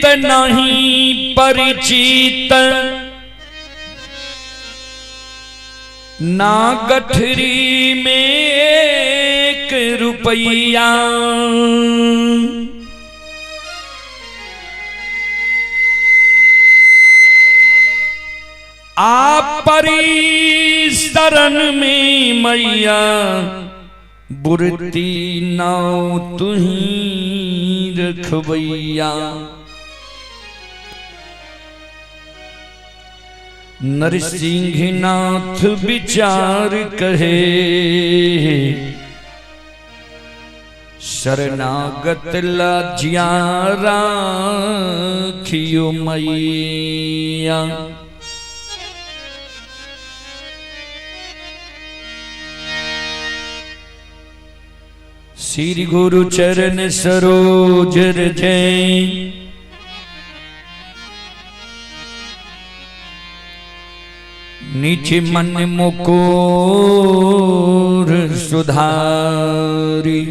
रीत नहीं परिचित, ना गठरी में एक रुपया। आप परी शरण में मैया, बुरती नाव तुही रखबैया। नरसिंहनाथ विचार कहे, शरणागत लाजिया राखियो मैया। श्री गुरु चरण सरोज रज, नीचे मन मुकोर सुधारी।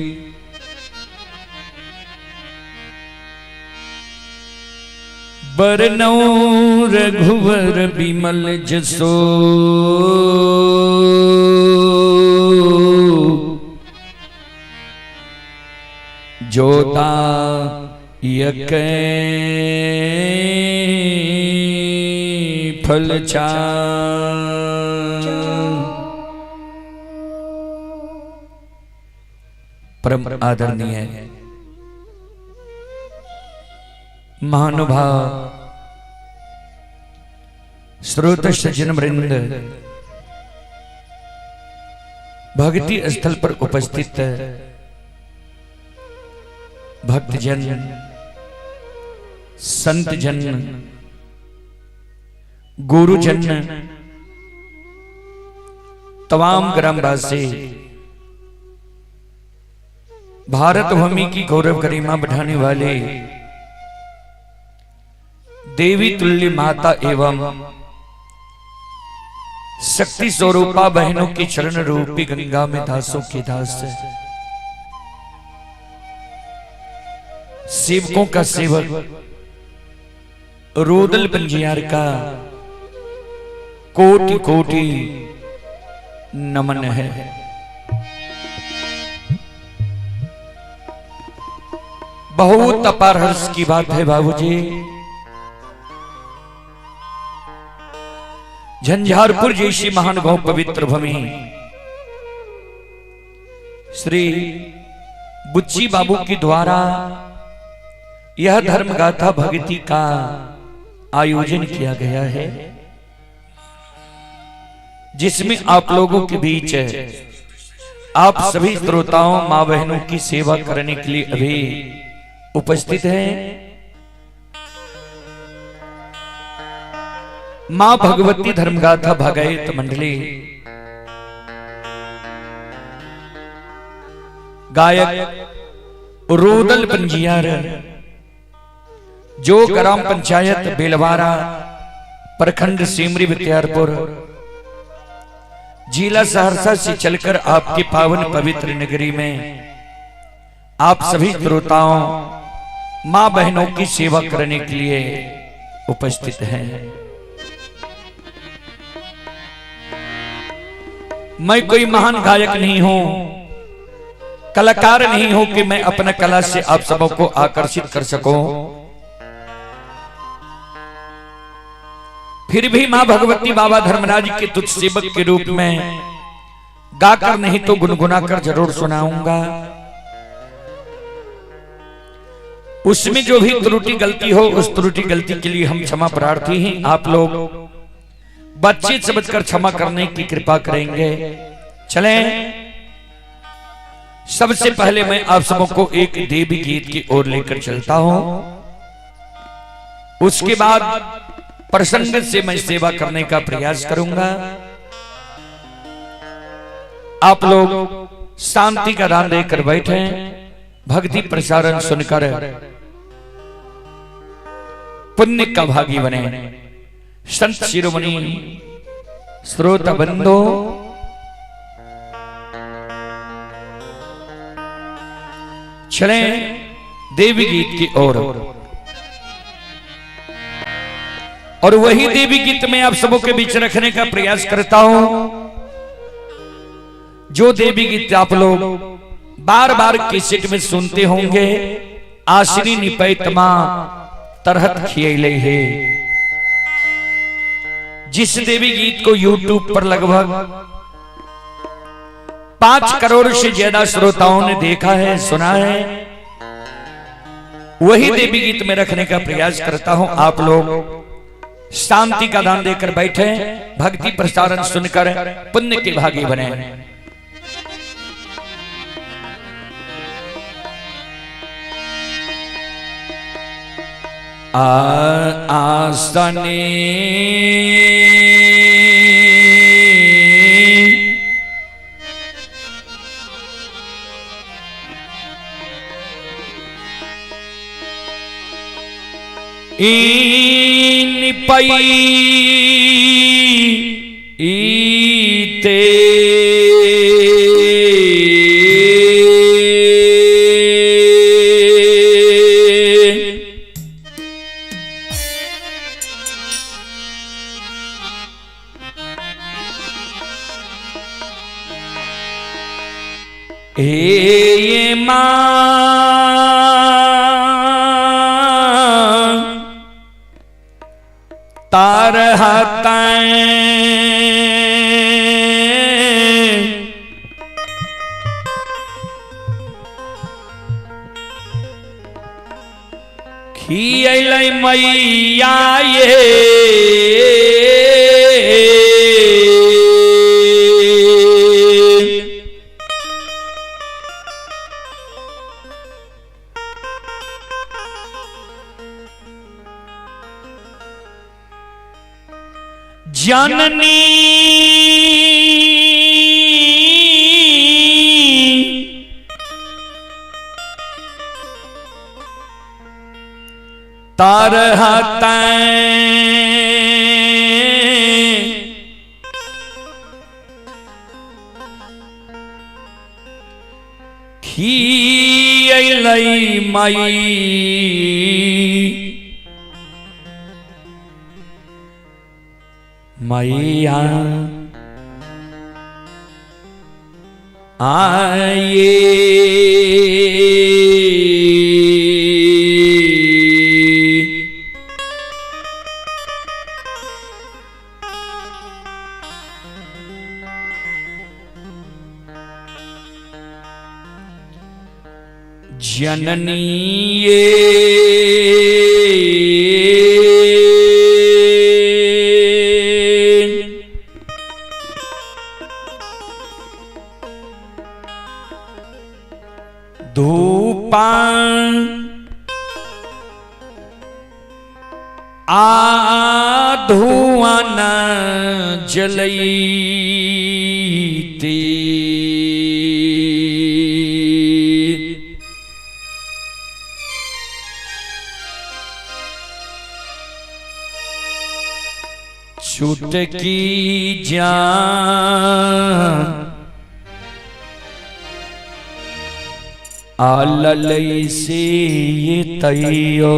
बरनौ रघुवर बिमल जसो, जोदायक फल परम आदरणीय महानुभाव श्रोत सज्जन वृंद, भक्ति स्थल पर उपस्थित भक्तजन, संतजन, गुरुजन, तमाम ग्रामवासी, भारत भूमि की गौरव गरिमा बढ़ाने वाले देवी तुल्य माता एवं शक्ति स्वरूपा बहनों की चरण रूपी गंगा में दासों के दास, सेवकों का सेवक रोदल पंजियार का कोटि कोटि नमन है। बहुत अपार हर्ष की बात है बाबूजी, झंझारपुर जैसी महान गौ पवित्र भूमि श्री बुच्ची बाबू के द्वारा यह धर्म गाथा भक्ति का आयोजन किया गया है, जिसमें आप लोगों के बीच आप सभी श्रोताओं माँ बहनों की सेवा करने के लिए अभी उपस्थित हैं। माँ भगवती धर्मगाथा भागवत मंडली, गायक रोदल पंजियार, जो ग्राम पंचायत बेलवारा, प्रखंड सिमरी बख्तियारपुर, जिला सहरसा से चलकर आपकी पावन पवित्र नगरी में आप सभी श्रोताओं माँ बहनों की सेवा करने के लिए उपस्थित हैं। मैं कोई महान गायक नहीं हूं, कलाकार नहीं हूं कि मैं अपना कला से आप सबों को आकर्षित कर सकूं। फिर भी मां भगवती बाबा धर्मराज के तुच्छ सेवक के रूप में गाकर नहीं तो गुनगुनाकर जरूर सुनाऊंगा। उसमें जो भी त्रुटि गलती हो, उस त्रुटि गलती के लिए हम क्षमा प्रार्थी हैं। आप लोग बच्चे समझकर क्षमा करने की कृपा करेंगे। चलें, सबसे पहले मैं आप सबों को एक देवी गीत की ओर लेकर चलता हूं। उसके बाद प्रसंग से मैं सेवा करने का प्रयास करूंगा। आप लोग शांति का दान देकर बैठे, भक्ति प्रसारण सुनकर पुण्य का भागी बने। संत शिरोमणि श्रोता बंधो, चलें देवी गीत की ओर। और वही देवी गीत मैं आप सबों के बीच रखने का प्रयास करता हूं। जो देवी गीत आप लोग बार बार कैसेट में सुनते होंगे, आश्री निपैतमा तरहत खियले है, जिस देवी गीत को यूट्यूब पर लगभग 5 करोड़ से ज्यादा श्रोताओं ने देखा है, सुना है, वही देवी गीत में रखने का प्रयास करता हूं। आप लोग शांति का दान देकर बैठे, भक्ति प्रसारण सुनकर पुण्य के भागी बने। आसने निपई ईते हे मां तारहता खियलै मैया ये जननी तरहता खियलै मई मैया आए जननी ये धूपान आधुआन जलईती चुटकी जान आललई से ये तैयो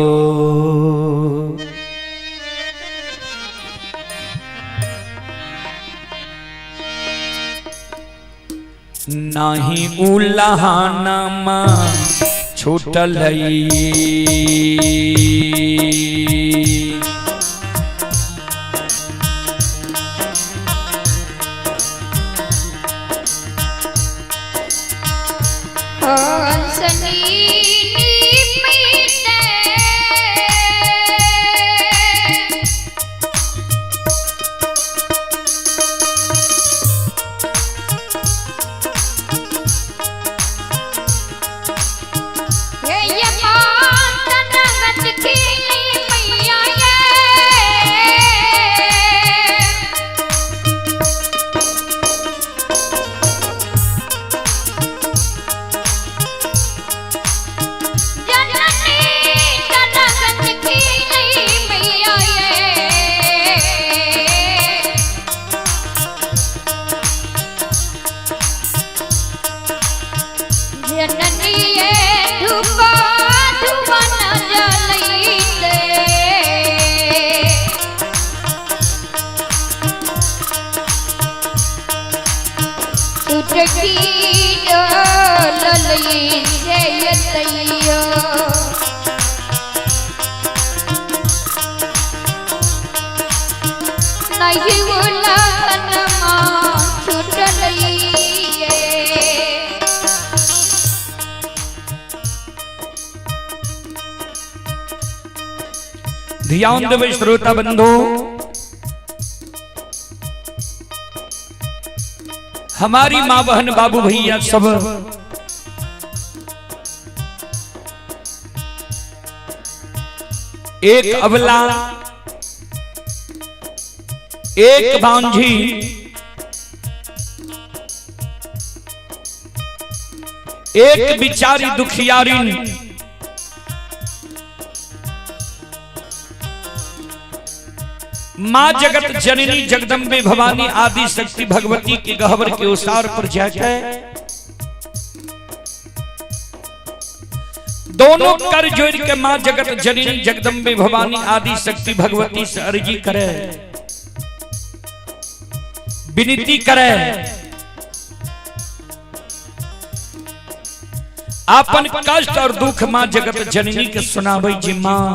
नाही उलहाना माँ छूटलई। हे ये मां तनगत खिली। नहीं उलहनमा छूटलिए। ध्यान देवे श्रोता बंधु, हमारी माँ बहन बाबू भैया सब एक अबला एक बांझी एक बिचारी दुखियारिन माँ जगत जननी जगदम्बे भवानी आदि शक्ति भगवती के गहवर के उसार पर जाकर दोनों कर जोड़ के माँ जगत जननी जगदम्बे भवानी आदि शक्ति भगवती से अर्जी करे, विनती करे, आपन कष्ट और दुख माँ जगत जननी के सुनावे जी माँ।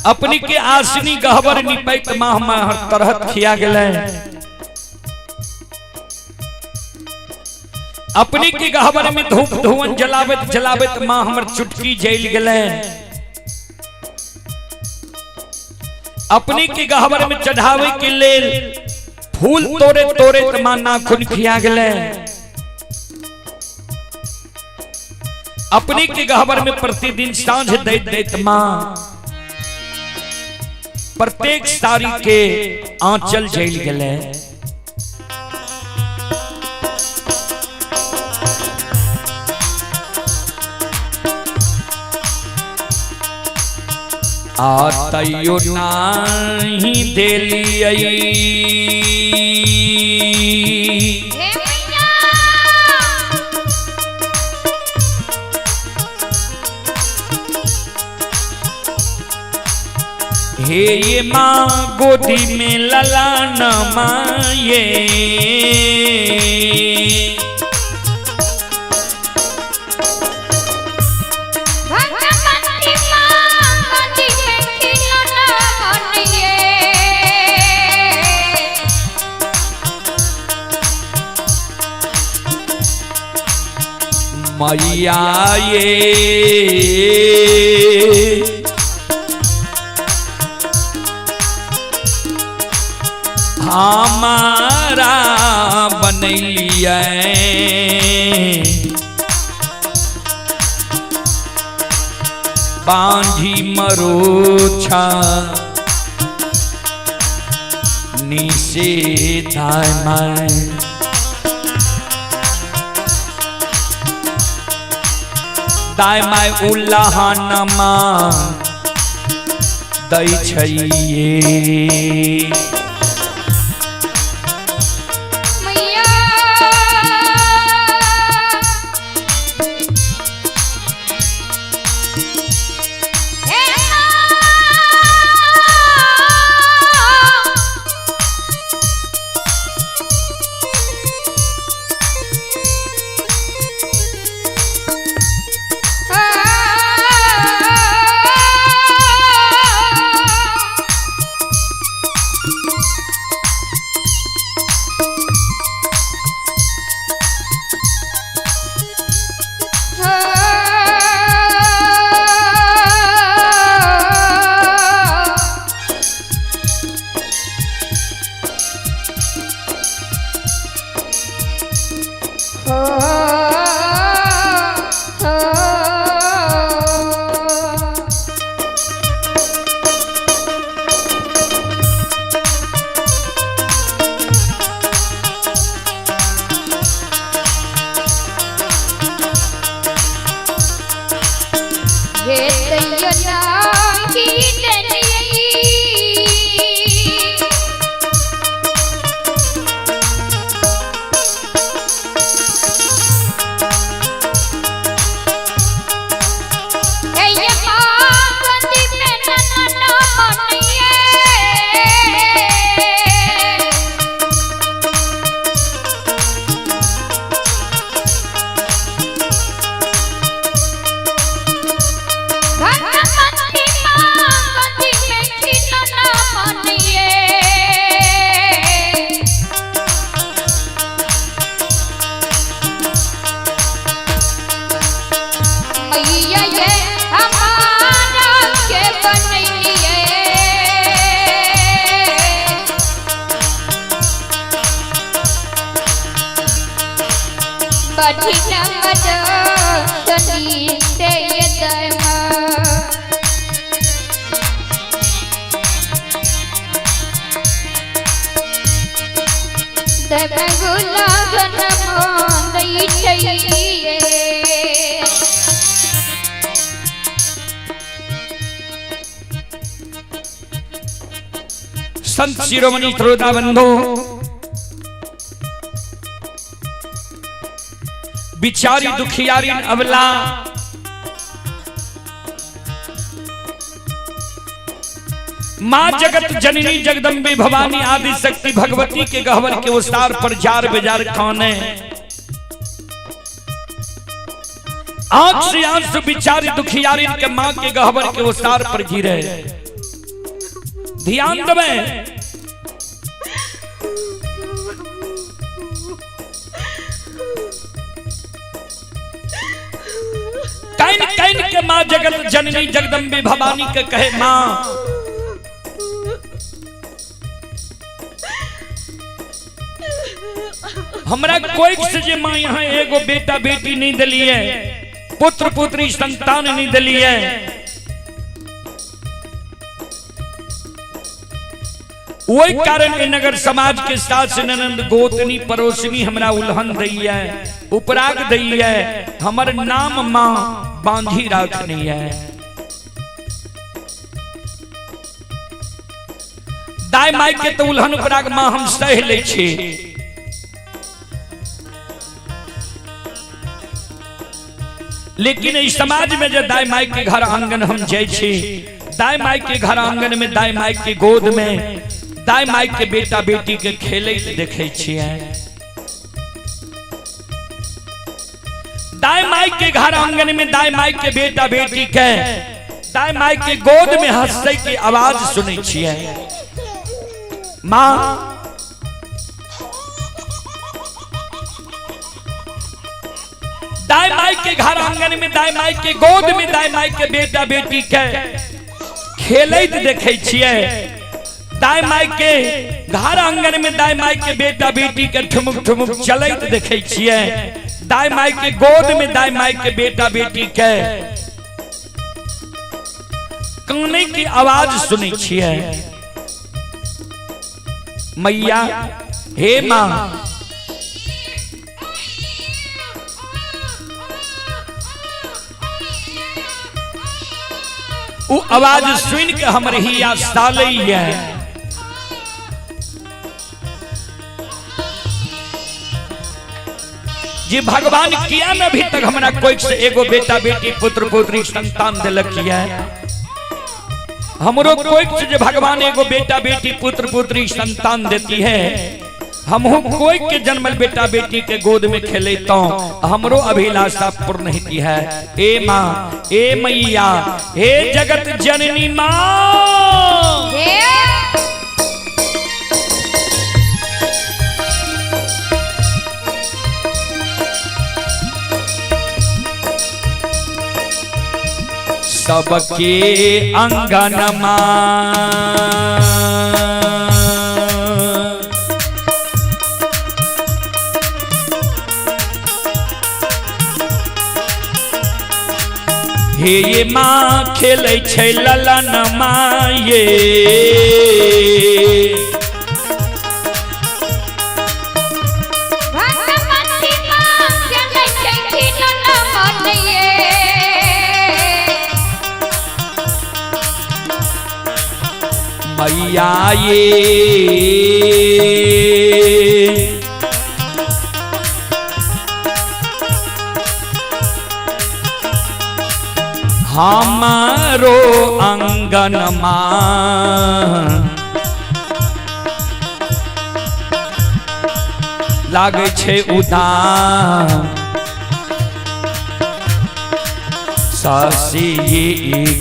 अपनी के आसनी गहबर निपैत माँ हमार तरहत खिया गेलै, अपनी के गहबर में धूप धुअन जलाबत जलाबत माँ हमर चुटकी जल गेलै, अपनी के गहबर में चढ़ावे के लेल फूल तोड़े तोड़े माँ नाखून खिया गेलै, अपनी के गहबर में प्रतिदिन साँझ दैत दैत माँ प्रत्येक साड़ी के आंचल जल गेलै। आ तैयो नाही देलियै हे मैया हे ये माँ गोदी में ललान माये, भगवती माँ गोदी में खिलौना बनिए। मैया ये हमारा बनैलियै बांझी मरोछा निशे दाय my दाय my उल्लाहनमा दै छैये। मैया हे माँ हे तैयो नाही डरियै। हे ये माँ गोदी में ललना बनिए। हमारा के बनैलिए। बढ़िया मदनी से ये दरमा। संत शिरोमणि श्रोता बंधु, बिचारी दुखियारी अबला माँ जगत जननी जगदम्बे भवानी आदि शक्ति भगवती के गहवर के उसार पर जार बेजार खाने आंख से आंसू बिचारी दुखियारी के माँ के गहवर के उसार पर गिरे। ध्यान दबे, can can के माँ जगत जननी जगदम्बे भवानी के कहे माँ हमरा कोई से जे माँ यहाँ एगो बेटा बेटी नहीं दिलिए, पुत्र पुत्री संतान नहीं दिलिए, वही कारण ए नगर समाज के सास ननंद गोतनी पड़ोसनी हमरा उल्हन दैया, उपराग दैया, हमर नाम माँ बांधी राखनी है। दाई माई के तो उल्हन उपराग माँ हम सह लै छी, लेकिन इस समाज में जो दाई माई के घर आंगन हम जाय छी, दाई माई के घर आंगन में दाई माई के गोद में दाई माई के बेटा बेटी के खेले देखे छियै। दाई माई के घर आंगन में दाई माई के बेटा बेटी के दाई माई के गोद में हंसै के आवाज सुनै छियै। माँ दाई माई के घर आंगन में दाई माई के गोद में दाई माई के बेटा बेटी के खेलैत देखे छियै। दाई माई के घर आंगन में दाई माई के बेटा बेटी के ठुमुक ठुमुक चलैत देखे छियै। दाई माई के गोद में दाई माई के बेटा बेटी के काने की आवाज सुनै छियै। मैया हे माँ, उ आवाज सुन के हमर हिया सालैया। जी भगवान किया न अभी तक हमरा कोई से एगो बेटा बेटी पुत्र पुत्री संतान दिलक किया, हमरो कोई से जे भगवान एगो बेटा बेटी पुत्र पुत्री संतान देती है, हमहू कोई के जन्मल बेटा बेटी के गोद में खेलता हमरो अभिलाषा पूर्ण होती है। ए माँ, ए मैया, हे जगत जननी माँ, सबके अंगन माँ हे ये माँ खेलै छै ललन माँ ये, भगवती माँ खेलै छै खिलौना मन ये। मैया ये हमारो अंगन माँ लागै छै उदास शशि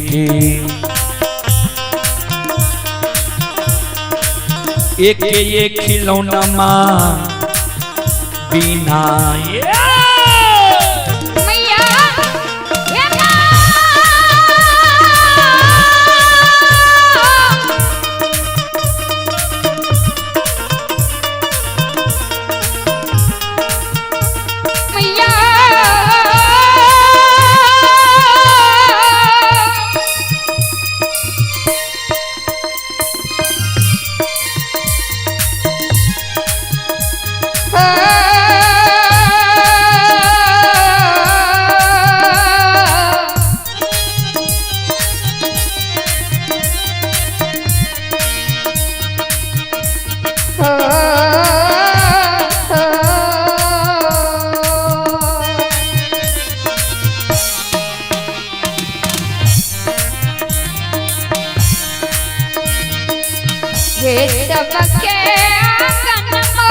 के एक ये खिलौना माँ बिना ये मैया हे माँ। सबके आंगनमा।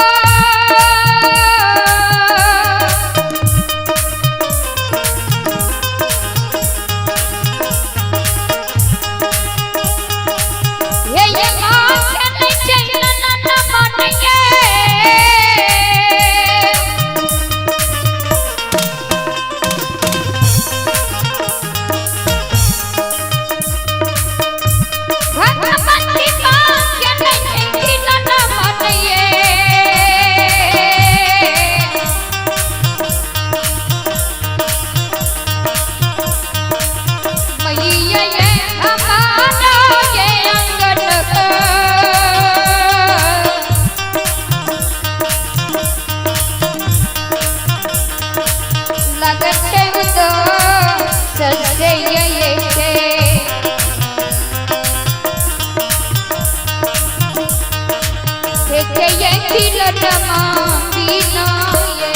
हे ये माँ के नहीं चैन न मानिए। भगवती माँ के नहीं चैन न मानिए। मैया ये हमारा ये आंगन लगते तो सजे ये के के ये खिलनमा बिना ये।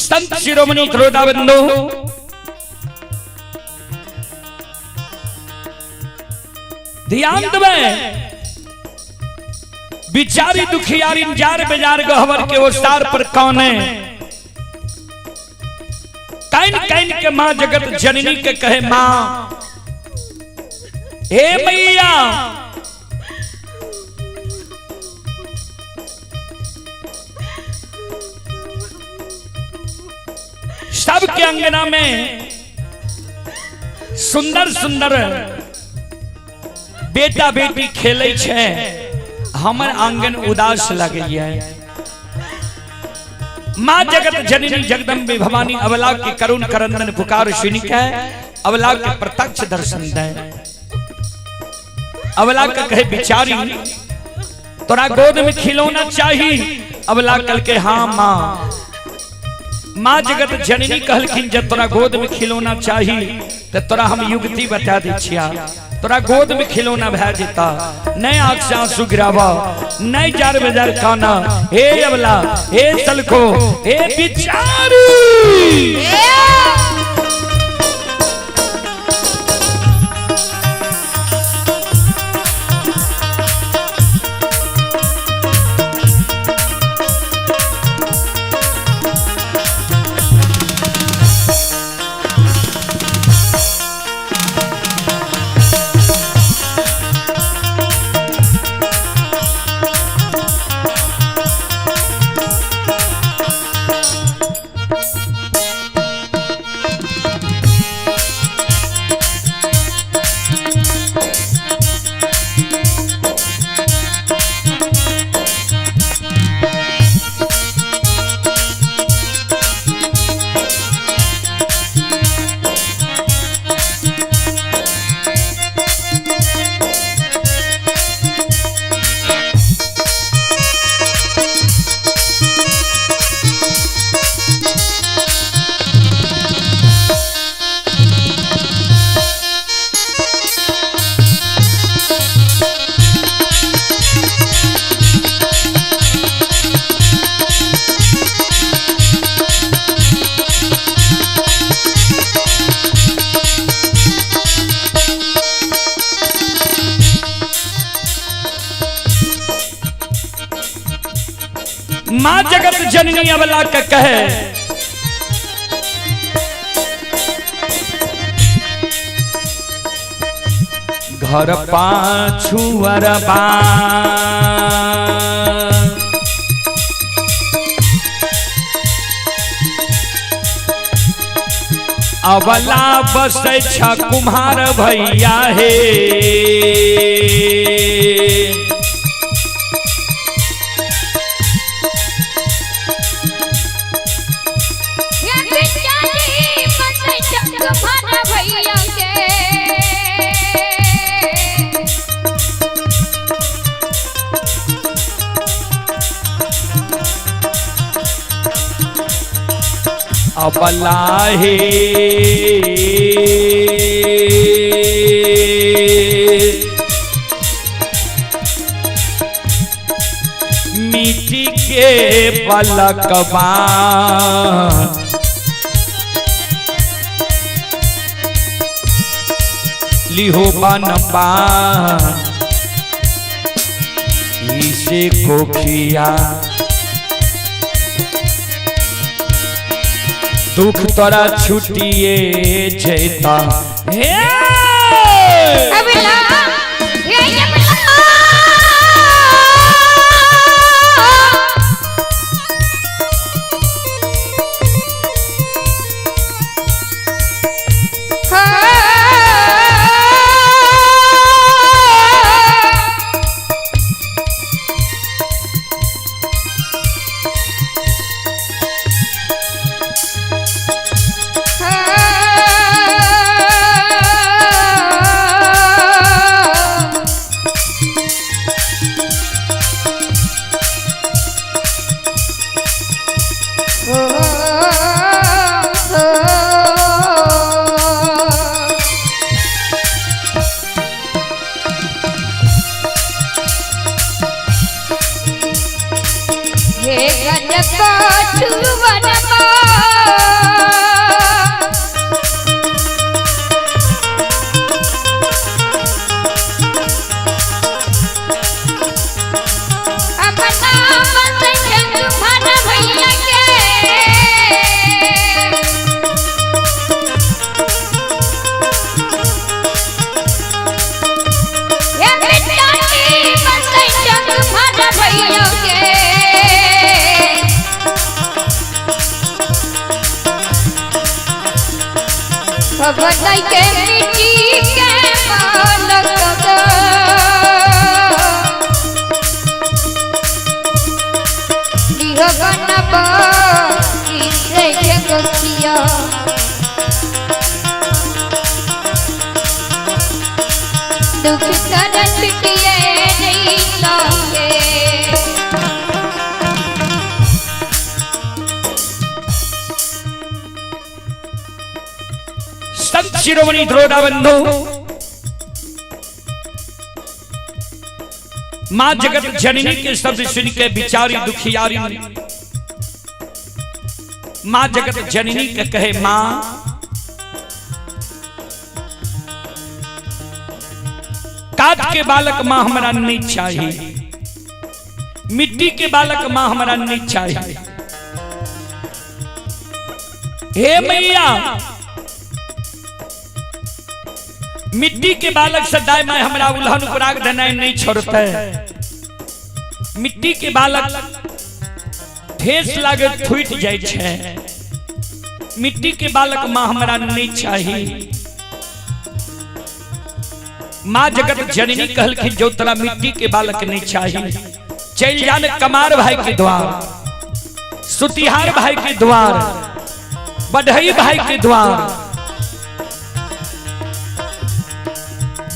संत शिरोमणि क्रोधाबंधु ध्यान देवे, बिचारी दुखियारी जार बेजार गहवर के ओसार पर कौन है? Can can के माँ जगत जननी के कहे माँ, हे मैया, सबके अंगना में सुंदर सुंदर बेटा बेटी खेले छे, हमर आंगन उदास लगैया। माँ जगत जननी जगदम्बे भवानी अवला के करुण करंदन पुकार सुनि के अवला के प्रत्यक्ष दर्शन दे। अवला के कहे बिचारी तोरा गोद में खिलौना चाही। अवला कल के हाँ माँ। माँ जगत जननी कहलखिन जब तोरा गोद में खिलौना चाही तो तोरा हम युक्ति बता दै छिया, तोरा गोद में खिलौना भए जेता, नहीं आंख से आंसू गिरावा, नहीं जार बेजार काना, हे अवला, हे सलखो, हे बिचारी। माँ जगत जननी अवला के कहे, घर पाछू अरबा अवला बसै छ कुम्हार भैया हे। ये बिचारी बसै छ कुम्हार भैया के। अबला हे मिट्टी के पलकबा लिहो बन पान इसे कोखिया दुख तोरा छुटिए जैता। हे अबला हे अबला हे गणपति अपना बसंग भर भैया के हे बेटा बसंग भर भैया के भगवती के मिट्टी के मालक गखिया दुख तरन पिटिए नहीं लागे। संत शिरोमणि द्रोणाबंधु मां जगत जननी के शब्द सुन के बिचारी दुखियारी मां जगत जननी के कहे मां काट के बालक मां हमरा नहीं चाहिए, मिट्टी के बालक मां हमरा नहीं चाहिए। हे मैया मिट्टी के बालक से दाय माय हमरा उल्हन उपराग देनाइ नहीं छोड़ते। मिट्टी के बालक ठेस लागे फूट जाय छै। मिट्टी के बालक मां हमरा नहीं चाहिए। मां जगत जननी कहलखिन जो तोरा मिट्टी के बालक नहीं चाहिए चल जान कमार भाई के द्वार, सुतिहार भाई के द्वार, बढ़ई भाई के द्वार।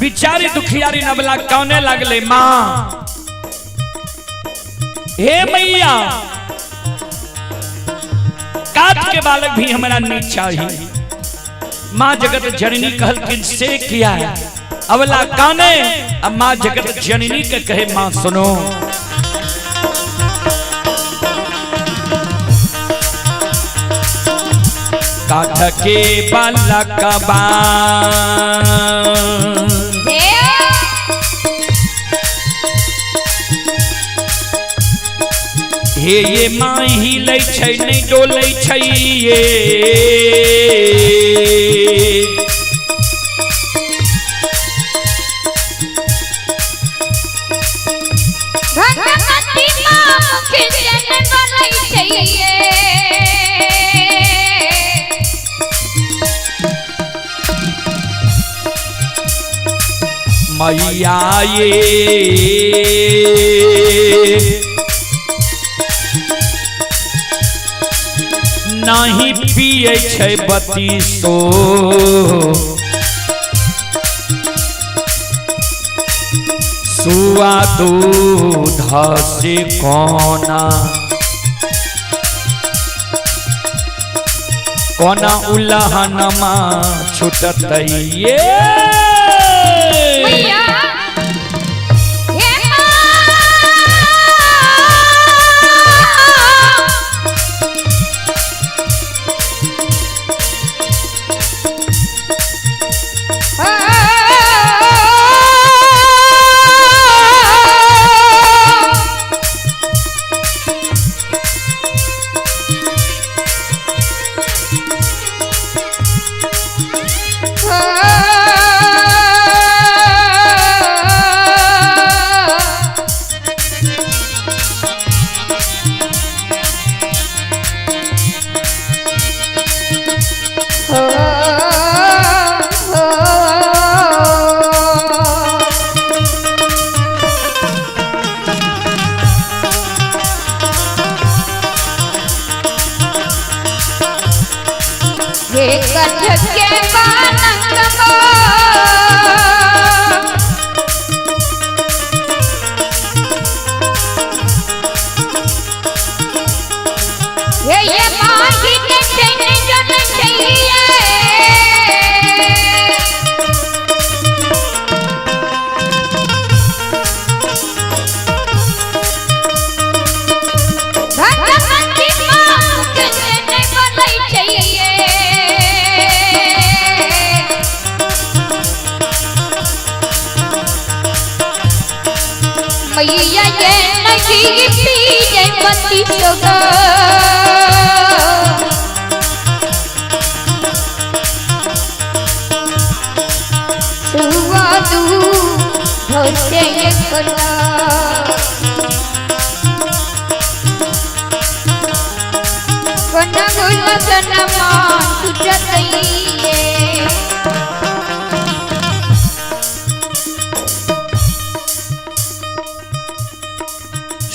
बिचारी दुखियारी नबला कौने लागले मां हे मैया काट के बालक भी हमरा नहीं चाहिए। मां जगत जननी कहलखिन से किया अवला काने। अब मां जगत जननी के कहे मां सुनो काठ के बालकबा हे ये मां हिलै छै नहीं डोलै छै ये भगवती मां मुख जन बोलै छै ये। मैया ये नहीं पिए छै बतीसो सुआ दूध से कोना कोना उलहनमा छुटतै ये। मैया हे मां आ हे कठ के बालकवा। हे ये माही ने चैन जन चाहिए। भगवती माँ के नहीं बोलै चाहिए। मैया ये नहीं पिए मती सोगा। सुआ दू भोसे ये कोना। कोना गुल मान तुझतइए।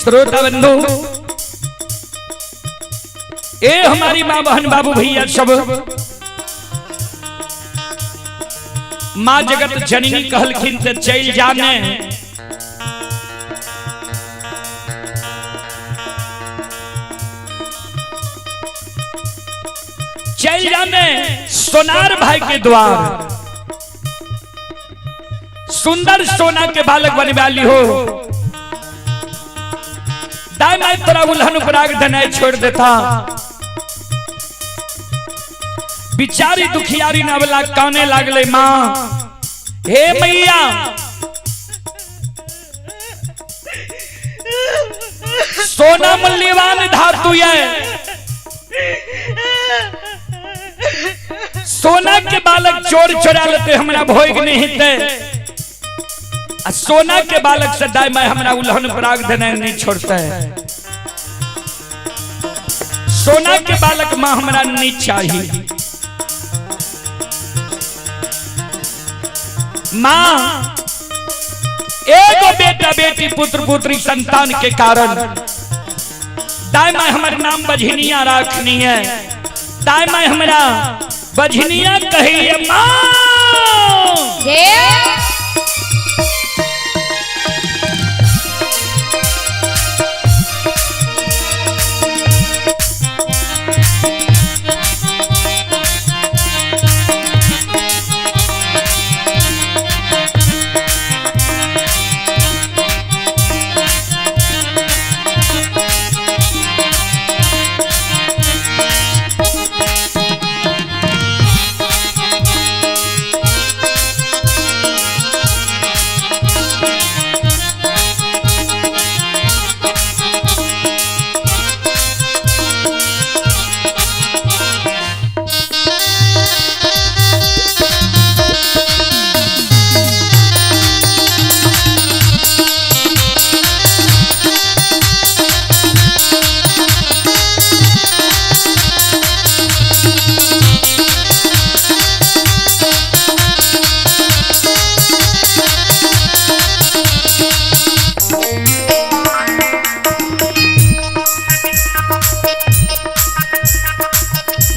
श्रोता बंधु, ए हमारी माँ बहन बाबू भैया सब, माँ जगत जननी कहलखिन ते चल जाने। चल जाने सोनार भाई के द्वार, सुंदर सोना के बालक बनवाली हो। दाई माई तोरा उल्हन उपराग धनाय छोड़ देता। बिचारी दुखियारी नवला काने लागले, माँ हे मैया सोना मूल्यवान धातु है, सोना के बालक चोर चोरा लेते हमरा भोग नहीं हेतै, आ सोना के बालक से दाई माई हमरा उल्हन पराग देने नहीं छोड़ते। सोना के बालक मां हमरा नहीं चाहिए। माँ एगो बेटा बेटी पुत्र पुत्री संतान के कारण दाई माई हमर नाम बझनिया राखनी है, दाई माई हमरा बझनिया कहिए माँ।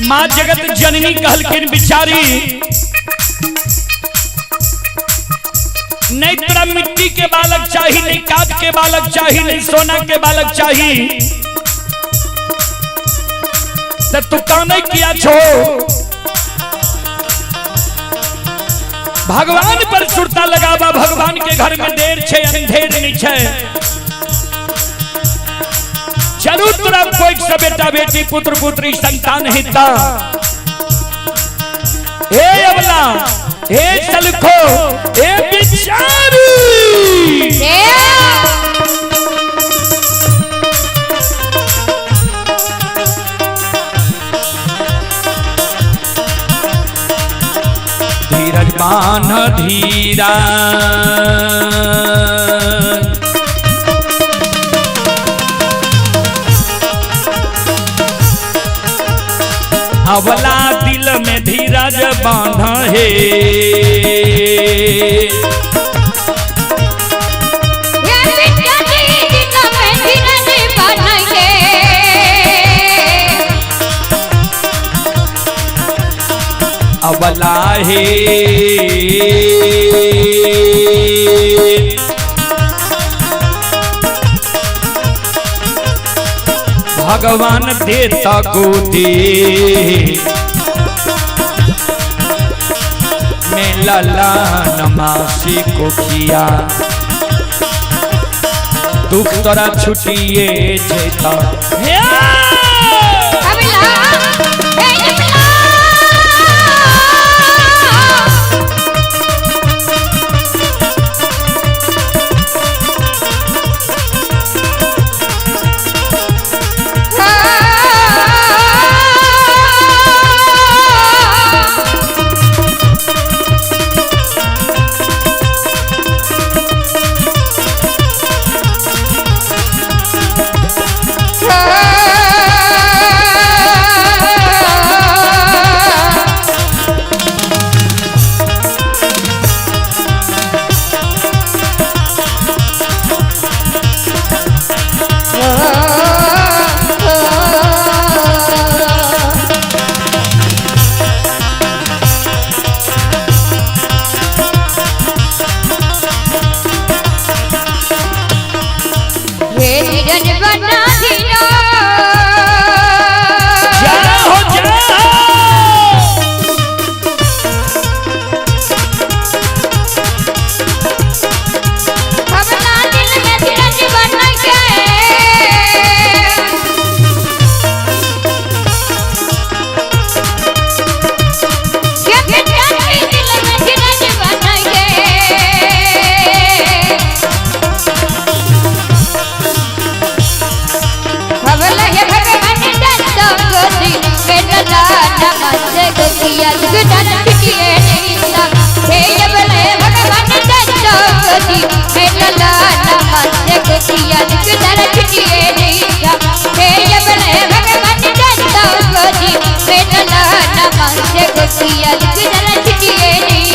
माँ जगत जननी कहलखिन बिचारी नहीं तोरा मिट्टी के बालक चाहिए, नहीं काट के बालक चाहिए, नहीं सोना के बालक चाहिए, तो तू काने किया छो? भगवान पर सुरता लगावा, भगवान के घर में देर छे अंधेर नहीं छे। जरूर तोरा कोई से बेटा बेटी पुत्र पुत्री संतान हिता। हे अबला, हे सलखो, हे बिचारी, धीरज बान धीरा अवला दिल में धीरज बांध हे। आहे। भगवान देता गोदी में लला नमासी कोखिया, दुख तोरा छुटिए जेता। हे अबला हे अबला हे धीरज बना धीरो जय हो जय हो। अपना दिल में धीरज बन के दिल में धीरज बन के अबला हे भगवान दत्त गोदी बेटला नमस्ते गोदिया दुगदन पिटिए नहीं हे अबला हे भगवान दत्त गोदी बेटला नमस्ते गोदिया दुगदन पिटिए नहीं हे अबला हे भगवान दत्त गोदी बेटला नमस्ते गोदिया दुगदन पिटिए नहीं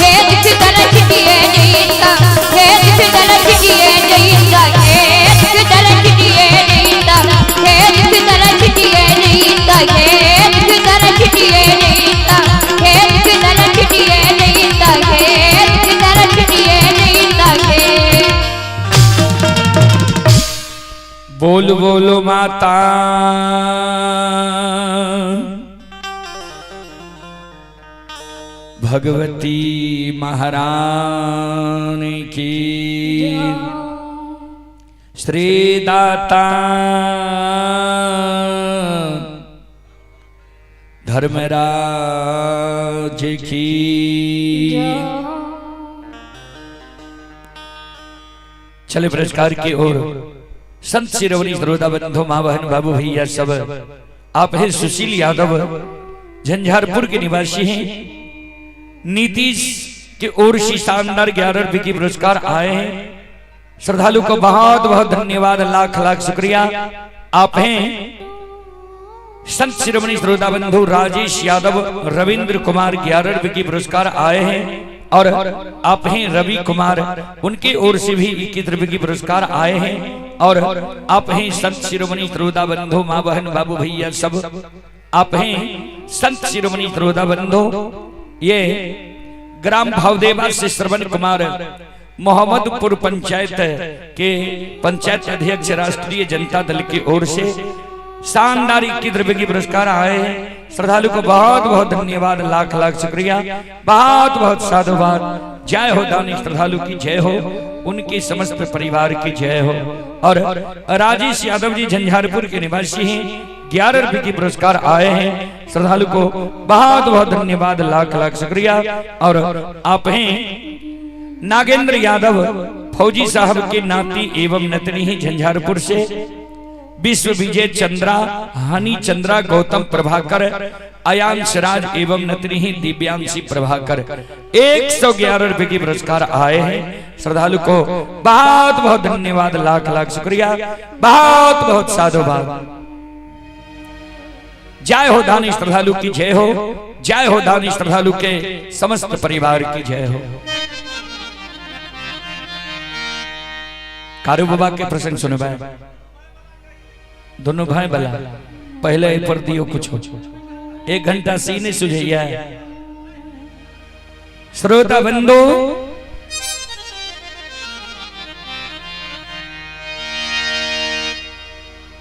हे दुगदन पिटिए नहीं हे दुगदन पिटिए नहीं हे दुगदन पिटिए नहीं हे दुगदन पिटिए नहीं हे दुगदन पिटिए नहीं हे दुगदन पिटिए नहीं हे दुगदन पिटिए नहीं हे। बोल बोलो माता भगवती महारानी की, श्री दाता धर्मराज की। चले पुरस्कार की ओर। संत शिरोमणि श्रोता बंधु माँ बहन बाबू भैया सब, आप हैं सुशील यादव झंझारपुर के निवासी हैं। नीतीश के ओर से शानदार 11 रुपए की पुरस्कार आए हैं। श्रद्धालु को बहुत बहुत धन्यवाद, लाख लाख शुक्रिया। आप हैं संत शिरोमणि श्रोता बंधु राजेश यादव रविंद्र कुमार 11 रुपए की पुरस्कार आए हैं। और आप हैं रवि कुमार, उनकी ओर से भी 21 रुपए की पुरस्कार आए हैं। और आप हैं संत शिरोमणि श्रोता बंधु माँ बहन बाबू भैया सब, आप हैं संत शिरोमणि श्रोता बंधु ये ग्राम भावदेवा से श्रवण कुमार मोहम्मदपुर पंचायत के पंचायत अध्यक्ष राष्ट्रीय जनता दल की ओर से शानदार 21 रुपए की पुरस्कार आए हैं। श्रद्धालु को बहुत बहुत धन्यवाद, लाख लाख शुक्रिया, बहुत बहुत साधुवाद। जय हो दानी श्रद्धालु की जय हो, उनके समस्त परिवार की जय हो। और राजेश यादव जी झंझारपुर के निवासी हैं, 11 रुपए की पुरस्कार आए हैं। श्रद्धालु को बहुत बहुत धन्यवाद, लाख लाख शुक्रिया। और आप हैं नागेंद्र यादव फौजी साहब के नाती एवं नतनी ही झंझारपुर से, विश्व विजय चंद्रा, हनी चंद्रा, गौतम प्रभाकर, अयांश राज एवं नतनी ही दिव्यांशी प्रभाकर 111 रुपए की पुरस्कार आए हैं। श्रद्धालु को बहुत बहुत धन्यवाद, लाख लाख शुक्रिया, बहुत बहुत साधुवाद। जय हो दानी श्रद्धालु की जय हो, जय हो दानी श्रद्धालु के समस्त परिवार की जय हो। कारू बाबा के प्रसंग सुनो भाई, दोनों भाई बला पहले पर दियो कुछ हो, 1 घंटा सीने सुझैया श्रोता बंधु,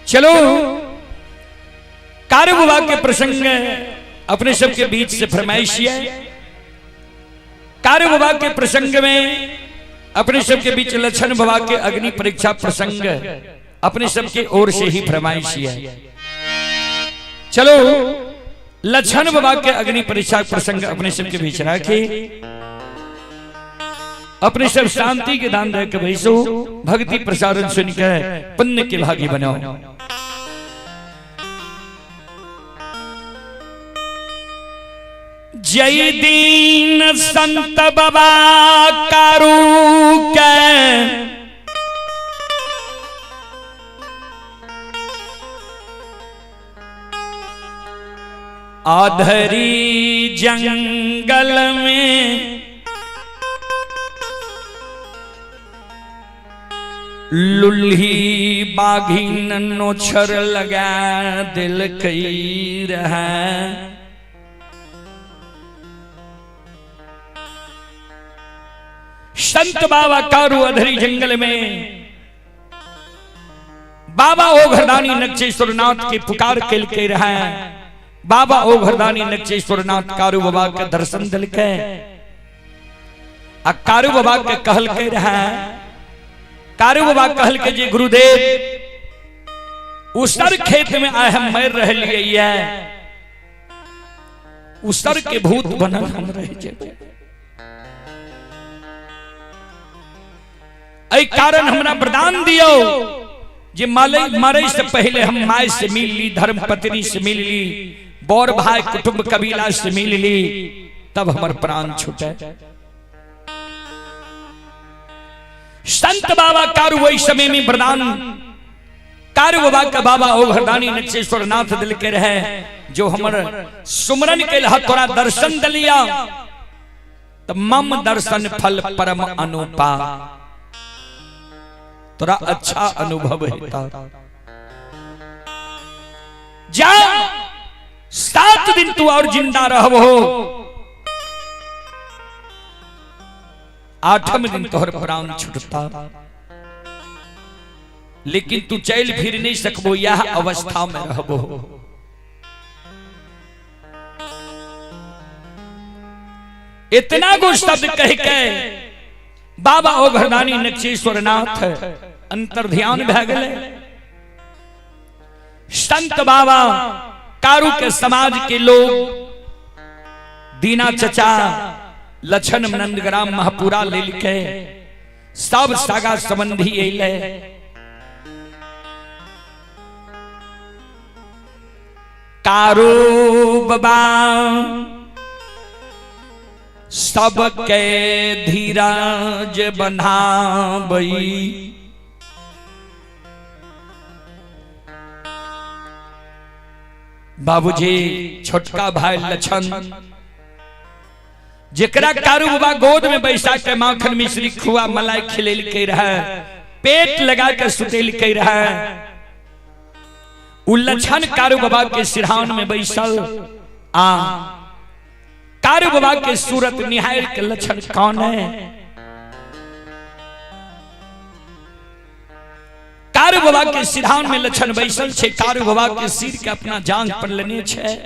चलो कारू बाबा के प्रसंग अपने सबके बीच से फरमाइश है। कारू बाबा के प्रसंग में अपने सबके बीच लक्षण बाबा के अग्नि परीक्षा प्रसंग अपने सबके ओर से ही फरमाइश है। चलो लक्षण बाबा के अग्नि परीक्षा प्रसंग अपने सबके बीच रखे। अपने सब शांति के दान दे के बैसो, भक्ति प्रसारण सुनकर पुण्य के भागी बनो। जय दीन संत बाबा कारू के आधरी जंगल में लुल्ही बाघिन नोछर लगा दिल कई रहा। संत बाबा कारू अधरी जंगल में बाबा ओघरदानी नक्षेश्वर नाथ के पुकार के रहा। बाबा ओघरदानी नक्षेश्वर नाथ कारू बाबा के दर्शन दिल के आ कारू बाबा के कहल के रहा। कारू बाबा कहल के जी गुरुदेव उसर खेत में आए हम मर रहे है, उसर के भूत बनल हम रह जेबै, एहि कारण हमरा वरदान दियो जे मरे से पहले हम my से मिल ली, धर्म पत्नी से मिल ली, बौर भाई कुटुंब कबीला से मिल ली, तब हमर प्राण छूटे। संत बाबा कारू वही समय में वरदान कारू बाबा का बाबा ओघरदानी नक्षेश्वर नाथ दिल के रहे जो हमर सुमरन के लह तोरा दर्शन दलिया तो मम दर्शन फल परम अनुपा, तोरा अच्छा अनुभव होता। जा 7 दिन तू और जिंदा रहबो, 8वें दिन तोहर प्राण छूटता, लेकिन तू चल फिर नहीं सकबो, यह अवस्था में रहबो। इतना गो शब्द कह के बाबा ओघरदानी नक्षेश्वर नाथ अंतर ध्यान भै गेले। संत बाबा कारू के समाज के लोग दीना चचा लछन नंदग्राम महापुरा ले के सब सागा संबंधी अइले। कारू बाबा सबके धीरज बनाबई, बाबूजी छोटका भाई लछन जेकरा कारू बाबा गोद में बैसा के माखन मिश्री खुआ मलाई खिलेल के रहे, पेट लगा के सुतेल के रहे, उ लछन कारू बाबा के सिरहान में बैसल आ कारू बाबा के सूरत निहार के लछन कौन है। कारू बाबा के सिरहान में लछन बैसल छे, कारू बाबा के सिर के अपना जांग पर लेने छे।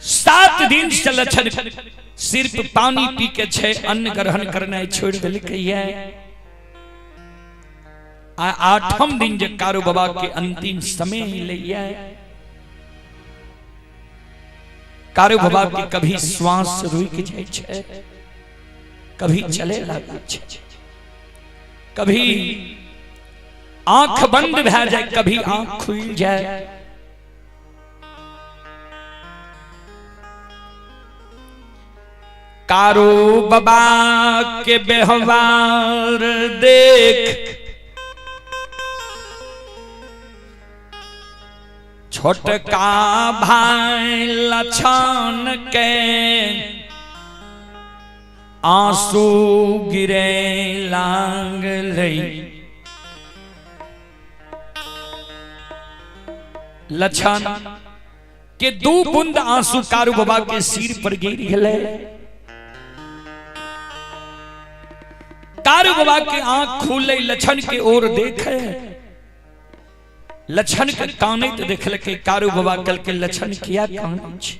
7 दिन से लछन सिर्फ पानी पी के छे, अन्न ग्रहण करना छोड़ देलकै है। 8वें दिन जे कारू बाबा के अंतिम समय मिलैया, कारू बाबा के कभी श्वास रुक जाय छे, कभी चले लागै छे, कभी आंख बंद भए जाए, कभी आंख खुल जाए। कारू बाबा के व्यवहार देख छोटका भाई लछन के आंसू गिरे लागलै। लछन के 2 बूंद आंसू कारू बाबा के सिर पर गिर गेलै। कारू बाबा के आंख खुले, लछन के ओर देखे, लछन के कानैत देखलकै। कारू बाबा कहलकै, लछन किया कानै छी,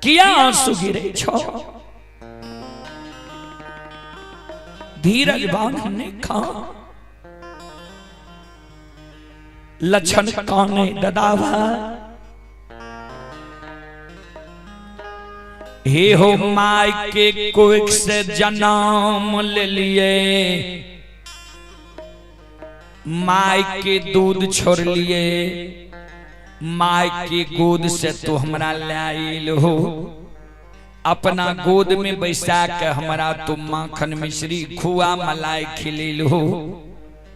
किया आंसू गिरे छो? धीरज बांध ने खा। लछन काने, ददावा हे हो, my के कोख से जन्म ले लिए, my के दूध छोड़ लिए, my के गोद से तू हमरा लाइल हो, अपना गोद में बैसा के हमरा तू माखन मिश्री खुआ मलाई खिलेल हो,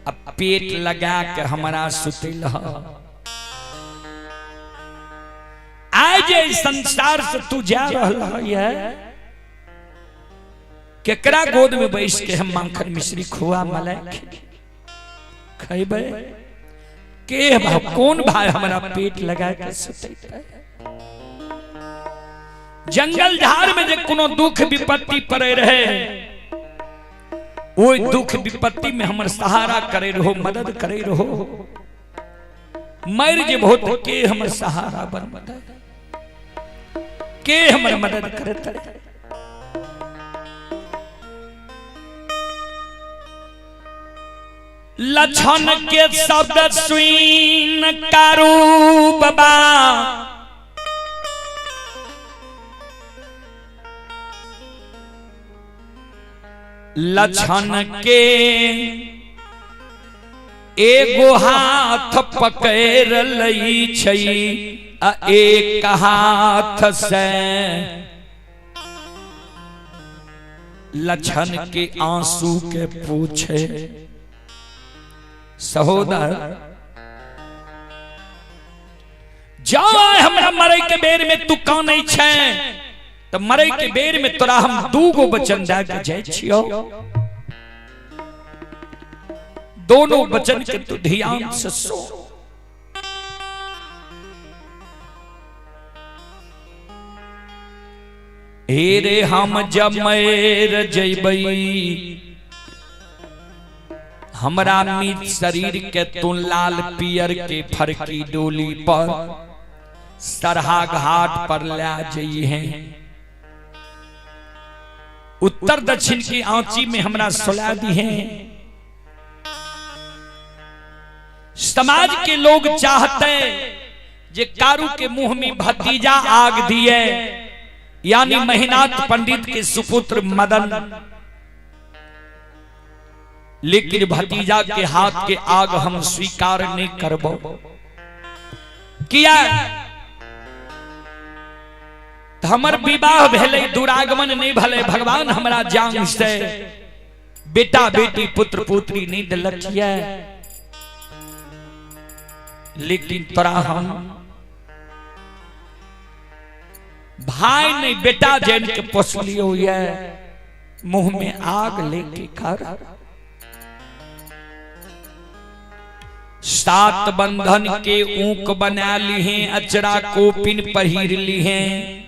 अब पेट लगा के हमरा सुतिल हो। आज संसार से तू जा रहा है, केकरा गोद में बैस के हम माखन मिश्री खुआ मलाई खैबे? के भाव कौन भाई हमरा पेट लगा के सुतैते? जंगल झाड़ में जे कोनो दुख विपत्ति पड़े रहे, ओहि दुख विपत्ति में हमर सहारा करे रहो, मदद करे रहो। मर जे बहुत के हमर सहारा बनबे, के हमर मदद करते? लछन के शब्द सुन कारू बाबा लछन के एगो हाथ पकड़ लई छै आ एक हाथ से लछन के आंसू के पूछे, सहोदर जाओ हमरा मरे के बेर में तू कानै छै, तो मरे के बेर में तोरा हम दूगो वचन दे के जाय छियो, दोनों वचन के तू ध्यान से सुन। हे रे हम जमेर जइबै, हमरा मीत शरीर के तू लाल पियर के फरकी डोली पर सरहा घाट पर ला जई है, उत्तर दक्षिण की आंची में हमरा सुला दी है। समाज के लोग चाहते जे कारू के मुंह में भतीजा आग दिए, यानी महिनाथ पंडित के सुपुत्र मदन, लेकिन भतीजा के हाथ के आग हम स्वीकार नहीं करबो। किया हमर विवाह भेलै, दुरागमन नहीं भले, भगवान हमरा जान से बेटा बेटी पुत्र पुत्री नहीं दिलक, लेकिन तोरा हम भाई नहीं बेटा जैन के पोसलियो, ये मुंह में आग लेके कर। सात बंधन के ऊक बना ली हैं, अचरा कोपिन पहिर ली हैं।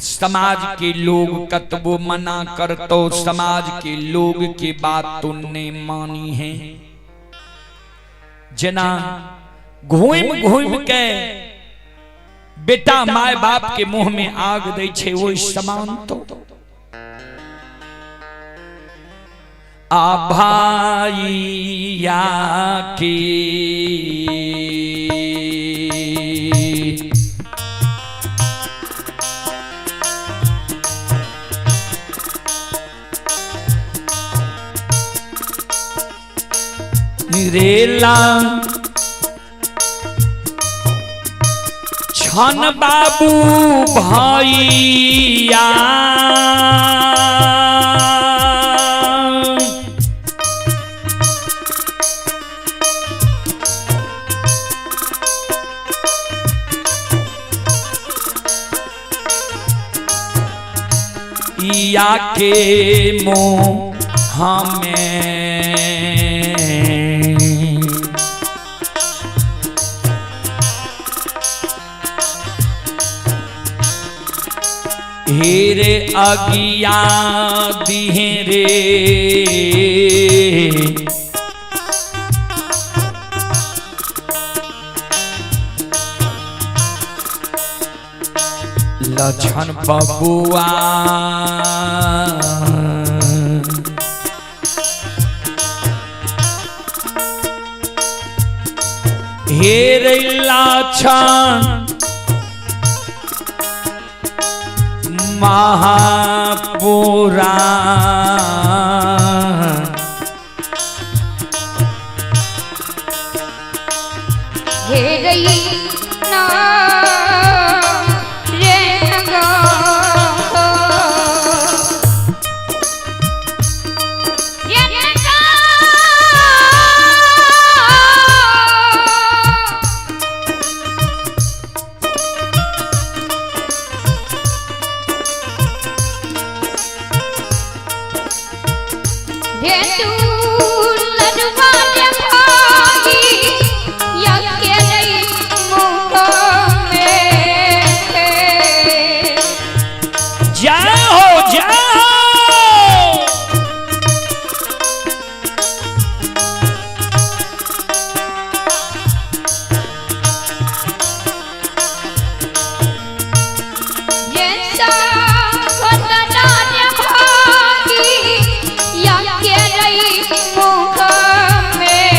समाज के लोग कतबो मना कर तो समाज के लोग की बात तुमने मानी है। जना घूम घूम के बेटा my बाप के मुंह में आग दे छे, वही समान तो आ भाईया के रेला छन बाबू भैया या के मुँह हमें हेरे अगिया दिहे रे लक्षण बबुआ हेरे लक्षण महापुराण हे रही ना रे गो ये ना ये तू लड़वा दे भाई या के नहीं मुख में। जय हो जय हो। ये सा दे भाई या के नहीं मुख में।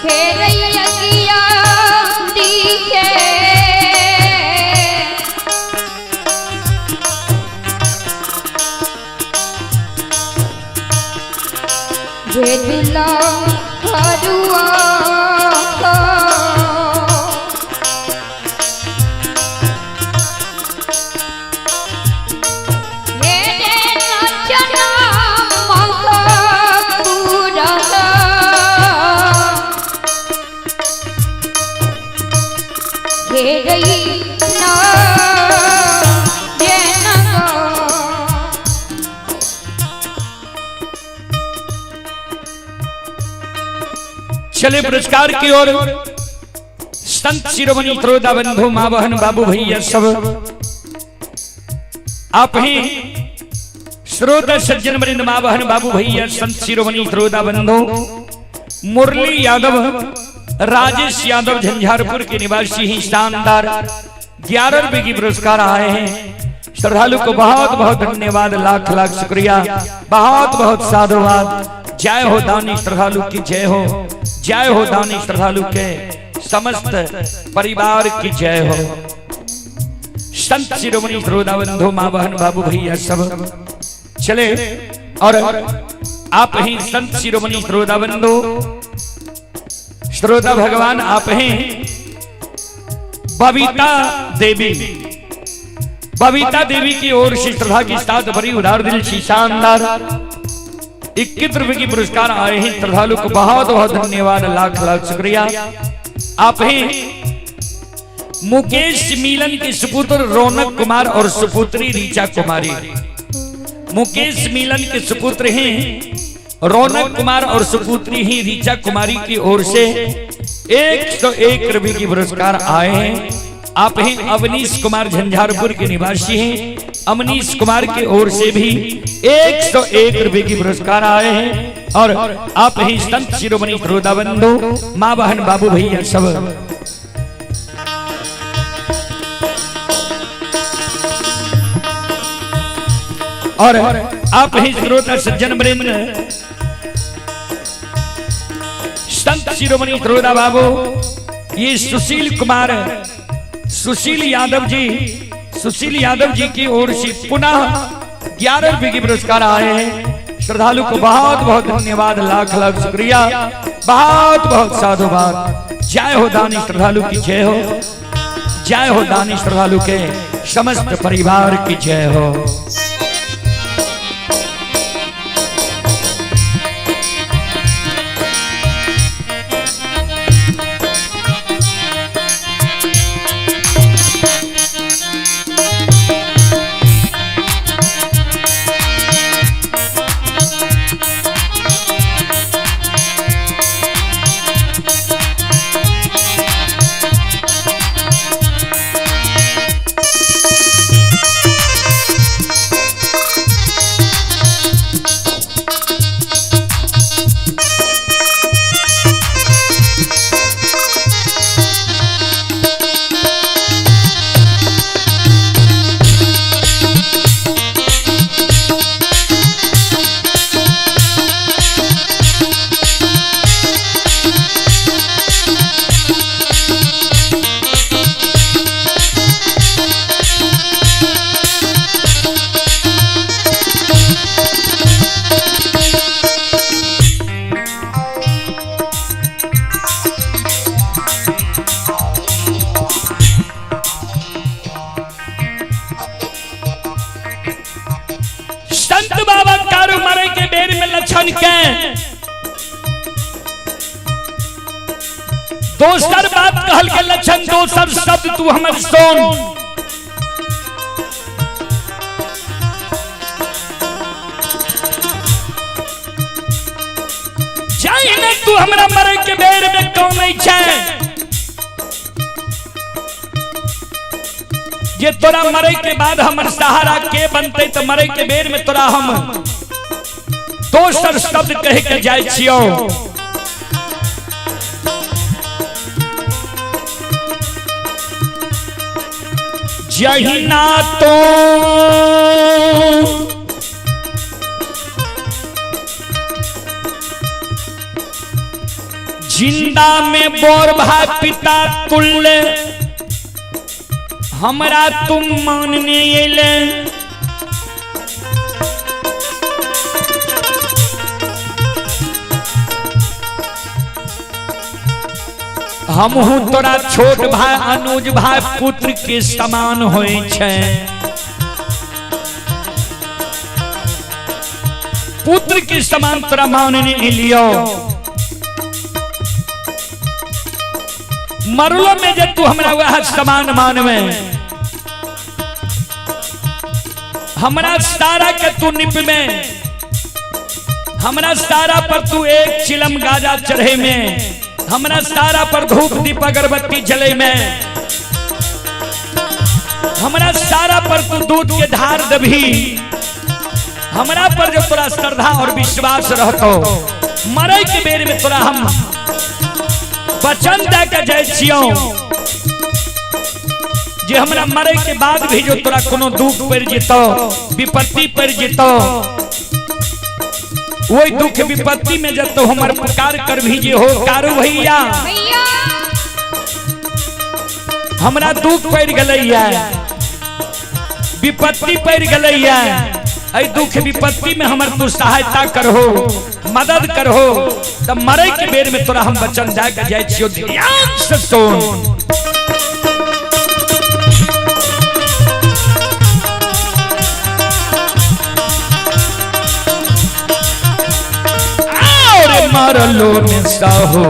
हे रैया दिखे जे दुला हरुआ हे रे नचना महापुरा हे रही ना रे ना गो। चले पुरस्कार की ओर। संत शिरोमणि त्रोदा बंधु माँ बहन बाबू भैया सब आप ही श्रोता सज्जन वृंद माँ बहन बाबू भैया संत शिरोमणि त्रोदा बंधु मुरली यादव राजेश यादव झंझारपुर के निवासी ही शानदार 11 रुपए की पुरस्कार आए हैं। श्रद्धालु को बहुत बहुत धन्यवाद, लाख लाख शुक्रिया, बहुत बहुत साधुवाद। जय हो दानी श्रद्धालु की जय हो, जय हो दानी श्रद्धालु के समस्त परिवार की जय हो। संत शिरोमणि श्रोता बंधु माँ बहन बाबू भैया सब चले और आप ही संत शिरोमणि श्रोता बंधु श्रोता भगवान आप ही बबीता देवी, बबीता देवी की ओर से श्रद्धा के साथ भरी उदार दिल she शानदार 21 रुपए की पुरस्कार आए हैं। श्रद्धालु को बहुत बहुत धन्यवाद, लाख लाख शुक्रिया। आप ही मुकेश मिलन के सुपुत्र रौनक कुमार और सुपुत्री रीचा कुमारी, मुकेश मिलन के सुपुत्र हैं रौनक कुमार और सुपुत्री ही रीचा कुमारी की ओर से 101 रुपए की पुरस्कार आए हैं। आप ही अवनीश कुमार झंझारपुर के निवासी हैं, अवनीश कुमार की ओर से भी 101 रुपए की पुरस्कार आए हैं। और आप ही संत शिरोमणि श्रोता बंधु माँ बहन बाबू भैया सब और आप ही श्रोता सज्जन वृंद संत शिरोमणि श्रोता बाबू ये सुशील कुमार, सुशील यादव जी, सुशील यादव जी की ओर से पुनः 11 रुपए की पुरस्कार आए हैं। श्रद्धालु को बहुत बहुत धन्यवाद, लाख लाख शुक्रिया, बहुत बहुत साधुवाद। जय हो दानी श्रद्धालु की जय हो, जय हो दानी श्रद्धालु के समस्त परिवार की जय हो। लक्षण के दोसर बात कहल के लक्षण, दोसर शब्द तू हमर सुन। जाहि ने तू हमरा मरे के बेर में कौन छै, जे तोरा मरे के बाद हमर सहारा के बनते, तो मरे के बेर में तोरा हम दोसर शब्द कह के जाय छियो। जहिना तो जिंदा में बोर भाई पिता तुल्य हमरा तुम मानने अयले, हमहू तोरा छोट भाई अनुज भाई पुत्र के समान होय छै। पुत्र के समान तोरा मानने एलियो। मरलो में जे तू हमरा वह समान मानवे, हमरा सारा के तू निप में, हमरा सारा पर तू एक चिलम गाजा चढ़े में, हमरा सारा पर धूप दीप अगरबत्ती जले में, हमरा सारा पर तू दूध के धार दभी, हमरा पर जो तोरा श्रद्धा और विश्वास रहतो, मरे के बेर में तोरा हम वचन दे के जाय छियो जे हमरा मरे के बाद भी जो तोरा कोनो दुख पड़ जेतो, विपत्ति पड़ जेतो, वही दुख विपत्ति में जब तो हमर पुकार कर भी जे हो कारू भैया हमरा दुख पड़ गलैया, विपत्ति पड़ गलैया, ऐ दुख विपत्ति में हमर तू सहायता करहो, मदद करहो, तब मरे के बेर में तोरा हम वचन दे के जाय छियो। ध्यान से सुन। और मरलो में साहो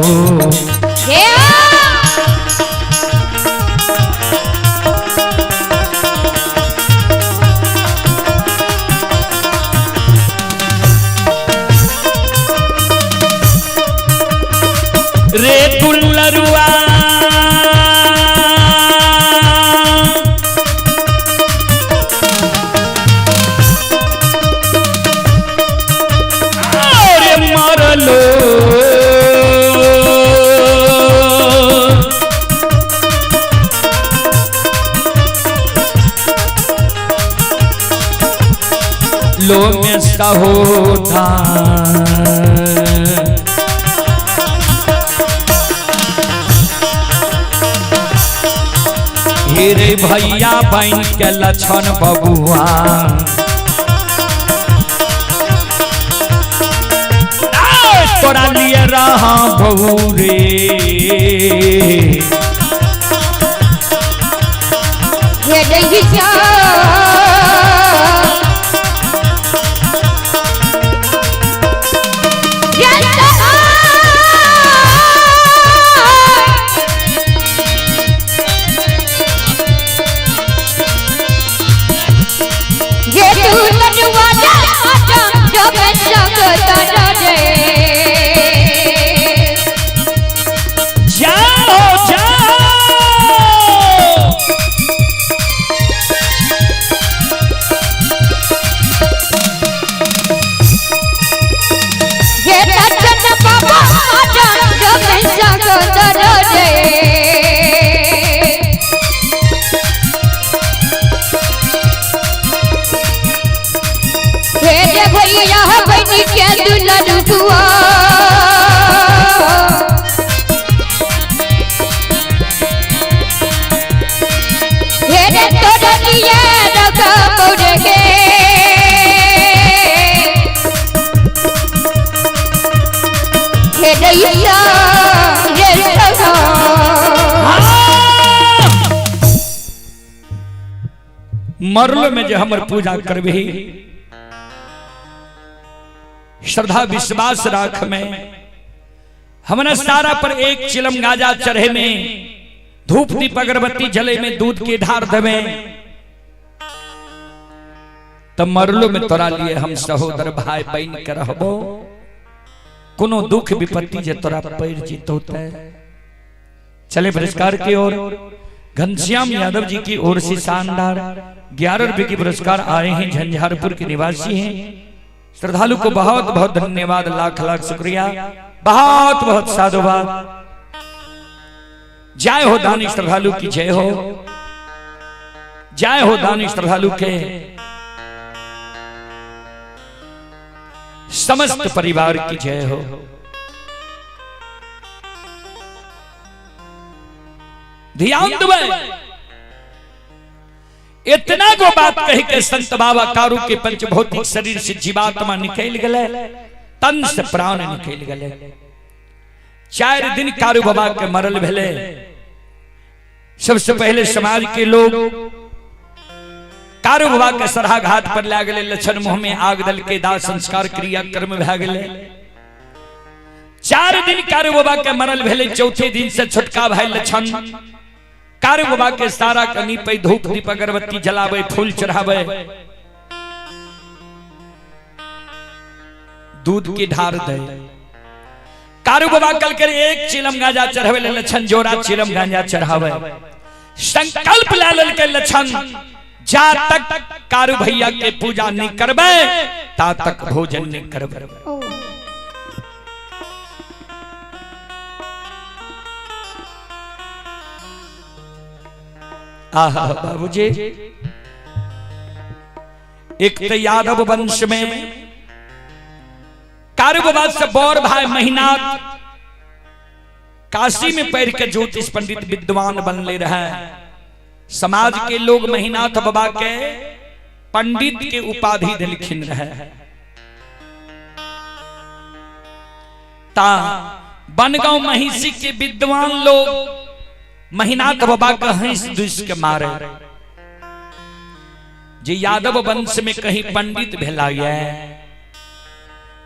रे दुलरुआ, अरे मरलो लो में सहोता रे भैया बन के लक्षण बबुआ, तोरा लिए रहा बहू रे। जाओ जाओ मरलो में जे हमर पूजा करबी, श्रद्धा विश्वास राख में हमरा सारा पर एक चिलम गाजा चढ़े में, धूप दीप अगरबत्ती जले में, दूध के धार देवे, तब मरलो में तोरा लिए हम सहोदर भाई बहन के रहबो। कोनो दुख विपत्ति जे तोरा पैर जीतो ते। चले पुरस्कार की ओर। घनश्याम यादव जी की ओर से शानदार 11 रुपए के पुरस्कार आए हैं। झंझारपुर के निवासी हैं। श्रद्धालु को बहुत बहुत धन्यवाद, लाख लाख शुक्रिया, बहुत बहुत साधुवाद। जय हो दानी श्रद्धालु की जय हो, जय हो दानी श्रद्धालु के समस्त परिवार की जय हो। ध्यान देबै, इतना गो बात कही के संत बाबा कारू के पंचभौतिक शरीर से जीवात्मा निकल गए, तन से प्राण निकल गए। 4 दिन कारू बाबा के मरल भेले। सबसे पहले समाज के लोग कारू बाबा के सरहा घाट पर ला गए, लक्षण मुंह में आग दल के दाह संस्कार क्रिया कर्म भए गेले। 4 दिन कारू बाबा के मरल भेले। चौथे दिन से छोटका भाई लक्षण कारू बाबा के सारा कनी पे धूप दीप अगरबत्ती जलावे, फूल चढ़ावे, दूध की ढार दे। कारू बाबा कल कर एक चिलम गांजा चढ़ावे, लक्षण जोड़ा चिलम गांजा चढ़ावे। संकल्प ला ललके लक्षण, जा तक कारू भैया के पूजा नहीं करबे ता तक भोजन नहीं करबे। आहा बाबूजी, एक तो यादव वंश में कारू बाबा से बौर भाई महिनाथ काशी में पढ़ के ज्योतिष पंडित विद्वान बनले रहे। समाज के लोग महिनाथ बाबा के पंडित के उपाधि दिलखिन रहे। ता बनगांव महिषी के विद्वान लोग महिनाथ बाबा का हंस दुस के मारे। जे यादव वंश में कहीं पंडित भेला ये,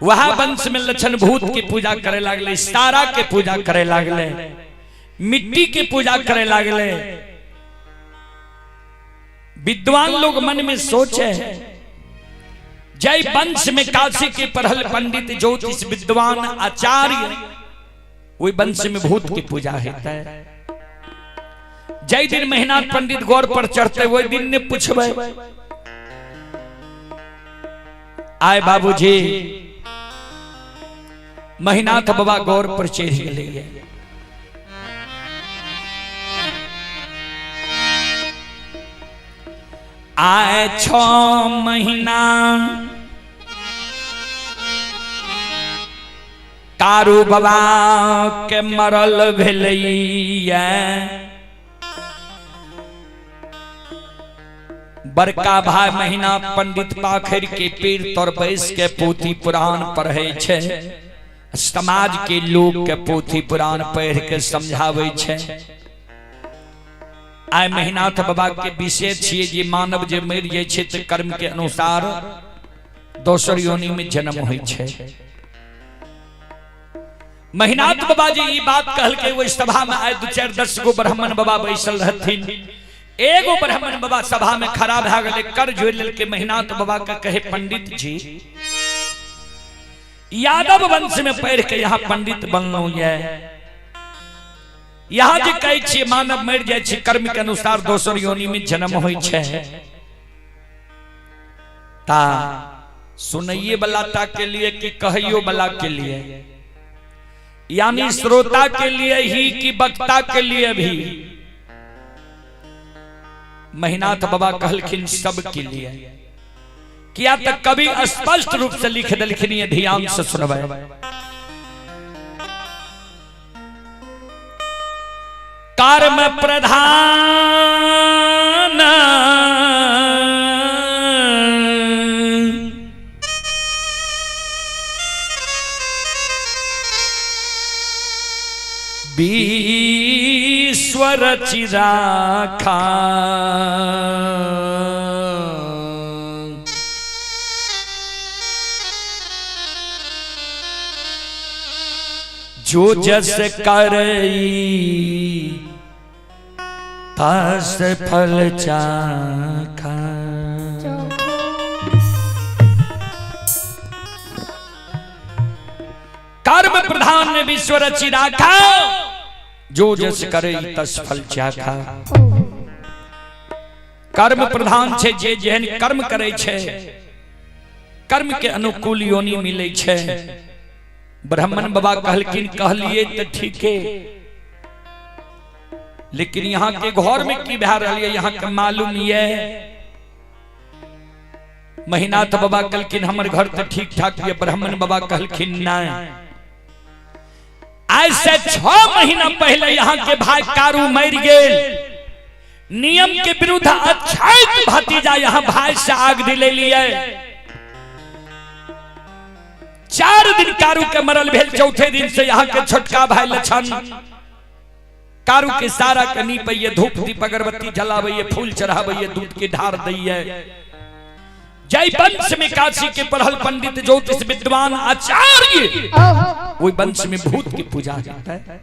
वह वंश में लक्षण भूत की पूजा करे लागले, सारा के पूजा करे लागले, मिट्टी की पूजा करे लागले। विद्वान लोग मन में सोचे, जय वंश में काशी के पढ़ल पंडित ज्योतिष विद्वान आचार्य, वही वंश में भूत की पूजा होता है। जय दिन महिनाथ पंडित गौर पर चढ़ते वही दिन ने पूछबे, आए बाबूजी महिनाथ बाबा गौर पर चढ़ गए। आए 6 महीना कारू बाबा के मरल भेलैया। बड़का भाई महीना पंडित पाखर के पीर तर बैस के पोथी पुराण पढ़े छे, समाज के लोग के पोथी पुराण पढ़ के समझावे छे। आय महिनाथ बाबा के विषय छिए जे मानव जे मरि जाइ छै त कर्म के अनुसार दोसर योनि में जन्म होइ छै। महिनाथ बाबा जी ई बात कहलकै ओहि सभा में आय 2 4 10 गो ब्राह्मण बाबा बैसल रहथिन। एगो ब्राह्मण बाबा सभा में खड़ा भए गेलै, कर जोड़ि लेलकै महिनाथ बाबा के, कहे पंडित जी यादव वंश में पढ़ के यहाँ पंडित बनलहुँ ये, यहाँ जे कहै छियै मानव मरि जाइ छै कर्म के अनुसार दोसर योनि में जन्म होइ छै, ता सुनैये वाला ता के लिए कि कहैयो वाला के लिए, यानी श्रोता के लिए ही कि वक्ता के लिए भी। महिनाथ बाबा कहलखिन सब के लिए। किया तक कभी स्पष्ट रूप से लिख देलखिन, ये ध्यान से सुनबै। कर्म प्रधान विश्व रचि राखा, जो जस करई तस फल चाखा। कर्म प्रधान ने विश्व रचि राखा, जो जस करे तस फल चाखा। कर्म प्रधान छे, जे जेहन कर्म करे छे कर्म के अनुकूल योनि मिले छे। ब्राह्मण बाबा कहलखिन कहलिए तो ठीक है, लेकिन यहाँ के घर में की भए रहल है यहाँ के मालूम ये। महिनाथ बाबा कहलखिन हमर घर तो ठीक ठाक ये। ब्राह्मण बाबा कहलखिन नहीं, आज से 6 महीना पहले यहाँ के भाई कारू मर गेल, नियम के विरुद्ध अछैत भतीजा यहाँ भाई से आग दिले लिए। 4 दिन कारू के मरल भेल, चौथे दिन से यहाँ के छोटका भाई लछन कारू के सारा के नीपैये, धूप दीप अगरबत्ती जलाबैये, फूल चढ़ाबैये, दूध के ढार दैये। जय वंश में काशी के पढ़ल पंडित ज्योतिष विद्वान आचार्य, वही वंश में भूत की पूजा जाता है।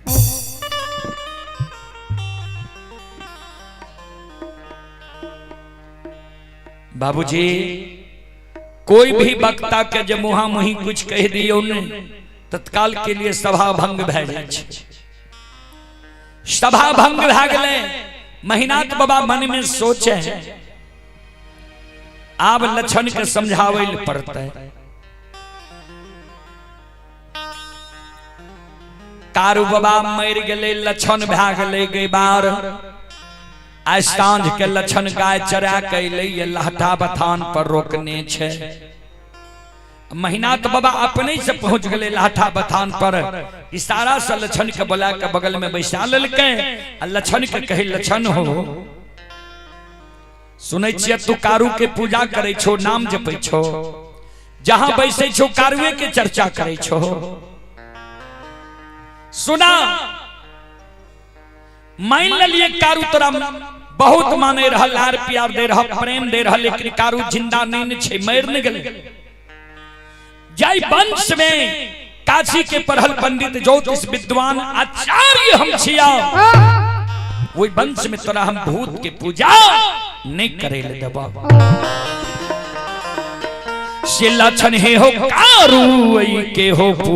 बाबूजी कोई भी वक्ता के जब मुहा मुही कुछ कह दियो ने तत्काल के लिए सभा भंग भए जाइ छै। सभा भंग भए गेलै। महिनाथ बाबा मन में सोचे आब लक्षण के समझावे ल पड़तै। कारू बाबा मरि गेलै, लक्षण भए गेलै गैबार। आज साँझ के लक्षण गाय चरा के अयलै, लहटा बथान पर रोकने छै। महिनाथ बाबा अपने से पहुंच गए लाठा बथान पर, इशारा से लक्षण के बोला के बगल में बैसा लेलकै आ लक्षण के कहे लक्षण हो सुनै छियै तू कारू के पूजा करै छो, नाम जपै छो, जहां बैसै छो कारुए के चर्चा करै छो। सुना मान लिए कारू तोरा बहुत माने रहल, लार प्यार दे रहा, प्रेम दे रहा, लेकिन कारू जिंदा नहीं छे, मर नहीं गेलै। जय वंश में काशी के पढ़ल पंडित ज्योतिष विद्वान आचार्य हम छिया, वही वंश में तोरा हम भूत के पूजा नहीं करे ले देबा। से लक्षण हे हो कारू के हो पू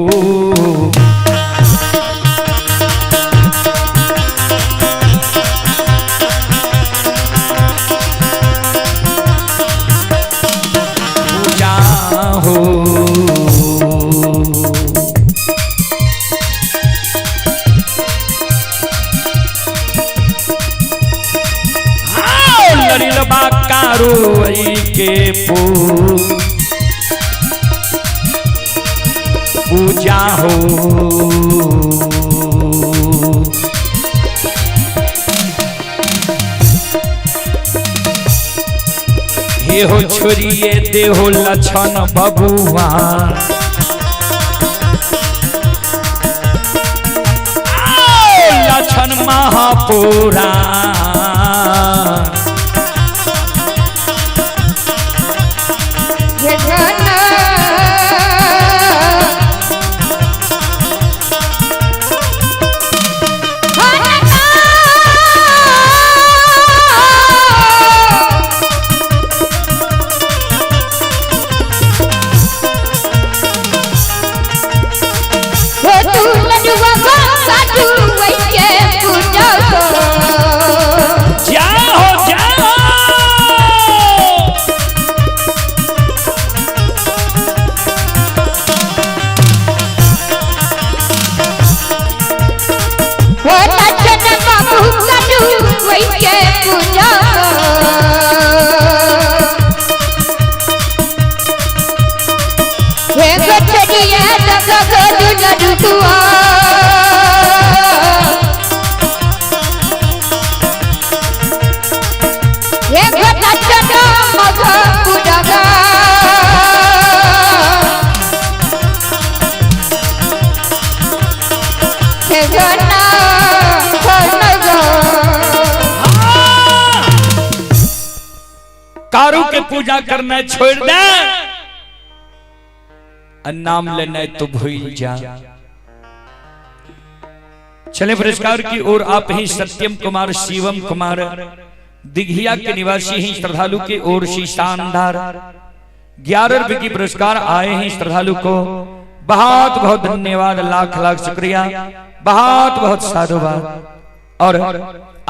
पूजा हो। कारू के पूजा हो। हे हो छोरिए देहो लक्षण बबुआ, लक्षण महापुरा। कारू के पूजा करना छोड़ दे, नाम लेना तो भूल जा। चले पुरस्कार की ओर आप ही सत्यम कुमार शिवम कुमार दिघिया के निवासी ही श्रद्धालु की ओर से शानदार 11 रुपए की पुरस्कार आए हैं। श्रद्धालु को बहुत बहुत धन्यवाद, लाख लाख शुक्रिया, बहुत बहुत साधुवाद। और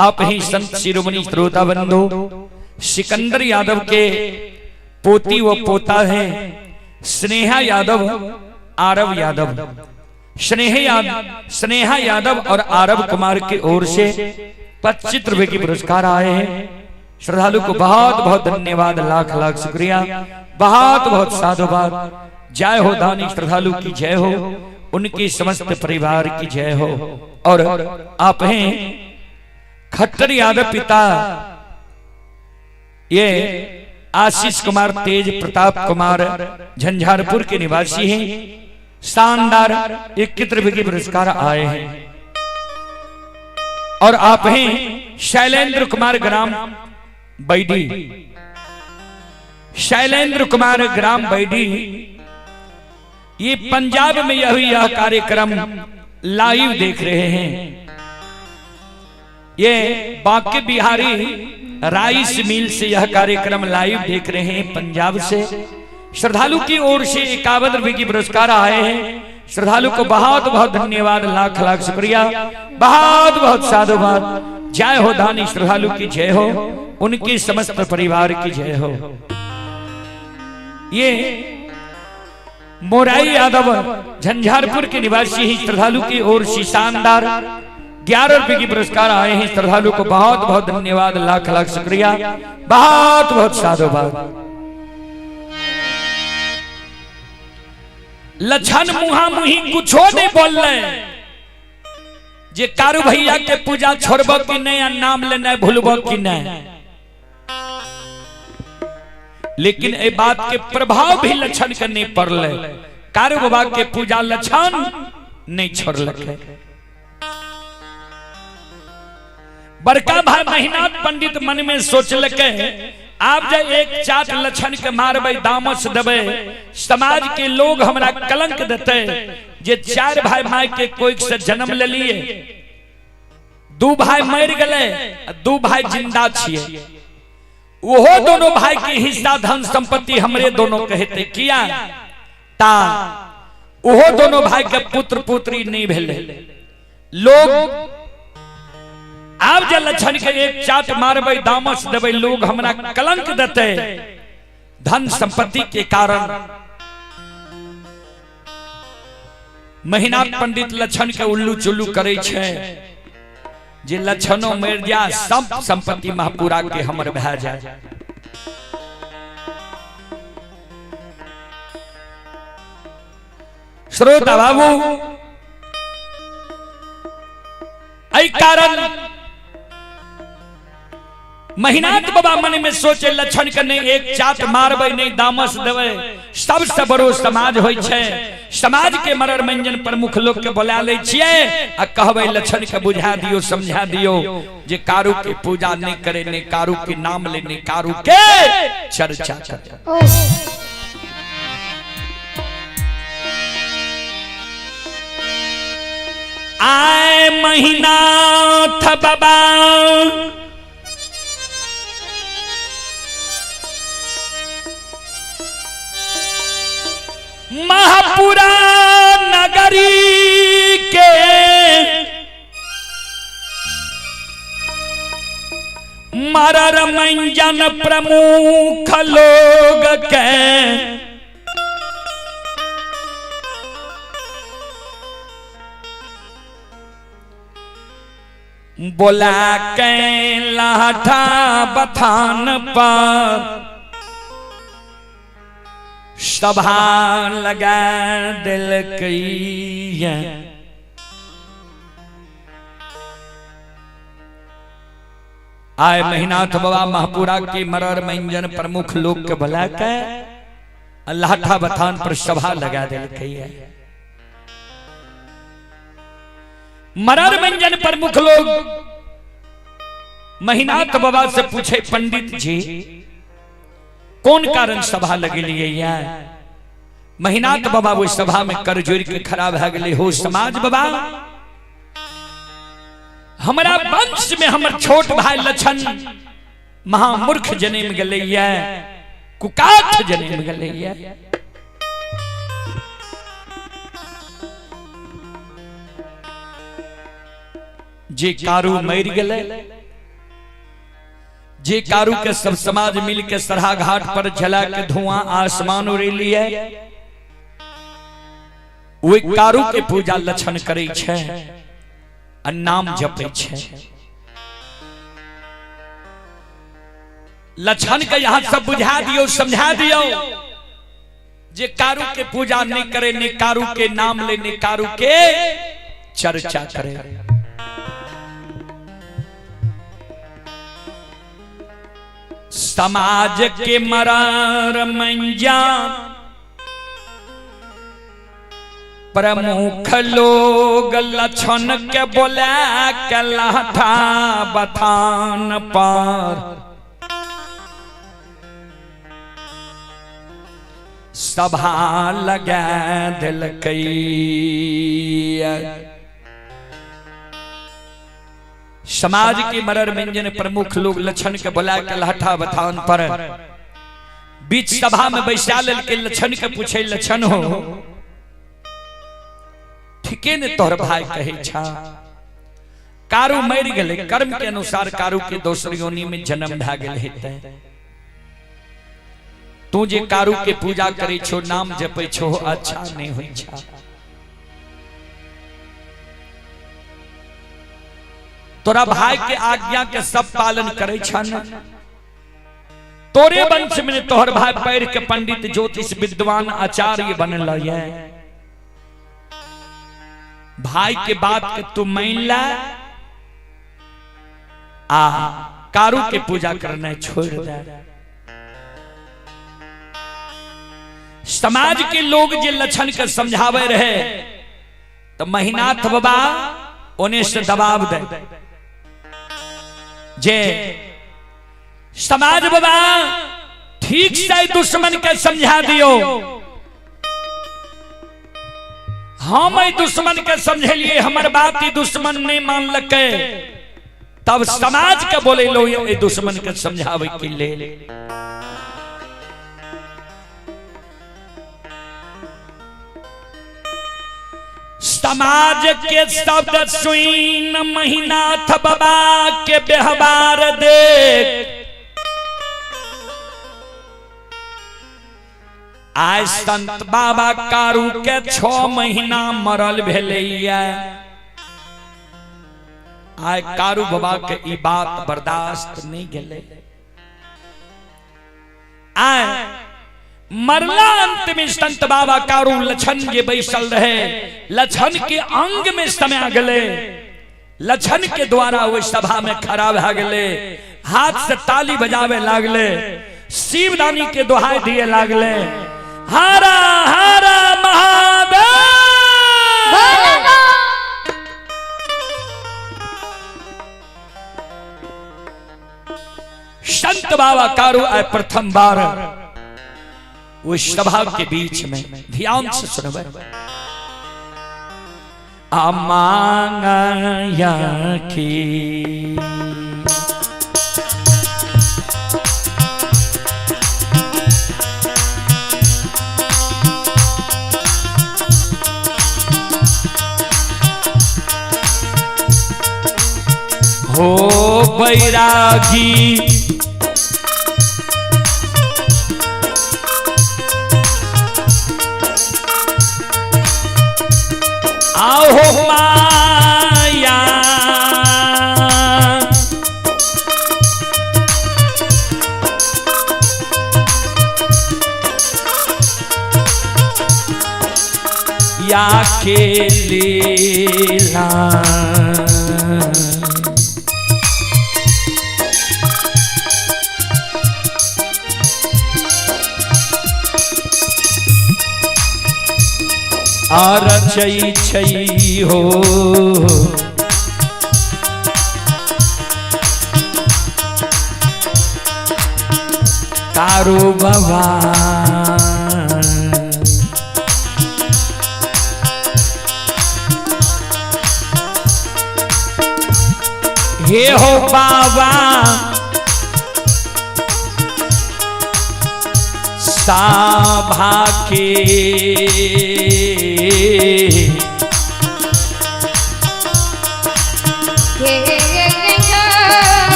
आप ही संत शिरोमणि श्रोता बंधु सिकंदर यादव के पोती व पोता है स्नेहा यादव, आरव यादव, स्नेहा यादव और आरव कुमार की ओर से 25 रुपए की पुरस्कार आए हैं। श्रद्धालु को बहुत बहुत धन्यवाद, लाख लाख शुक्रिया, बहुत बहुत साधुवाद। जय हो दानी श्रद्धालु की जय हो, उनके समस्त परिवार की जय हो। और आप हैं खट्टर यादव पिता ये आशीष कुमार तेज प्रताप कुमार झंझारपुर के निवासी हैं, शानदार 21 रुपए के पुरस्कार आए हैं। और आप हैं शैलेंद्र कुमार ग्राम बैडी, शैलेंद्र कुमार ग्राम बैडी, ये पंजाब में यह कार्यक्रम लाइव देख रहे हैं। ये बांके बिहारी राइस मिल से यह कार्यक्रम लाइव देख रहे हैं पंजाब से। श्रद्धालु की ओर से 51 रुपए की पुरस्कार आए हैं। श्रद्धालु को बहुत बहुत धन्यवाद, लाख लाख शुक्रिया, बहुत बहुत साधुवाद। जय हो दानी श्रद्धालु की जय हो, उनके समस्त परिवार की जय हो। ये मोराई यादव झंझारपुर के निवासी ही श्रद्धालु की ओर से शानदार 11 रुपए की पुरस्कार आए हैं। श्रद्धालु को बहुत बहुत धन्यवाद, लाख लाख शुक्रिया, बहुत बहुत साधुवाद। लछन मुहा मुही कुछो नहीं बोल रहे जे कारू भैया के पूजा छोड़ब कि नहीं आ नाम लेना भूलब कि नहीं, लेकिन ए बात के प्रभाव भी लछन के नहीं पड़ले। कारू बाबा के पूजा लछन नहीं छोड़लक। बड़का भाई महिनाथ पंडित मन में सोचलक आप जे एक चाट लछन के मारबै, दामस देबै, समाज के लोग हमरा कलंक देते जे 4 भाई my के कोई से जन्म ले लिए, 2 भाई मर गए, 2 भाई जिंदा छिए, वो दोनों भाई के हिस्सा धन संपत्ति हमरे दोनों कहते किया ता वो दोनों भाई के पुत्र पुत्री नहीं भेले। लोग आप जे लछन के एक चाट मारबै, दामस देबै, लोग हमरा कलंक देते धन संपत्ति के कारण। महिनाथ पंडित लछन के उल्लू चुल्लू करे छे जे लछनो मर जा सब संपत्ति महापुरा के हमर भए जाए। श्रोता बाबू एहि कारण महिनाथ बाबा मन में सोचे लछन के नहीं एक चाट मारबै, नहीं दामस देबै, सबसे बड़ो समाज होइ छै, समाज के मरर मंजन प्रमुख लोग के बोला लै छियै आ कहबै लछन के बुझा दियो, समझा दियो जे कारू के पूजा नहीं करे, नहीं कारू के नाम ले, नहीं कारू के चर्चा करे। आए महिनाथ बाबा महापुरा नगरी के मरर मंजन प्रमुख लोग के बोला के लाठा बथान पर सभा लगा दिलकैया। आए महिनाथ बाबा महापुरा के मरर मंजन प्रमुख लोग के बुला के लाठा बथान पर सभा लगा दिलकैया। मरर मंजन प्रमुख लोग महिनाथ बाबा से पूछे, पंडित जी कौन कारण सभा लगेलिए? महिनाथ बाबा वो सभा में कर जोड़ के खड़ा भए गेलै। हो समाज बाबा, हमरा वंश में हमर छोट भाई लछन महामूर्ख जन्म गेलैया, कुकाठ जन्म गेलैया। जे कारू मर गेलै, जे कारू के सब समाज मिल के सरहा घाट पर जला के धुआं आसमान उड़ेलिए, ओहि कारू के पूजा लछन करै छै आ नाम जपै छै। लछन के यहाँ सब बुझा दियो, समझा दियो जे कारू के पूजा नहीं करे, नहीं कारू के नाम ले, नहीं कारू के चर्चा करे। समाज के मरार मंजा प्रमुख लोग लछन के बोला के लाठा बथान पर सभा लगा दिलकै। समाज के मरर व्यंजन प्रमुख लोग लछन के बोला के लाठा बथान पर बीच सभा में बैसा लेलकै। लछन के पूछे, लछन हो ठीके ने तोहर भाई कहे छा, कारू मर गेलै, कर्म के अनुसार कारू के दोसर योनि में जन्म भए गेल हेतै, तू जे कारू के पूजा करे छो, नाम जपै छो, अच्छा नहीं होइ छा। तोरा भाई के आज्ञा के सब पालन करे छन, तोरे वंश में तोहर भाई पढ़ के पंडित ज्योतिष विद्वान आचार्य बनल है। भाई के बात के तू मान ला आ कारू के पूजा करना छोड़ दे। समाज के लोग जे लछन के समझावे रहे तो महिनाथ बाबा ओने से दबाव दे, जे समाज बाबा ठीक से दुश्मन के समझा दियो, हम दुश्मन के समझेलिए, हमर बात ही दुश्मन नहीं मानलकै, तब समाज के बोले लो ये दुश्मन के समझावे के लेल। समाज के शब्द सुन महिनाथ बाबा के व्यवहार देख आय संत बाबा कारू के 6 महीना मरल भेलैया। आय कारू बाबा के ई बात बर्दाश्त नहीं गेलै। आय मरला अंत में संत बाबा कारू लछन जे बैसल रहे, लछन के अंग में समा गेलै, लछन के द्वारा ओहि सभा में खड़ा भए गेलै, हाथ से ताली बजावे लागले, शिवदानी के दोहाई दिए लागले, हरा हरा महादेव। संत बाबा कारू आए प्रथम बार उस सभा के बीच में, ध्यान से सुनबे, अमांगया की हो बैरागी आओ माया या के लीला आरचै छै हो कारू बाबा हे हो बाबा साभा के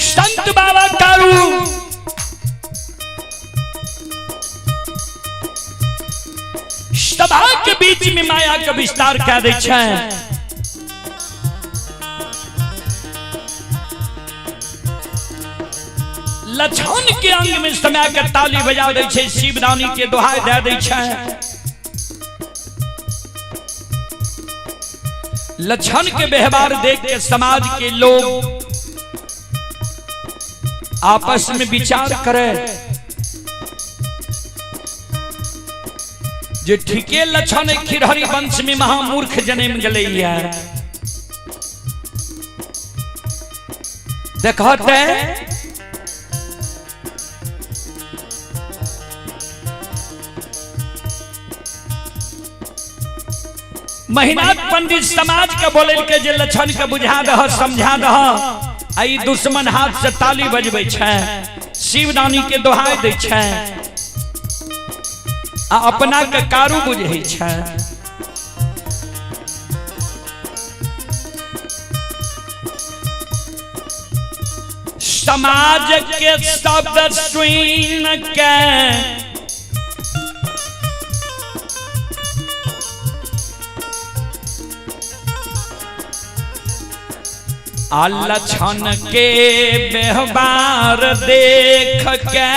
संत बाबा कारू सभा के बीच में माया के विस्तार कह दै छै। लक्षण के अंग में समय के ताली बजा दै छै, शिवदानी के दोहाई दे दै छै। लक्षण के व्यवहार देख के समाज के लोग आपस में विचार करे जे ठीके लक्षण खिरहरी वंश में महामूर्ख जन्म गले है। देखते महिनाथ पंडित समाज के बोले के जे लक्षण के बुझा दह समझा दह, आई दुश्मन हाथ से ताली बजबै छै, शिवदानी के दोहाई दै छै आ अपना के कारू बुझै छै। समाज के शब्द सुन के लक्षण के व्यवहार देख के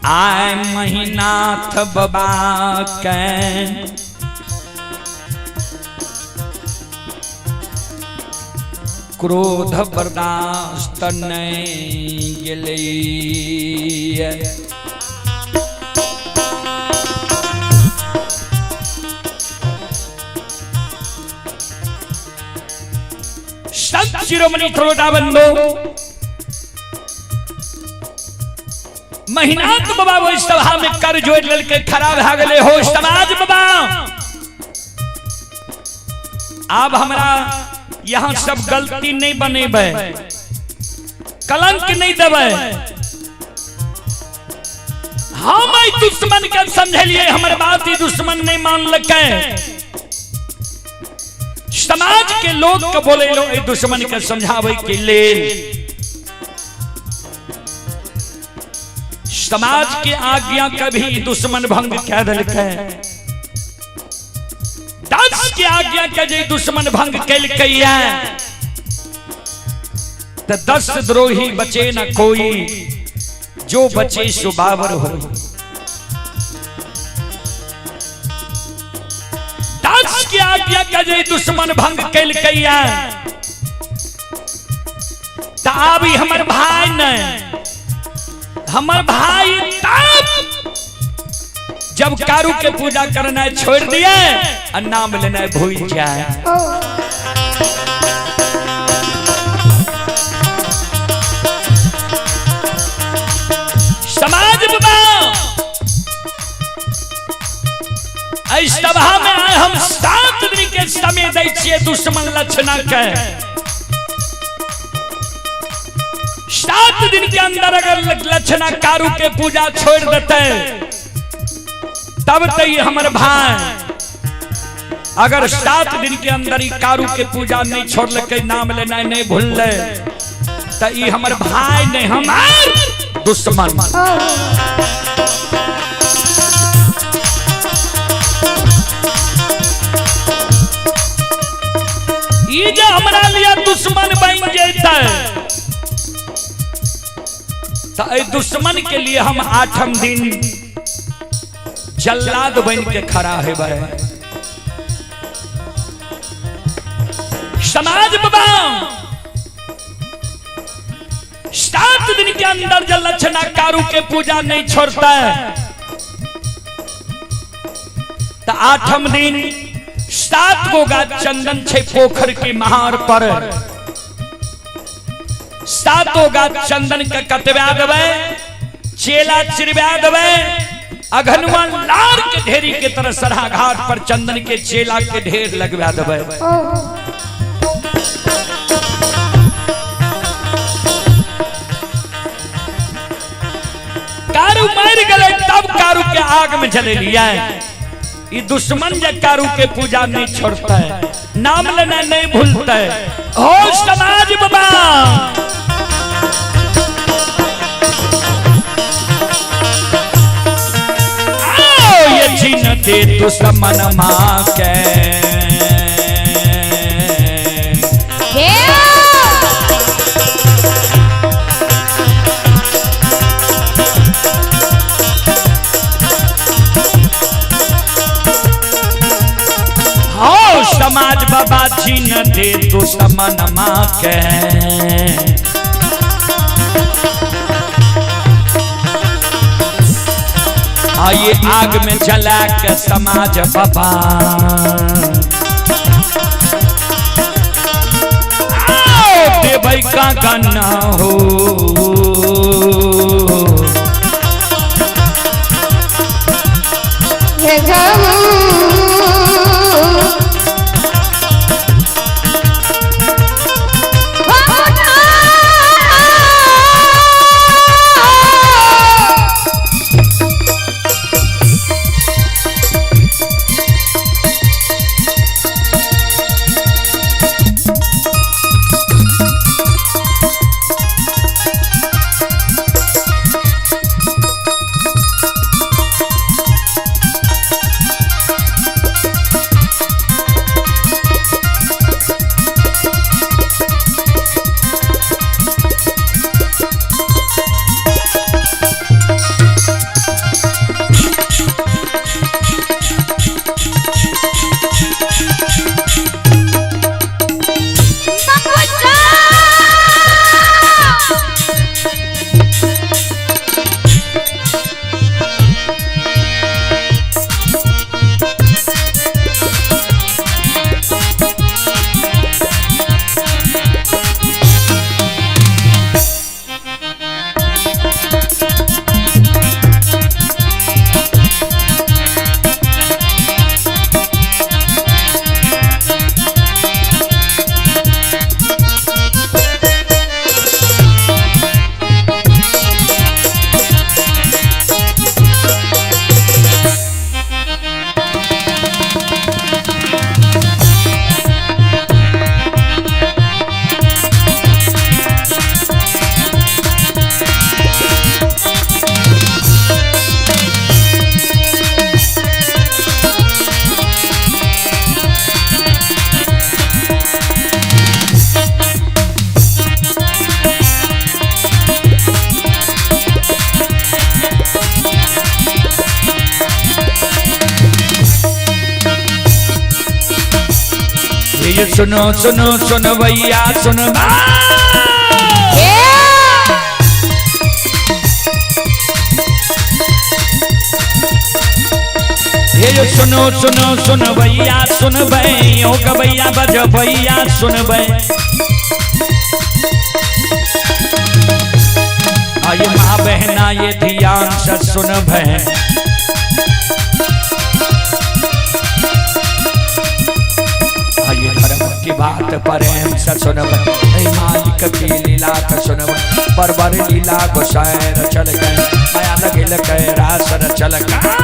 आय महिनाथ बाबा के क्रोध बर्दाश्त नहीं गेलै। संत शिरोमणि श्रोता बंधु महिनाथ बाबा ओहि सभा में कर जोड़ लेलकै, खड़ा भए गेलै। हो समाज बाबा, आब हमरा यहाँ सब गलती नहीं बनेबै, कलंक नहीं देबै। हम एहि दुश्मन के समझलिए, हमर बात ही दुश्मन नहीं मानलकै। समाज के लोग के बोले लो दुश्मन के समझावे के लेल। समाज के आज्ञा कभी दुश्मन भंग कह दिलकै। 10 के आज्ञा के जे दुश्मन भंग केलकैया त 10 द्रोही बचे न कोई, जो बचे सो बाबर हो। 10 के आज्ञा के जे दुश्मन भंग केलकैया त आब ई हमर भाई नहीं, हमर भाई तब जब कारू के पूजा करना छोड़ दिए और नाम लेना भूल जाए। समाज बाबा सभा में आए हम 7 दिन के समय दै छियै दुश्मन लक्षणा के। 7 दिन के अंदर अगर लक्षणा कारू के पूजा छोड़ देते तब तो ये हमर भाई, अगर 7 दिन के अंदर ही कारू के पूजा नहीं छोड़लकै, नाम लेना नहीं भूललै, तो ये हमर भाई नहीं हमार दुश्मन। ये जे हमरा लिए दुश्मन बन जेतै तो दुश्मन के लिए हम 8म दिन जल्लाद बन के खड़ा है। समाज बाबा 7 दिन के अंदर जब लक्षणा कारू के पूजा नहीं छोड़ता है तो 8म दिन 7 गो गाछ चंदन छे पोखर के महार पर, 7 गाछ चंदन के कटवा देबै, चेला चिरवा देबै, अघनुआ लार के ढेरी के तरह सरहा घाट पर चंदन के चेला के ढेर लगवा देबै। कारू मर गए तब कारू के आग में जले लिया। ये दुश्मन जे कारू के पूजा नहीं छोड़ता है, नाम लेना नहीं भूलता है। हो समाज बाबा ये छीन दे दुश्मन माँ के। समाज बाबा छीन दे दुश्मन माँ के। आइए आग में जला के समाज बाबा आओ देवई का गाना हो। हे सुनो सुनो सुनवैया सुनबा। हे सुनो सुनो सुनवैया सुनबै, ओ गवैया बजबैया सुनबै। आये माँ बहना ये ध्यान से सुनबै। आये धर्म की बात प्रेम से सुनबै, मालिक की लीला के सुनबै। बरबर लीला गोसाई रचल गए, माया लगिल के रास रचल गए।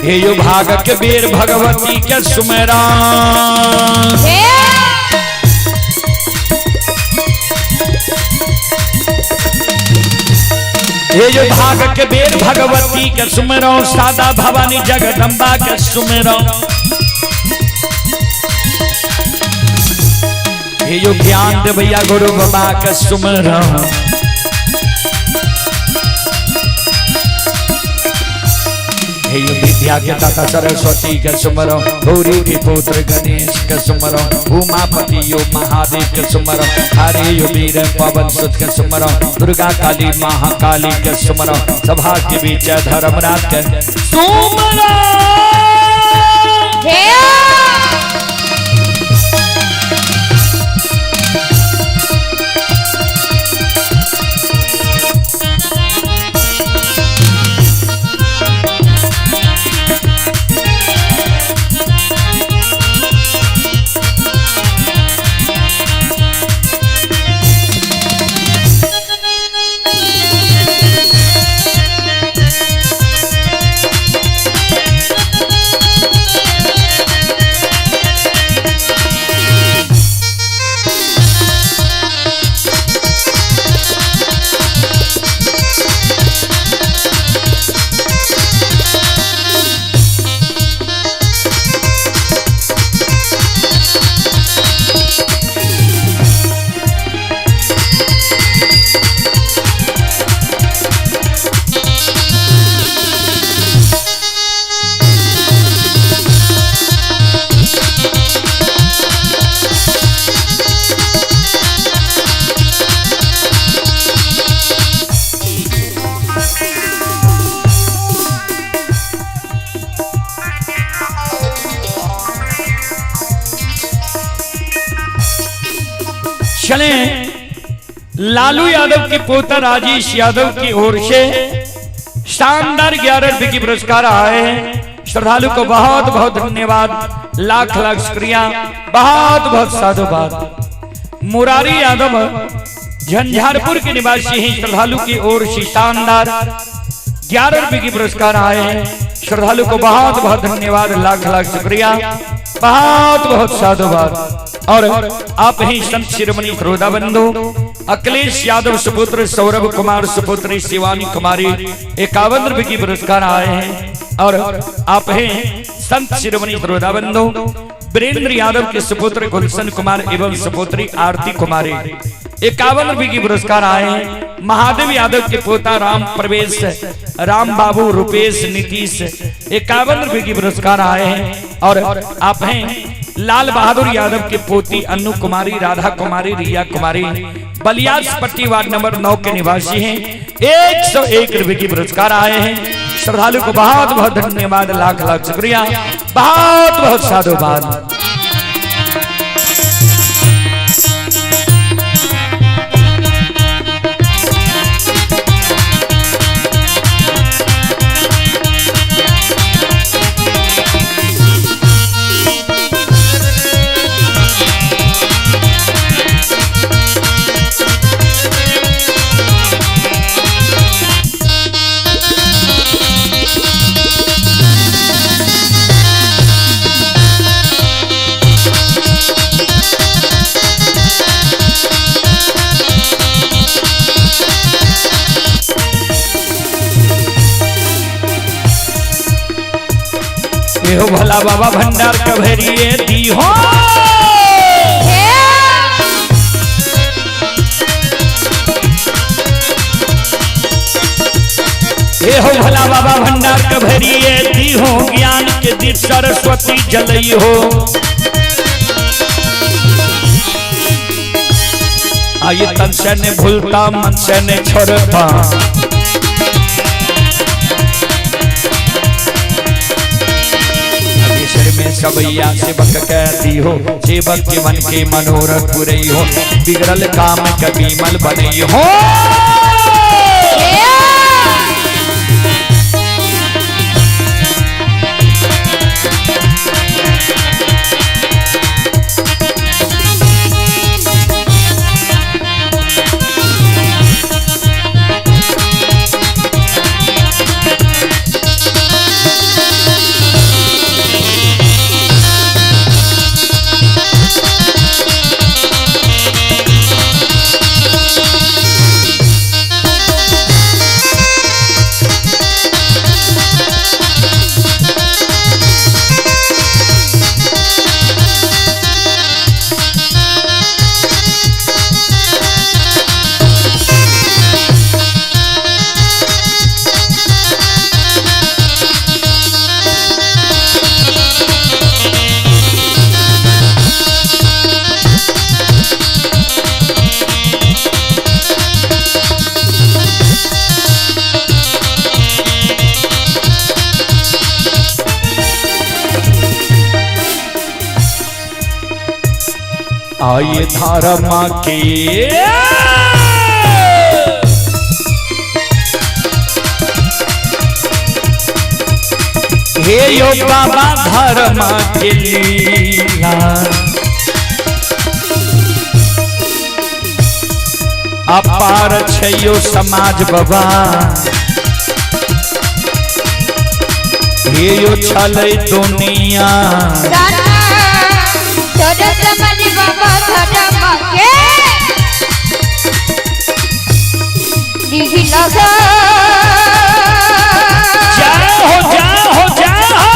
हे यो भाग के बेर भगवती के सुमेरा। हे यो भाग के बेर भगवती के सुमेरा, सादा भवानी जगदम्बा के सुमेरा। हे यो ज्ञान देवैया गुरु बाबा के सुमेरा। हे विद्या के दाता सरस्वती के सुमरो, गौरी के पुत्र गणेश के सुमरो, उमापति यो महादेव के सुमरो, हरे यो वीर पवन सुत के सुमरो, दुर्गा काली महाकाली के सुमरो, सभा के बीच धर्मराज के सुमरो। चले लालू यादव के पोता राजेश यादव की ओर से शानदार 11 रुपए की पुरस्कार आए हैं। श्रद्धालु को बहुत बहुत धन्यवाद, लाख लाख शुक्रिया, बहुत बहुत साधुवाद। मुरारी यादव झंझारपुर के निवासी हैं, श्रद्धालु की ओर से शानदार 11 रुपए की पुरस्कार आए हैं। श्रद्धालु को बहुत बहुत धन्यवाद, लाख लाख शुक्रिया, बहुत बहुत साधुवाद। और आप ही संत शिरोमणि श्रोता बंधु अखिलेश यादव सुपुत्र सौरभ कुमार सुपुत्री शिवानी कुमारी 51 रुपए की पुरस्कार आए हैं। और आप हैं संत शिरोमणि श्रोता बंधु वीरेंद्र यादव के सुपुत्र गुलशन कुमार एवं सुपुत्री आरती कुमारी 51 रुपए की पुरस्कार आए हैं। महादेव यादव के पोता राम प्रवेश राम बाबू रुपेश नीतीश 51 रुपए की पुरस्कार आए हैं। और आप हैं लाल बहादुर यादव के पोती अन्नू कुमारी राधा कुमारी रिया कुमारी बलियास पट्टी वार्ड नंबर 9 के निवासी हैं, 101 रुपए की पुरस्कार आए हैं। श्रद्धालु को बहुत बहुत धन्यवाद, लाख लाख शुक्रिया, बहुत बहुत साधुवाद। हे हो भोला बाबा भंडार कभेरिए दी हो। हे हो भोला बाबा भंडार कभेरिए दी हो, ज्ञान के दीप सरस्वती जलई हो। आइए तन से ने भूलता मन से ने छोड़ता, सिर में सबैया सेवक कहती हो, सेवक के मन के मनोरथ पुरई हो, बिगड़ल काम कभी मल बनई हो। आइए धारा माँ के हे यो बाबा धर्म के लीला अपार छै यो समाज बाबा, हे यो छलै दुनिया। जय हो जय हो जय हो।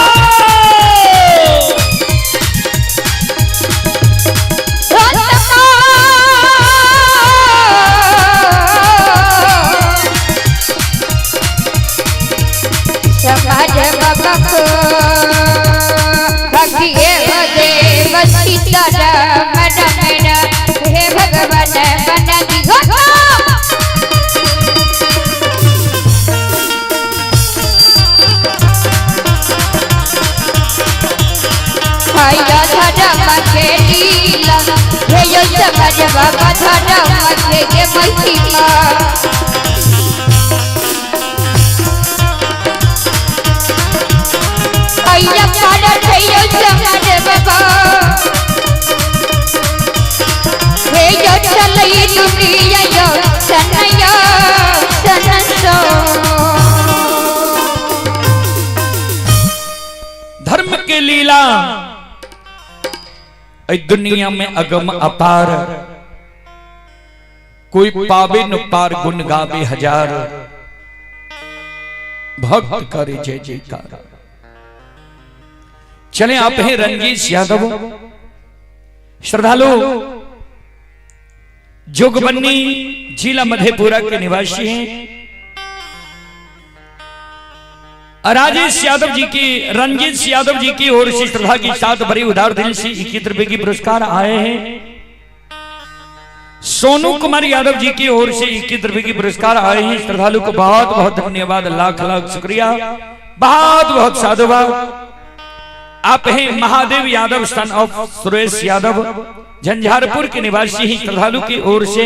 समाज बाबा को हे भगवान बना दी हो। समाज बाबा धर्म के महिमा अय्या पार थयो समाज बाबा, हे यो चलई दुनिया यो सनया सनसो। धर्म के लीला दुनिया में अगम अपार, कोई पावे न पार गुण गावे हजार, भक्त करे जय जयकार। चले आप हैं रंजीत यादव, श्रद्धालु जोगबन्नी जिला मधेपुरा के निवासी हैं। राजेश यादव जी की, रंजीत यादव जी की ओर से श्रद्धा की साथ बड़ी उदार दिल से 21 रुपए की पुरस्कार आए हैं। सोनू कुमार यादव जी की ओर से 21 रुपए की पुरस्कार आए हैं। श्रद्धालु को बहुत बहुत धन्यवाद, लाख लाख शुक्रिया, बहुत बहुत साधुवाद। आप हैं महादेव यादव सन ऑफ सुरेश यादव, झंझारपुर के निवासी ही। श्रद्धालु की ओर से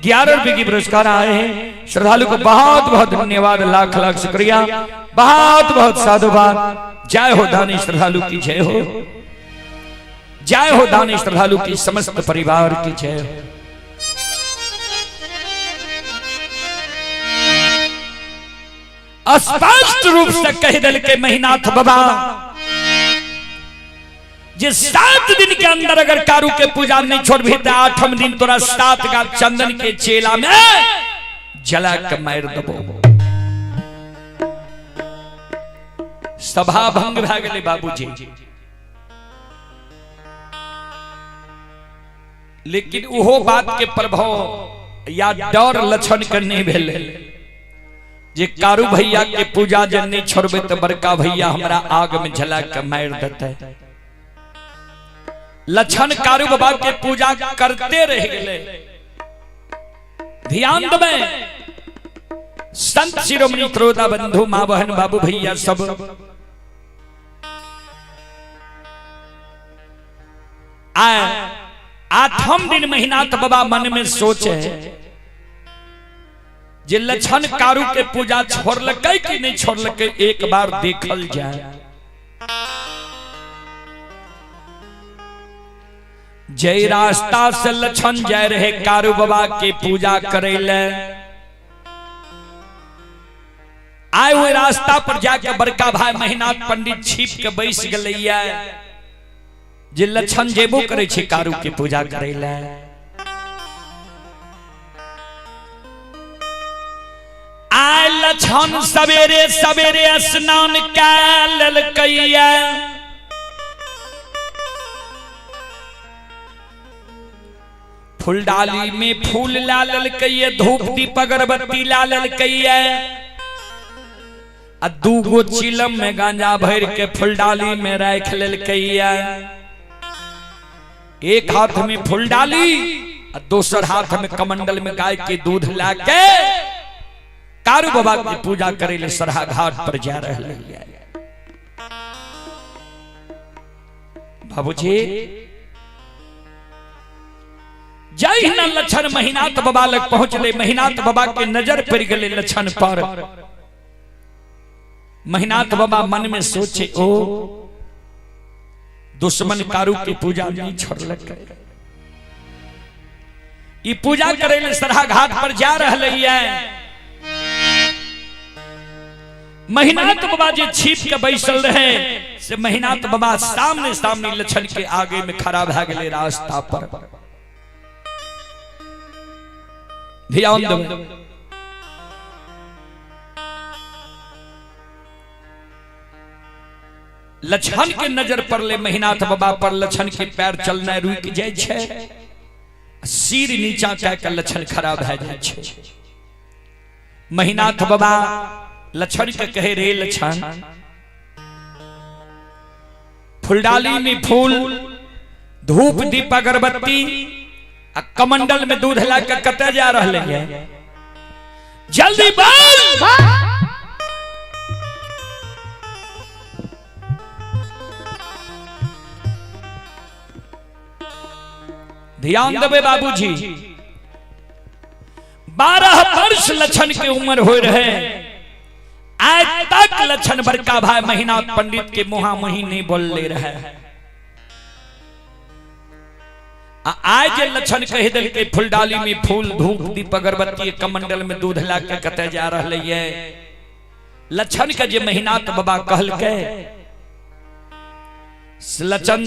11 रुपए की पुरस्कार आए हैं। श्रद्धालु को बहुत बहुत धन्यवाद, लाख लाख शुक्रिया, बहुत बहुत साधुवाद। जय हो दानी श्रद्धालु की जय हो, जय हो दानी श्रद्धालु की समस्त परिवार की जय हो। स्पष्ट रूप से कह दिल के महिनाथ बाबा जे 7 दिन के अंदर अगर कारू के पूजा नहीं छोड़बी तो 8वें दिन तोरा 7 गा चंदन के चेला में जला के मार दबो। सभा भंग भए गेलै बाबूजी। लेकिन ओहो बात के प्रभाव या डर लक्षण के नहीं भेलै जे कारू भैया के पूजा जे नहीं छोड़बै तऽ बड़का भैया हमरा आग में जला के मारि देतै। लक्षण कारू बाबा के पूजा करते रह गेलै। ध्यान देबै संत शिरोमणि त्रोदा बंधु माँ बहन बाबू भैया सब, आए आठम दिन महीनाथ बाबा मन में सोचे जे लक्षण कारू के पूजा छोड़लकै कि नहीं छोड़लकै, एक बार देखल जाए। जय रास्ता से लक्षण जाय रहे कारू बाबा के पूजा करे ले, आए हुए रास्ता पर जाके बड़का भाई महीनाथ पंडित छिप के बैस गेलैया जे लक्षण जेबो करे छै कारू के पूजा करे ले। आए लक्षण सवेरे सवेरे स्नान कै लेलकैया, फुलडाली में फूल ला लेलकैया, धूप दीप अगरबत्ती ला लेलकैया, आ दूगो चिलम में गांजा भर के फुलडाली में राख लेलकैया। एक हाथ में फुलडाली आ दोसर हाथ में कमंडल में गाय के दूध ला के कारू बाबा की पूजा करे ले सरहा घाट पर जा रहे हैं। बाबूजी जय न लक्षण महीनाथ बाबा लग पहुंचले, महीनाथ बाबा के नजर पड़ गए लक्षण पर। महीनाथ बाबा मन में सोचे ओ दुश्मन कारू की पूजा नहीं छोड़लकै, ई पूजा करे ले सरहा घाट पर जा रहे है। महीनाथ बाबा जी छिप के बैसल रहे से महीनाथ बाबा सामने सामने लक्षण के आगे में खड़ा भए गेले रास्ता पर। ध्यान देबै, लक्षण के नजर पड़ले महीनाथ बाबा पर, लक्षण के पैर चलना रुक जाय छै, सिर नीचा कए के लक्षण खड़ा भए जाय छै। महीनाथ बाबा लक्षण के कहे रे लक्षण, फुलडाली में फूल धूप दीप अगरबत्ती आ कमंडल में दूध ला के कतऽ जा रहले है, जल्दी बोल। ध्यान देबै बाबूजी, 12 वर्ष लक्षण के उम्र हो रहे, आज तक लक्षण बड़का भाई महीनाथ पंडित के मुहा मुही नहीं बोलले रहे। आज जे लक्षण कह देलकै फुलडाली में फूल धूप दीप अगरबत्ती कमंडल में दूध ला के कतऽ जा रहलै है, लक्षण के जे महीनाथ बाबा कहलकै, लक्षण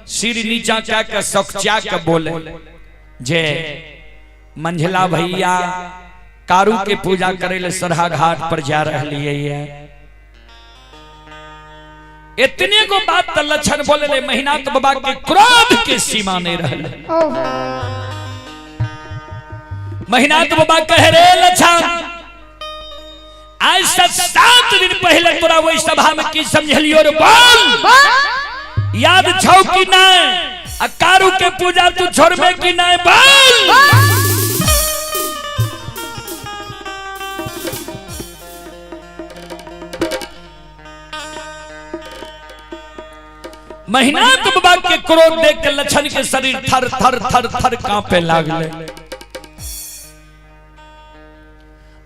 सिर नीचा कए के सखचा के बोले जे मंझला भैया कारू के पूजा करे ले सरहा घाट पर जा रहलियै है। इतने को बात त लक्षण बोले ले महीनाथ बाबा के क्रोध के सीमा नहीं रहले। महीनाथ बाबा कहे रे लक्षण, आज से 7 दिन पहले तोरा वही सभा में की समझलियो रे बोल, याद छौ कि नहीं, आ कारू के पूजा तू छोड़बे कि नहीं बोल। महीनाथ बाबा के क्रोध देख के लक्षण के शरीर थर थर थर थर कांपे लागले।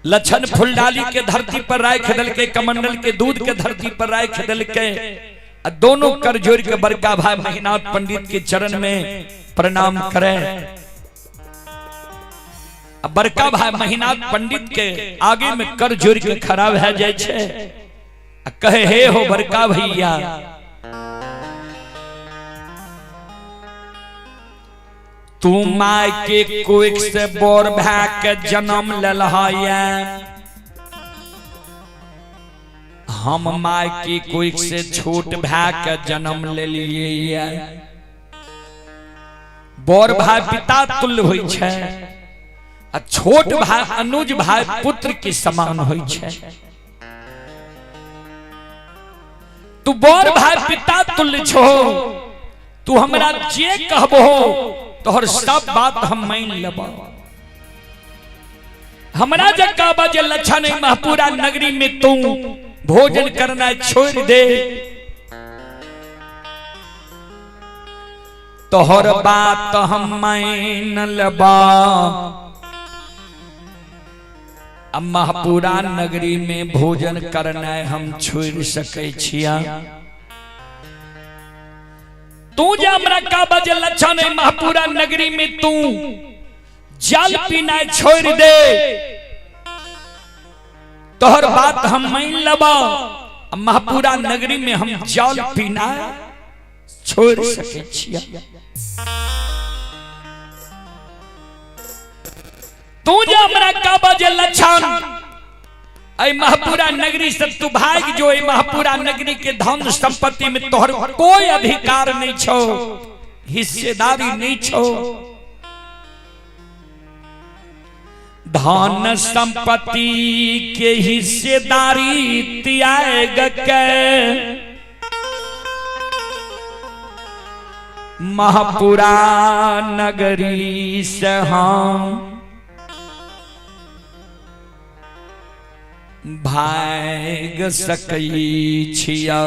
लक्षण फुलडाली के धरती पर राख देलकै, कमंडल के दूध के धरती पर राख देलकै, आ दोनों कर जोड़ के बड़का भाई महीनाथ पंडित के चरण में प्रणाम करे। बड़का भाई महीनाथ पंडित के आगे में कर जोड़ के खड़ा भए जाय छै, आ कहे हे हो बड़का भैया, तू my के कोख से बोर भए के जन्म लेलह, हम माय के कोई से छोट भाई के जन्म लेलिए। बड़ भाई पिता तुल्य होइ छै आ छोट भाई अनुज भाई पुत्र के समान होइ छै। तू बड़ भाई पिता तुल्य छो, तू हमरा जे कहबो तोहर सब बात हम मान लेबो। हमरा जे कहबा जे लक्षण महपुरा नगरी में तू भोजन करना छोड़ दे, तोहर बात हम मान लेबा। महपुरा नगरी में भोजन करना हम छोड़ सकै छिया। तू जे हमरा कहबा जे लक्षण महपुरा नगरी में तू जल पीना छोड़ दे, तोहर बात हम मान लेबा। महपुरा नगरी में हम जल पीना छोड़ सकै छिया। तू जे हमरा कहबा जे लक्षण ऐ महपुरा नगरी से तू भाग जो, ऐ महपुरा नगरी के धन संपत्ति में तोहर कोई अधिकार नहीं छो, हिस्सेदारी नहीं छो। धन संपत्ति के हिस्सेदारी त्याग के महपुरा नगरी से हम भाग सकै छिया।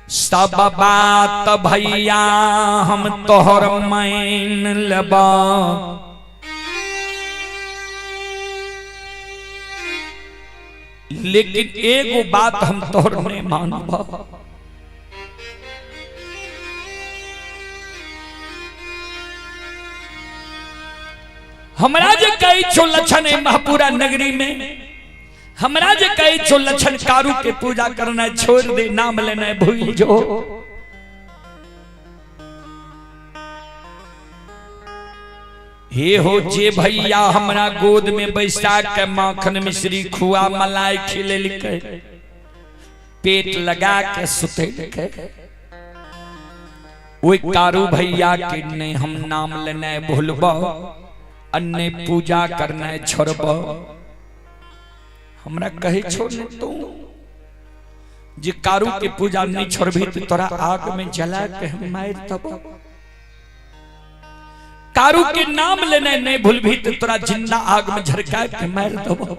सब बात भैया हम तोहर मान लेबा। लेकिन एगो बात हम तोहर नहीं मानब। हमरा जे कहै छो लक्षण महपुरा नगरी में, हमरा जे कहै छो लक्षण कारू के पूजा करना छोड़ दे, नाम लेना भूल जो। हे हो जे भैया हमरा गोद में बैसा के माखन मिश्री खुआ मलाई खिलेलकै, पेट लगा के सुतेलकै, ओहि कारू भैया के नहीं हम नाम लेना भूलबो, अन्य पूजा करना छोड़बो। हमरा कहे छो ने तू जे कारू के पूजा नहीं छोड़बी तो तोरा आग में जला के हम मार दबो। कारू के नाम लेने नहीं भूलबी तो तोरा जिंदा आग में झरका के मार दबो।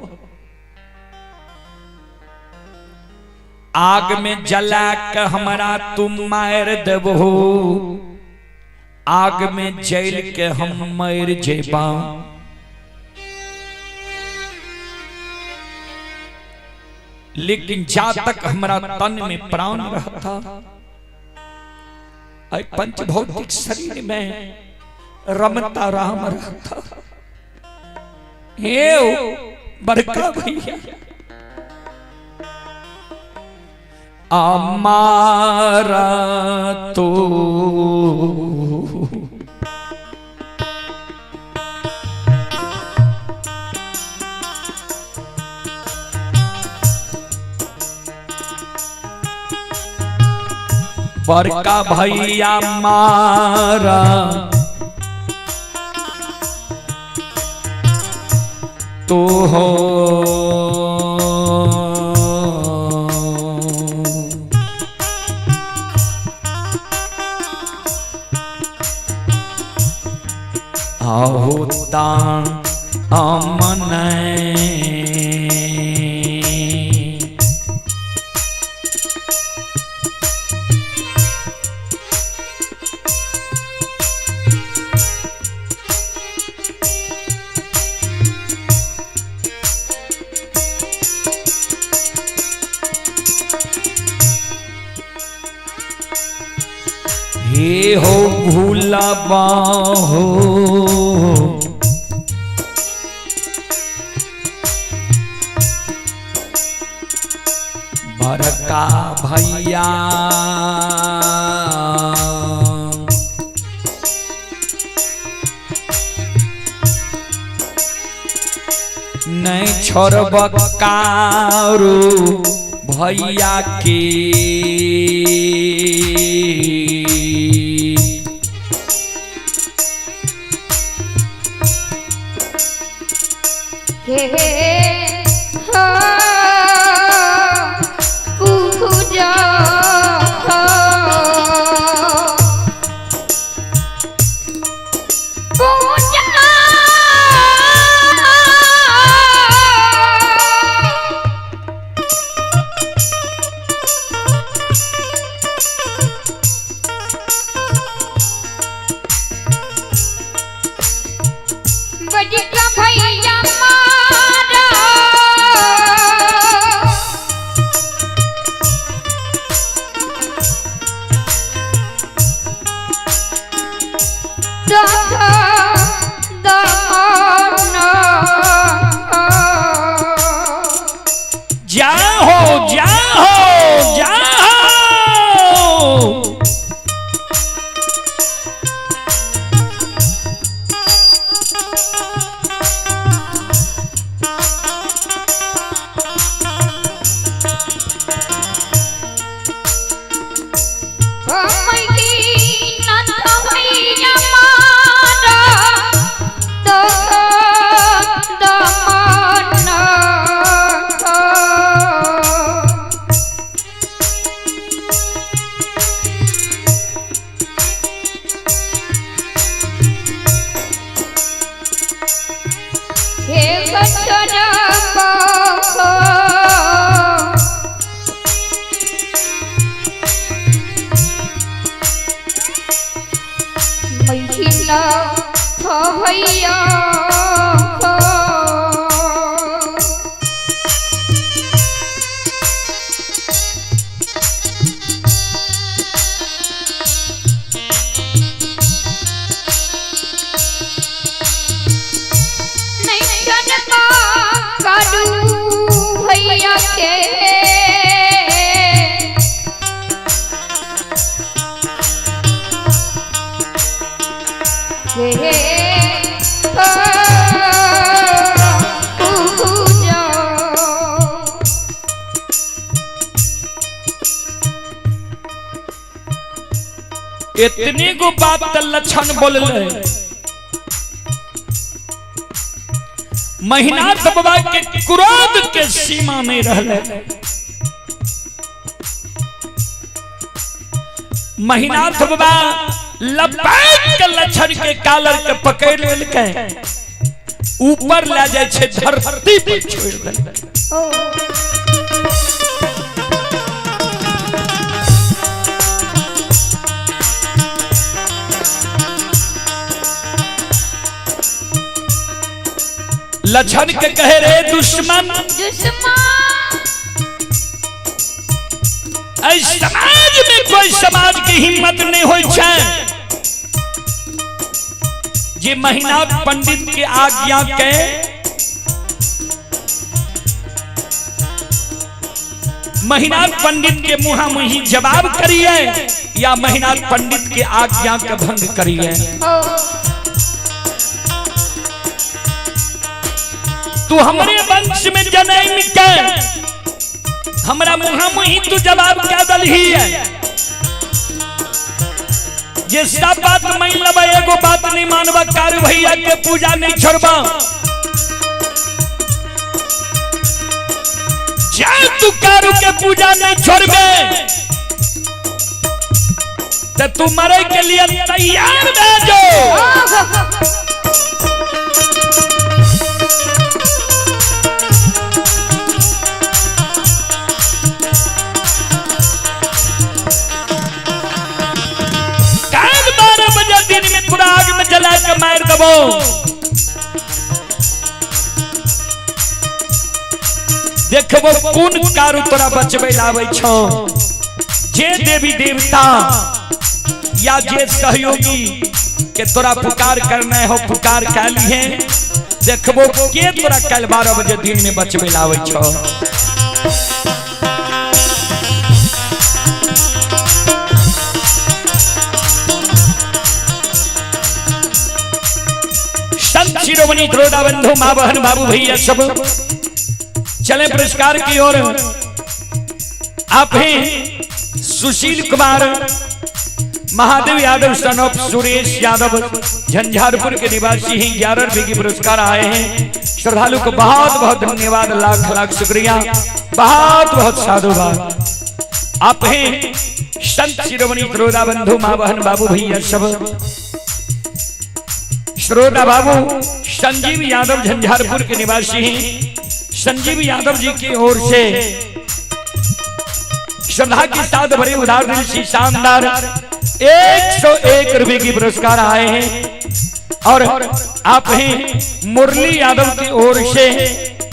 आग में जला के हमरा तू मार देबो, आग में जल के हम मर जेबा। लेकिन जा तक हमारा तन में प्राण रहता, ऐ पंच भौतिक शरीर में रमता राम रहता। हे बड़का भैया अमारा तो बड़का भैया मारा तो हो आहोता अमन हे हो भूलबा हो बड़का भैया नहीं छोड़ब कारू भैया के। हे हो पूजा पूजा बड़का भैया मारा दादा दाना जाहो जाहो जाहो। भैया मारा दादा दाना हे बचन पाखो महिला भैया करू भैया के हे पूजा इतनी गो बात त लक्षण बोलले महिनाथ बाबा के क्रोध के सीमा नहीं रहले। महिनाथ बाबा लपैक के लक्षण के कालर के पकड़ लेलकै, ऊपर ले जाय छै धरती पर छोड़ देलकै। लक्षण के कहे रे दुश्मन, दुश्मन एहि समाज में कोई समाज के हिम्मत नहीं होई छै जे महिना पंडित के आज्ञा के महिना पंडित के मुहा मुही जवाब करिए या महिना पंडित के आज्ञा के भंग करिए। तू हमरे वंश में जन्म के हमरा मुहा मुही तू जवाब क्या दलही है? ये सब बात मान लेबा, एगो बात नहीं मानबा, कार भैया के पूजा नहीं छोड़बा। जा तू कारू के पूजा नहीं छोड़बे तो तू मरे के लिए तैयार भे जो। काल 12 बजे दिन में पूरा आग में जला के मार दबो। देखबो कोन कारू तोरा बचबे लावे छो, जे देवी देवता या जे सहयोगी के तोरा पुकार करना हो पुकार कर लिए। देखबो के तोरा कल 12 बजे दिन में बचबे लावे छो। संत शिरोमणि द्रोदा बंधु माँ बहन बाबू भैया सब चले पुरस्कार की ओर। आप हैं सुशील कुमार महादेव यादव सन ऑफ सुरेश यादव झंझारपुर के निवासी हैं, 11 रुपए की पुरस्कार आए हैं। श्रद्धालु को बहुत बहुत धन्यवाद, लाख लाख शुक्रिया, बहुत बहुत साधुवाद। आप हैं संत शिरोमणि द्रोदा बंधु माँ बहन बाबू भैया सब। श्रोता बाबू संजीव यादव झंझारपुर के निवासी हैं। संजीव यादव जी की ओर से श्रद्धा के साथ भरे उदार दिल से शानदार 101 रुपए की पुरस्कार आए हैं। और आप हैं मुरली यादव की ओर से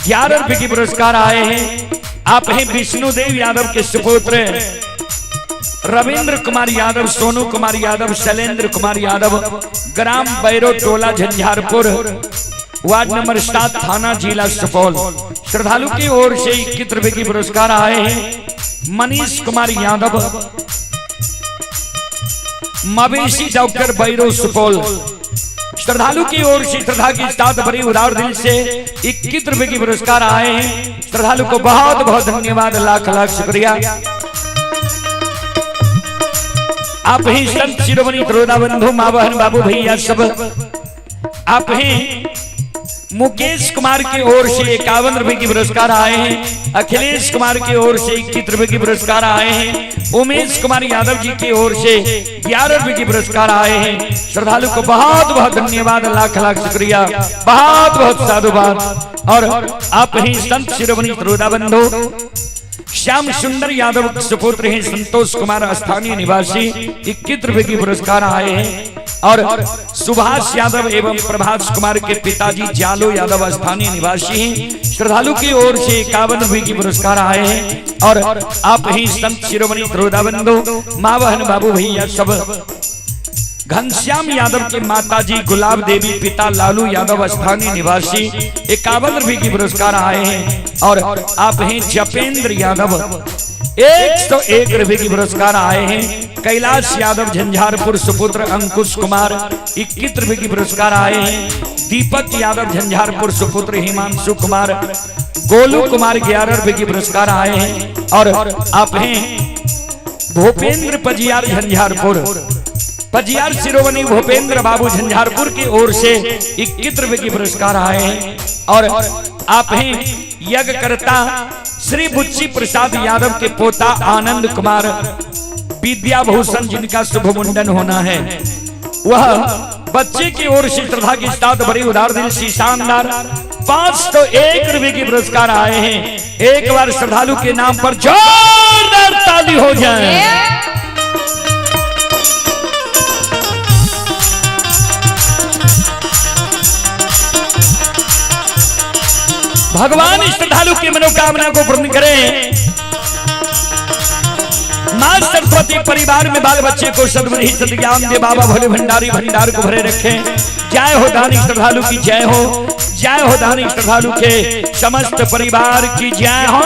11 रुपए की पुरस्कार आए हैं। आप हैं विष्णुदेव यादव के सुपुत्र रविंद्र कुमार यादव, सोनू कुमार यादव, शैलेंद्र कुमार यादव, ग्राम बैरो टोला झंझारपुर, वार्ड नंबर 7, थाना जिला सुपौल। श्रद्धालु की ओर से 21 रुपए की पुरस्कार आए हैं। मनीष कुमार यादव, मवेशी डॉक्टर बैरो सुपौल। श्रद्धालु की ओर से श्रद्धा की साथ भरी उदार दिल से 21 रुपए की पुरस्कार आए हैं। श्रद्धालु को बहुत बहुत धन्यवाद, लाख लाख शुक्रिया। आप ही संत शिरोमणि त्रोदा बंधु माँ बहन बाबू भैया सब। आप ही मुकेश कुमार की ओर से 51 रुपए की पुरस्कार आए हैं। अखिलेश कुमार की ओर से 21 रुपए की पुरस्कार आए हैं। उमेश कुमार यादव जी की ओर से 11 रुपए की पुरस्कार आए हैं। श्रद्धालु को बहुत बहुत धन्यवाद, लाख लाख शुक्रिया, बहुत बहुत साधुवाद। और आप ही संत शिरोमणि त्रोदा बंधु श्याम सुंदर यादव सुपुत्र हैं संतोष कुमार, स्थानीय निवासी, 21 रुपए की पुरस्कार आए हैं। और सुभाष यादव एवं प्रभाष कुमार के पिताजी जालो यादव स्थानीय निवासी हैं। श्रद्धालु की ओर से 51 रुपए की पुरस्कार आए हैं। और आप ही संत शिरोमणि त्रोदा बंधु माँ बहन बाबू भैया सब। घनश्याम यादव के माताजी गुलाब देवी, पिता लालू यादव स्थानीय निवासी, 51 रुपए की पुरस्कार आए हैं। और आप हैं जपेंद्र यादव, 101 रुपए की पुरस्कार आए हैं। कैलाश यादव झंझारपुर सुपुत्र अंकुश कुमार, 21 रुपए की पुरस्कार आए हैं। दीपक यादव झंझारपुर सुपुत्र हिमांशु कुमार, गोलू कुमार 11 रुपए की पुरस्कार आए हैं। और आप हैं भूपेंद्र पजियार झंझारपुर, पजियार शिरोमणि भूपेंद्र बाबू झंझारपुर की ओर से 21 रुपए की पुरस्कार आए हैं। और आप हैं यज्ञकर्ता श्री बुच्ची प्रसाद यादव के पोता आनंद कुमार विद्या भूषण, जिनका शुभ मुंडन होना है, वह बच्चे की ओर से श्रद्धा के साथ भरी उदार दिल से शानदार 501 रुपए की पुरस्कार आए हैं। एक बार श्रद्धालु के नाम पर जोरदार ताली हो जाए। भगवान श्रद्धालु की मनोकामना को पूर्ण करें। मां सरस्वती परिवार में बाल बच्चे को सद्बुद्धि सद्ज्ञान दे। बाबा भोले भंडारी भंडार को भरे रखें। जय हो दानी श्रद्धालु की जय हो, जय हो दानी श्रद्धालु के समस्त परिवार की जय हो।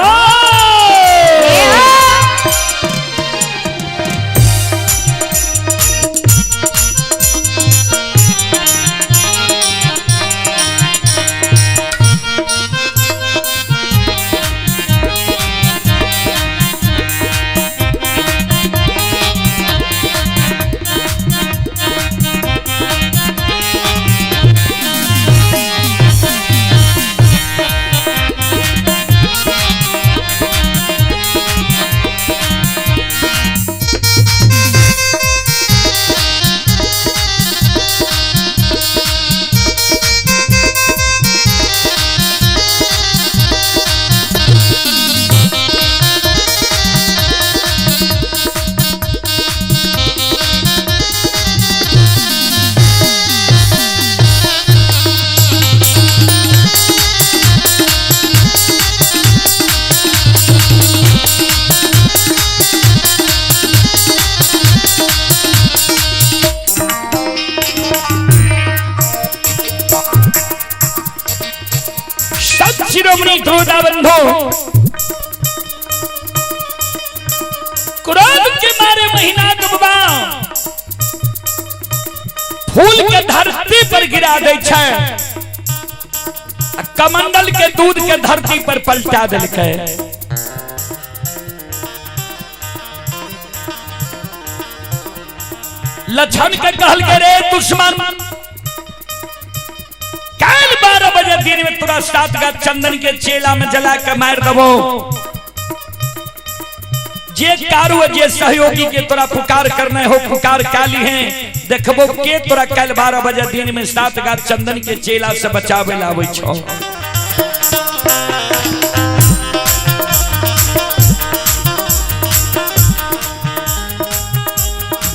शिरोमणि ध्रुवदा बंधु क्रोध के मारे महीना डूबा फूल के धरती पर गिरा दे छै। आ कमंडल के दूध के धरती पर पलटा देलकै। लछन के कहल के रे दुश्मन, काल 12 बजे दिन में तोरा 7 गाछ चंदन के चेला में जला के मार देबो। जे कारू जे सहयोगी के तोरा पुकार करने हो पुकार काली है, देखबो के तोरा कल 12 बजे दिन में 7 गाछ चंदन के चेला से बचावे लावे छो।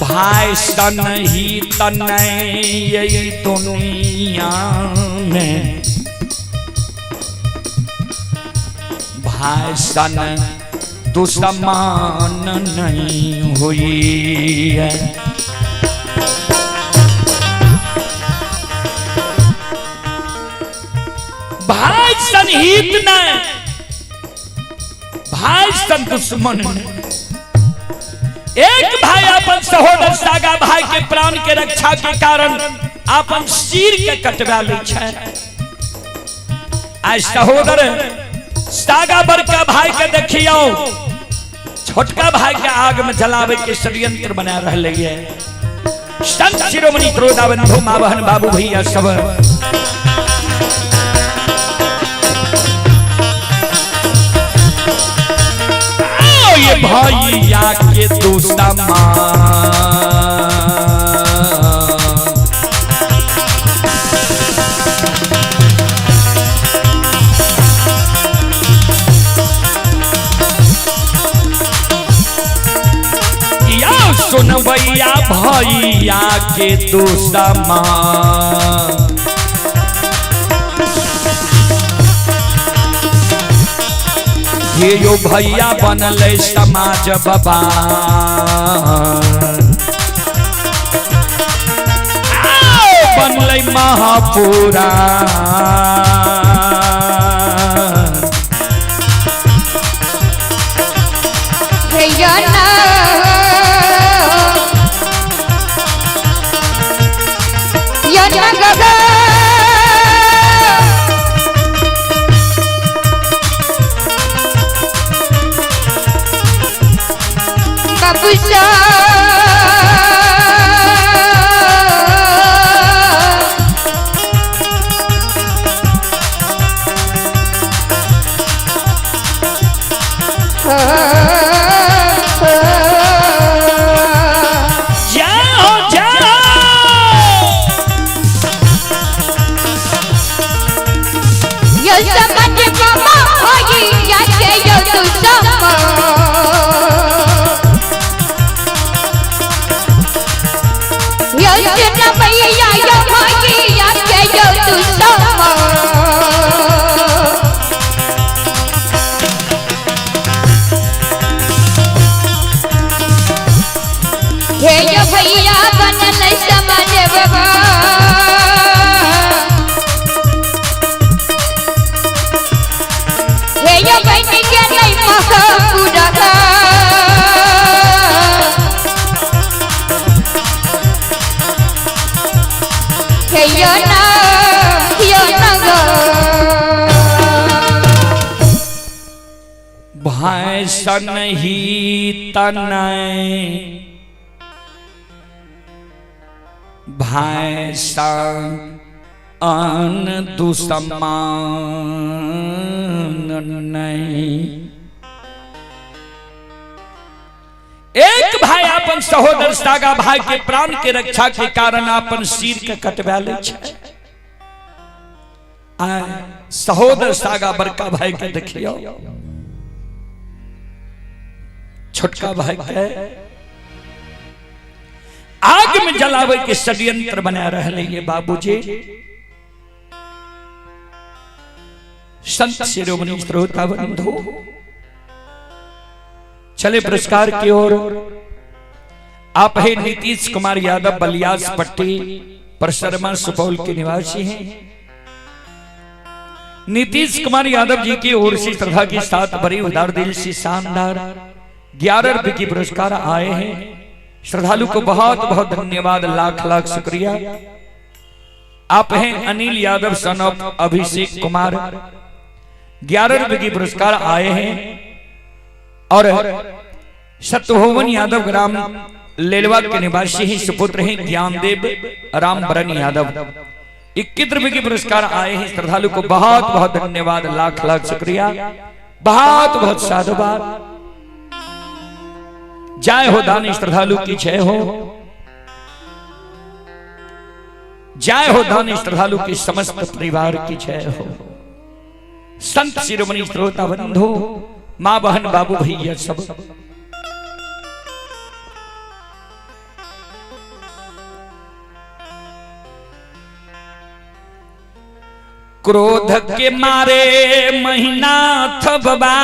भाई सन ही तनय दुनिया में, भाई सन दुश्मन नहीं हुई है। भाई सन हित नहीं, भाई सन दुश्मन नहीं। एक भाई अपन सहोदर सागा भाई के प्राण के रक्षा के कारण अपन सिर के कटवा लै छै। आज सहोदर सागा बड़का भाई के देखियो छोटका भाई के आग में जलावे के षड्यंत्र बना रहे है। संत शिरोमणि क्रोधाबंधु माँ बहन बाबू भैया सब ये भैया के दुश्मन या सुनबैया भैया के दुश्मन। हे यो भैया बनल समाज बाबा, बनल महापुरा। भाई ही तनय भाई अन दुश्मन नहीं। एक भाई अपन सहोदर सागा भाई के प्राण के रक्षा के कारण अपन सिर के कटवा ले छै। सहोदर सागा बड़का भाई के देखियो छोटका भाई के आग में जलावे के षड्यंत्र बना रहे ये बाबूजी। संत शिरोमणि श्रोता बंधु चले पुरस्कार की ओर। आप है नीतीश कुमार यादव बलियास पट्टी परसरमा सुपौल के निवासी हैं। नीतीश कुमार यादव जी की ओर से श्रद्धा के साथ बड़ी उदार दिल से शानदार 11 रुपए की पुरस्कार आए हैं। श्रद्धालु को बहुत बहुत धन्यवाद, लाख लाख शुक्रिया। आप हैं अनिल यादव सन ऑफ अभिषेक कुमार, 11 रुपए की पुरस्कार आए हैं। और सत्यभुवन यादव ग्राम लेलवा के निवासी हैं, सुपुत्र हैं ज्ञानदेव राम बरन यादव, 21 रुपए के पुरस्कार आए हैं। श्रद्धालु को बहुत बहुत धन्यवाद, लाख लाख शुक्रिया, बहुत बहुत साधुवाद। जय हो दानी श्रद्धालु की जय हो, जय हो दानी श्रद्धालु की समस्त परिवार की जय हो। संत शिरोमणि श्रोता बंधु, माँ बहन बाबू भैया सब, क्रोध के मारे महिनाथ बाबा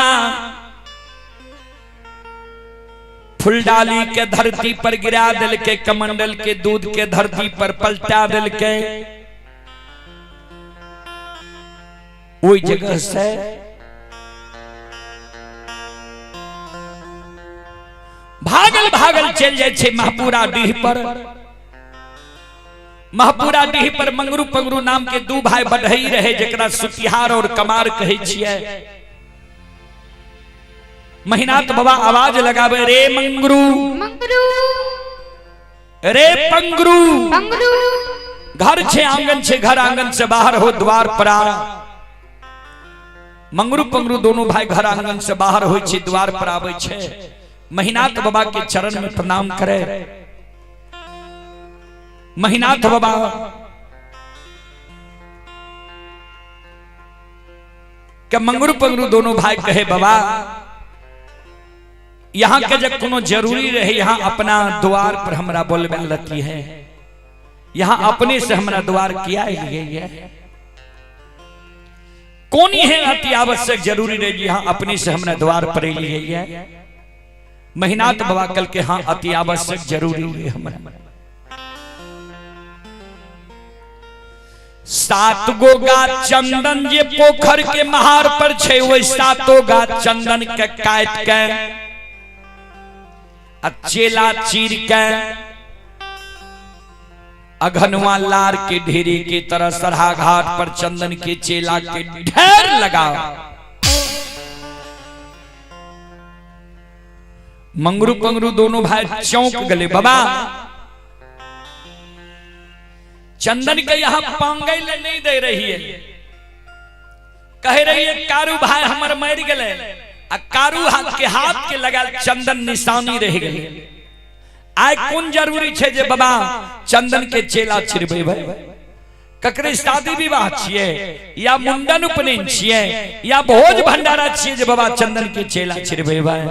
फुलडाली के धरती पर गिरा दिल के, कमंडल के दूध के धरती पर पलटा दिल के। वही जगह से भागल भागल चल जाए छे महपुरा डीह पर। महपुरा डीह पर मंगरू पंगरू नाम के दू भाई बढ़ई रहे, जकरा सुतिहार और कमार कहै छियै। महिनाथ बाबा आवाज लगावे, रे मंगरू मंगरू रे पंगरू, पंगरू, घर छे आंगन छे, घर आंगन से बाहर हो द्वार पर आ। मंगरू पंगरू दोनों भाई घर आंगन से बाहर हो छे, द्वार पर आवे छे। महिनाथ बाबा के चरण में प्रणाम करे। महिनाथ बाबा के मंगरू पंगरू दोनों भाई कहे, बाबा यहाँ के जब कोनो जरूरी रहे यहाँ अपना द्वार पर हमरा बोलबे लती है, यहाँ अपने से हमरा द्वार किया है, कौन है अति आवश्यक जरूरी रहे यहाँ अपने से हमरा द्वार पर लिए है। महिनाथ बाबा कल के हाँ अति आवश्यक जरूरी है हमरा। 7 गो गाछ चंदन जे पोखर के महार पर छे, वही 7 गाछ चंदन के काट के आ चेला चीर के अघनुआ लार के ढेरी के तरह सरहा घाट पर चंदन के चेला के ढेर लगा। मंगरू पंगरू दोनों भाई चौंक गले, बाबा चंदन के यहां पांगई ले नहीं दे रही है, कह रही है कारू भाई हमर मर गए, आ कारू हाथ के हाथ के लगा चंदन निशानी रह गई। आय कोन जरूरी छे जे बाबा चंदन के चेला छिड़बे भाई, ककरे शादी विवाह छिए या मुंडन उपनयन छिए या भोज भंडारा छिए जे बाबा चंदन के चेला छिड़बे भाई।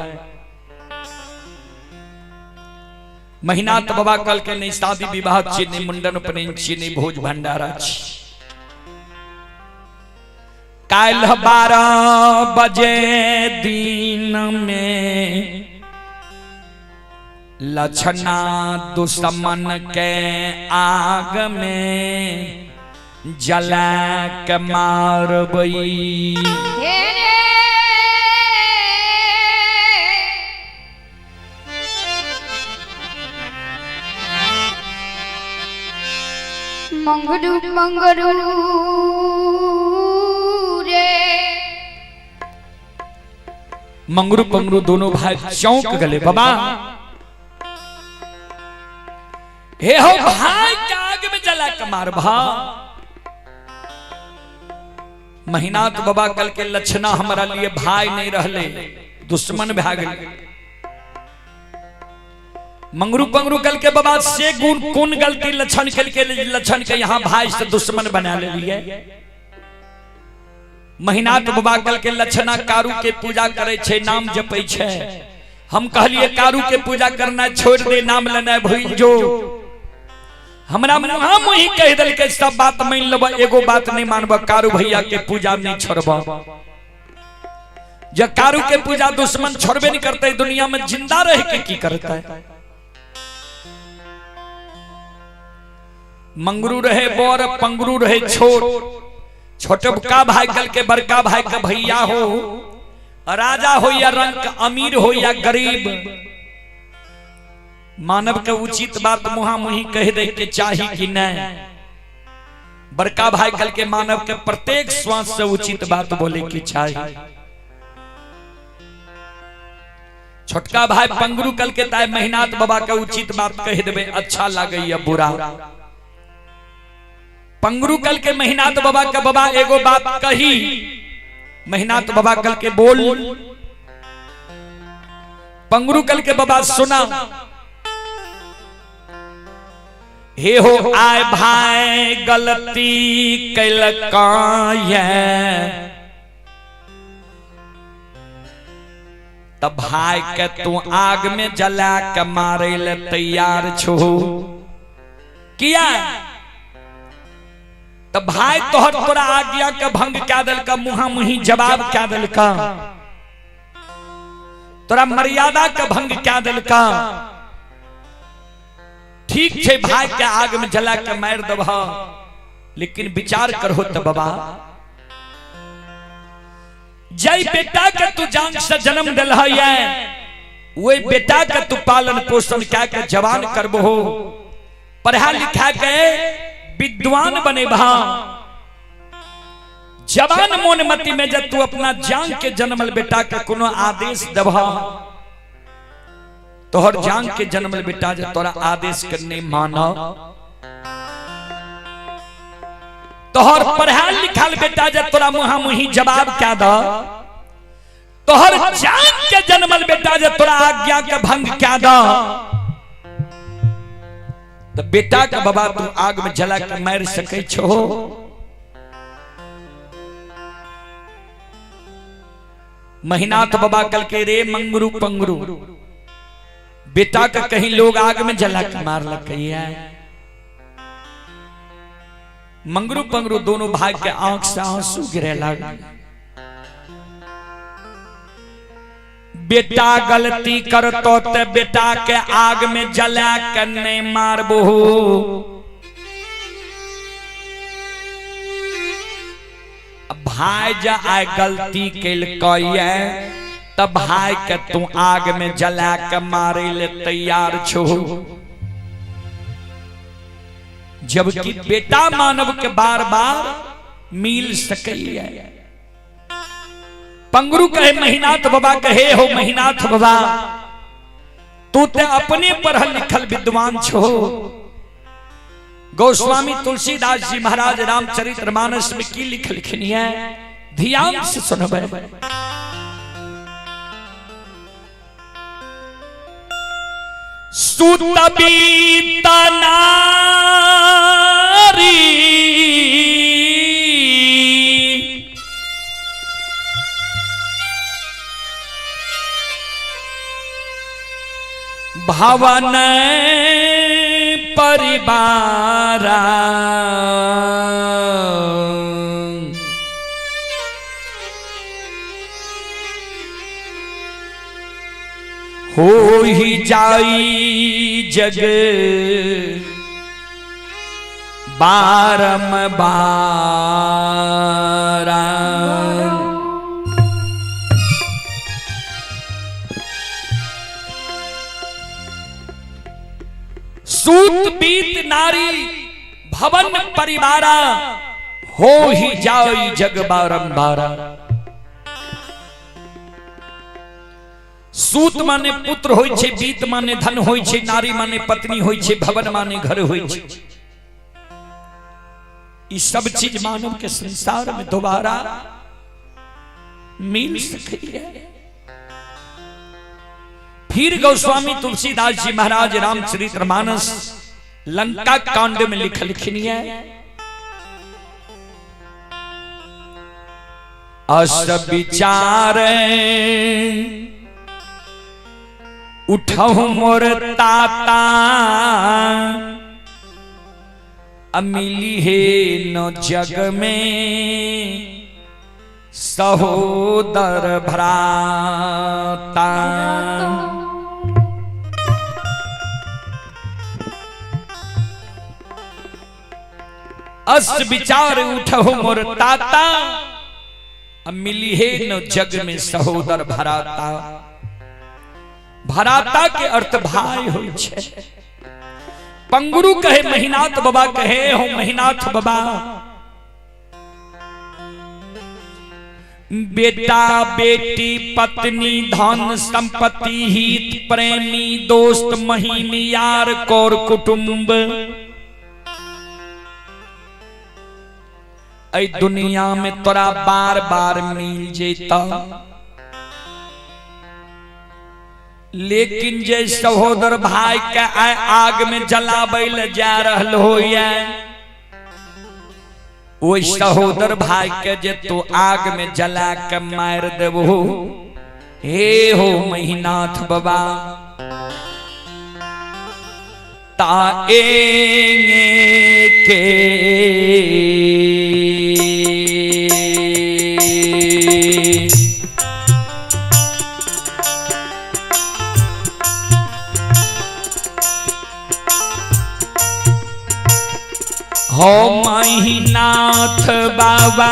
महिनाथ बाबा कल के नहीं शादी विवाह छिए, नहीं मुंडन उपनयन छिए, नहीं भोज भंडारा छिए। काल्ह 12 बजे दिन में लछना दुश्मन के आग में जला के मारबई। मंगरू मंगरू रे मंगरू पंगरू दोनों भाई चौंक गले, बाबा हे हो भाई के आग में जला के मार भा। महिनाथ बाबा कल के लक्षणा हमारा लिए भाई नहीं रहले, दुश्मन भाग गए। मंगरू पंगरू कल के बाबा से गुण कौन गलती लक्षण के लक्षण के यहाँ भाई से दुश्मन बना ले लिए। महिनाथ बाबा कल के लक्षणा कारू के पूजा करे छे, नाम जपै छे। हम कहलिए कारू के पूजा करना छोड़ दे, नाम लेना भूल जो। हमरा हम ही कह दिल के सब बात मान लेब, एगो बात नहीं मानब, कारू भैया के पूजा नहीं छोड़ब। जब कारू के पूजा दुश्मन छोड़बे नहीं करते, दुनिया में जिंदा रह के की करता है। मंगरू रहे बोर पंगरू रहे छोट, छोटबका भाई कल के बड़का भाई का भैया हो, राजा हो या रंक, अमीर हो या गरीब, मानव के उचित बात मुहा मुही कह दे के चाही कि नहीं। बड़का भाई कल के मानव के प्रत्येक श्वास से उचित बात बोले की चाही। छोटका भाई पंगरू कल के ताय महिनाथ बाबा के उचित बात कह देबे अच्छा लागैया बुरा। पंगरू कल के महिनाथ बाबा के बाबा एगो बात कही, महिनाथ बाबा कल के बोल। पंगरू कल के बाबा सुना, हे हो आय भाई गलती कैलका तब भाई के तू आग में जला के मारे ले तैयार छो किया? तो भाई तोहर तोरा आज्ञा के भंग क्या दिलका, मुहा मुही जवाब क्या दिलका, तोरा मर्यादा के भंग क्या दिलका? ठीक छे भाई के आग में जला के मार दबह, लेकिन विचार करो तो बाबा, जय बेटा के तू जान से जन्म दिल है, वही बेटा के तू पालन पोषण क्या के जवान करबो, पढ़ा लिखा के विद्वान बनेबा। जवान मोन मति में जब तू अपना जान के जन्मल बेटा के कोनो आदेश देबह, तोहर जान के जन्मल बेटा जे तोरा आदेश के नहीं मानो, तोहर पढ़ाल लिखल बेटा जे तोरा मुहा मुही जवाब क्या द, तोहर जान के जन्मल बेटा जे तोरा आज्ञा के भंग क्या द, तो बेटा के बाबा तू आग में जला के मार सकै छो? महिनाथ बाबा कल के रे मंगरू पंगरू, बेटा के कहीं लोग आग में जला के मार लकैया। मंगरू पंगरू दोनों भाई के आंख से आंसू गिरे लगा। बेटा गलती करतो ते बेटा के आग में जला के नहीं मारबो, भाई जा आए गलती केलकै तब भाई के तू आग में जला के मारे ले तैयार छो। जबकि बेटा मानव के बार बार मिल सकैया। पंगरू कहे महिनाथ बाबा कहे हो महिनाथ बाबा, तू ते अपने पढ़ल लिखल विद्वान छो। गोस्वामी तुलसीदास जी महाराज रामचरित मानस में की लिखलखिन है, ध्यान से सुनबे। सुतबीत नारी भवन परिवारा, हो ही जाई जग बारम बारा। सूत बीत नारी भवन परिवारा, हो ही जाई जग बारंबारा। सूत माने पुत्र होई छे, बीत माने धन होई छे, नारी माने पत्नी होई छे, भवन माने घर होई छे। ई सब चीज मानव के संसार में दोबारा मिल सके है। फिर गोस्वामी तुलसीदास जी महाराज रामचरितमानस लंका कांड में लिखलखिन है, अस विचार उठहु मोर ताता, अमिली हे न जग में सहोदर भ्राता। अस विचार उठहु मोर ताता, मिली हे न जग में सहोदर भराता। भराता के अर्थ भाई होई छे। पंगुरु कहे महिनाथ बाबा कहे हो महिनाथ बाबा, बेटा बेटी पत्नी धन संपत्ति हित प्रेमी दोस्त महिम यार कौर कुटुंब ऐ दुनिया में तोरा बार बार मिल जेता, लेकिन जे सहोदर भाई के आय आग में जलाबै ले जा रहल होइए, ओहि सहोदर भाई के जे तू आग में जला के मार देबो, हे हो महिनाथ बाबा ता के हो महिनाथ बाबा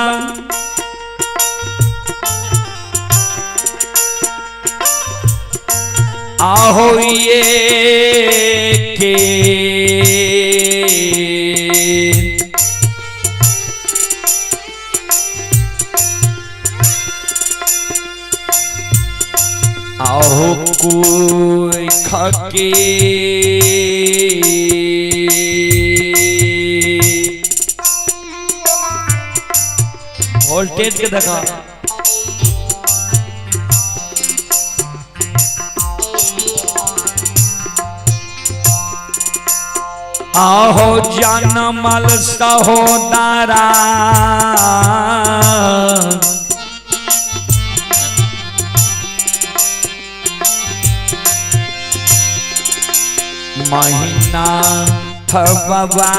आहो ये के आहो कोई खके वोल्टेज के देखा आहो जनमल सहोदरा महिनाथ बाबा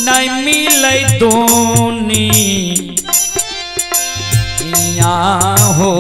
नहीं मिले दोनी या हो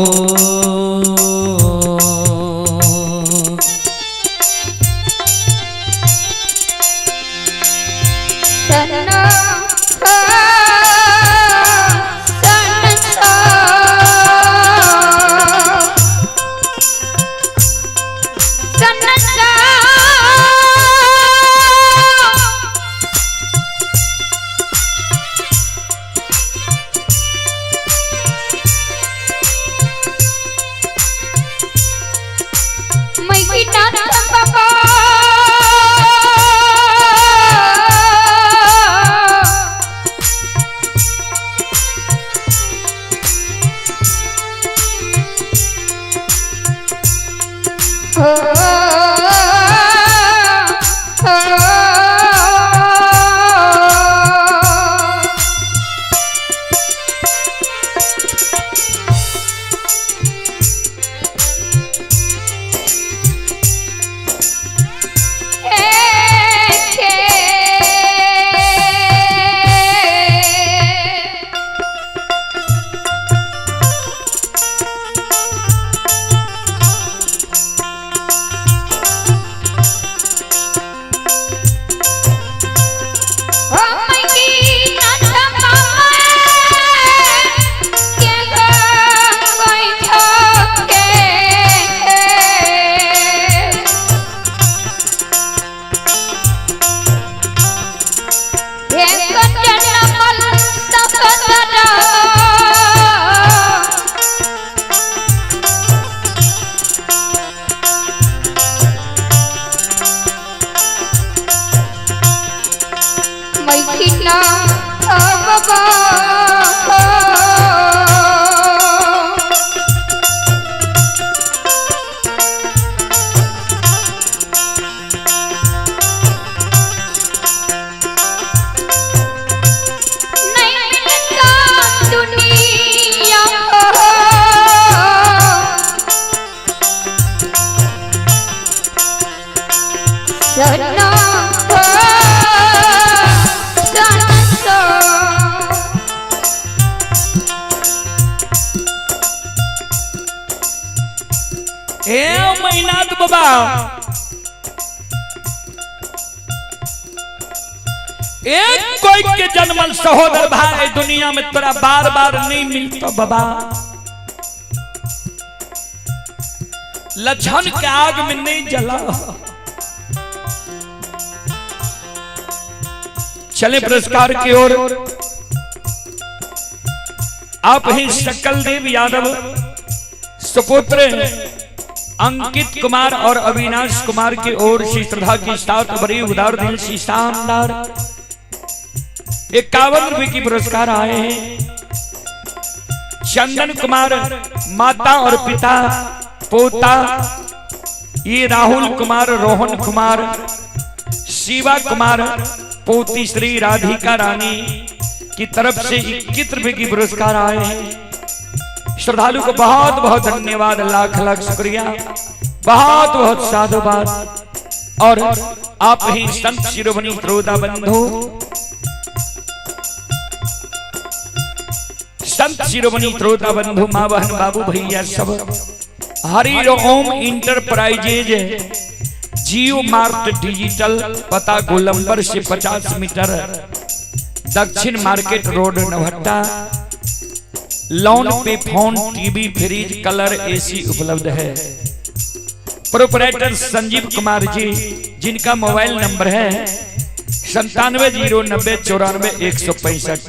बाबा एक कोई के जन्मल सहोदर भाई दुनिया में तोरा बार बार नहीं मिलतो बाबा। लछन के आग में नहीं जला। चले पुरस्कार की ओर। आप ही सकलदेव यादव सुपुत्र अंकित कुमार और अविनाश कुमार की ओर से श्रद्धा की साथ बड़ी उदार दिल सी शानदार 51 रुपए की पुरस्कार आए हैं। चंदन कुमार माता और पिता पोता, ये राहुल कुमार, रोहन कुमार, शिवा कुमार पोती श्री राधिका रानी की तरफ से 21 रुपए की पुरस्कार आए हैं। श्रद्धालु को बहुत बहुत धन्यवाद, लाख लाख शुक्रिया, बहुत बहुत साधुवाद। और आप ही संत शिरोमणि त्रोदा बंधु, संत शिरोमणि त्रोदा बंधु, माँ बहन बाबू भैया सब, Hari Om enterprises, Jio mart digital, पता गोलंबर से 50 मीटर दक्षिण मार्केट रोड नवहट्टा। लोन पे phone, TV, fridge, colour, AC उपलब्ध है। प्रोपराइटर संजीव कुमार जी, जिनका मोबाइल नंबर है 9709094165।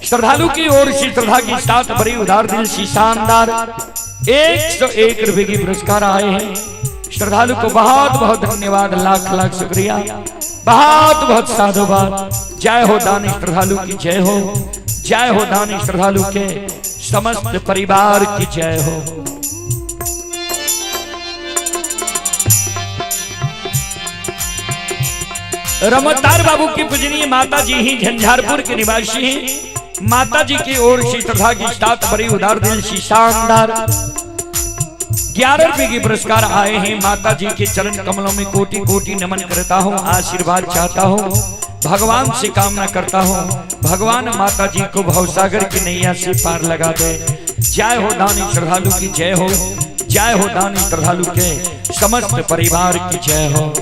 श्रद्धालु की ओर से श्रद्धा की साथ बड़ी उदार दिल सी शानदार 101 रुपए की पुरस्कार आए हैं। श्रद्धालु को बहुत बहुत धन्यवाद, लाख लाख शुक्रिया, बहुत बहुत साधुवाद। जय हो दानी श्रद्धालु की जय हो, जय हो दानी श्रद्धालु के समस्त परिवार की जय हो। रमतार बाबू की पूजनीय माता जी ही झंझारपुर के निवासी हैं। माता जी की ओर से श्रद्धा की साथ बड़ी उदार दिल सी शानदार 11 रुपए के पुरस्कार आए हैं। माता जी के चरण कमलों में कोटि कोटि नमन करता हूँ, आशीर्वाद चाहता हूँ, भगवान से कामना करता हूँ, भगवान माता जी को भवसागर की नैया से पार लगा दे। जय हो दानी श्रद्धालु की जय हो, जय हो दानी श्रद्धालु के समस्त परिवार की जय हो।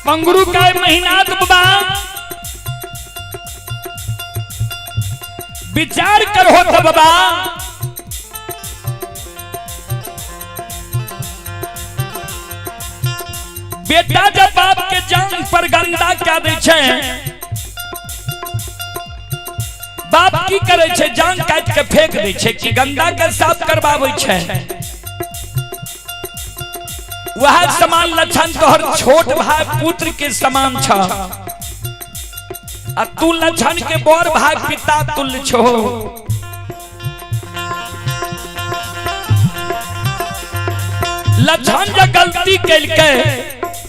पंगरू का महीना तो बाबा विचार करो तो बाबा, बेटा जब बाप के जान पर गंदा क्या दै छै, बाप की करे छै, जान काट के फेंक दै छै कि गंदा के साफ करवाबै छै। वह समान लक्षण तोहर छोट भाई पुत्र के समान छ। आ तू लछन के बड़ भाई पिता तुल्य छो। लछन जे गलती केलकै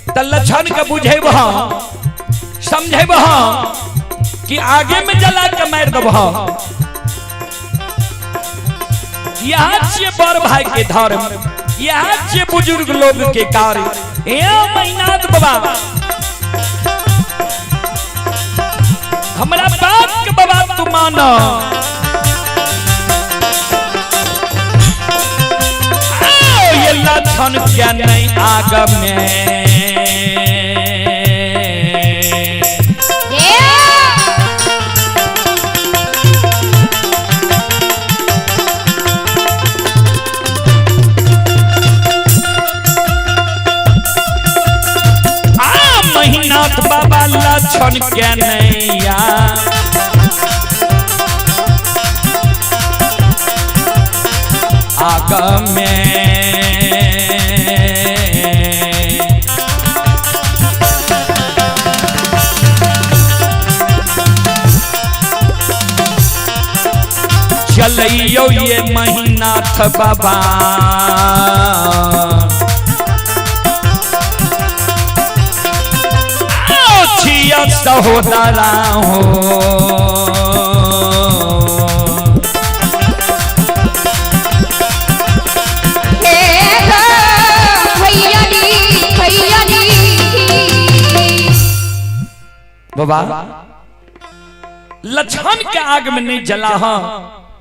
त लछन के बुझेबह समझेबह कि आगे में जला के मार देबह। यहाँ छियै बड़ भाई के धर्म, यहाँ छियै बुजुर्ग लोग के कार्य। हे महिनाथ बाबा, हमरा बात के बाबा तू मान। ये लक्षण क्या नहीं आग में। आ महिनाथ बाबा लक्षण क्या नैया आग में। चलियो ये महिनाथ बाबा, छिया सहोदरा हो। बाबा लछन के आग में नहीं जला हा,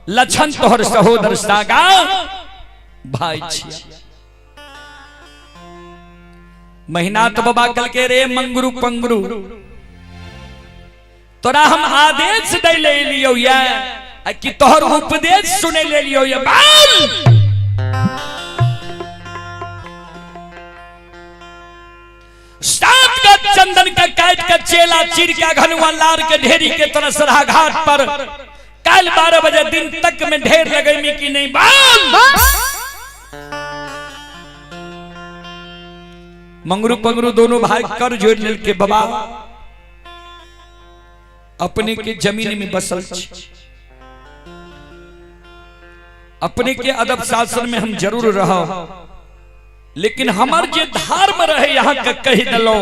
लछन तोहर सहोदर सागा भाई छिया। महिनाथ बाबा कल के रे मंगरू पंगरू, तोरा हम आदेश दे ले लियो या कि तोहर उपदेश सुने ले लियो या। बाल सात का चंदन का काट का चेला चीर का घनुआ लार के ढेरी के तरह सरा घाट पर कल 12 बजे दिन तक में ढेर लगेमी की नहीं। बाल मंगरू पंगरू दोनों भाई कर जोड़ लेल के बाबा अपने के जमीन में बसल छी, अपने के अदब शासन में हम जरूर रहो, लेकिन हमार जे धर्म रहे यहाँ के कह दिलो,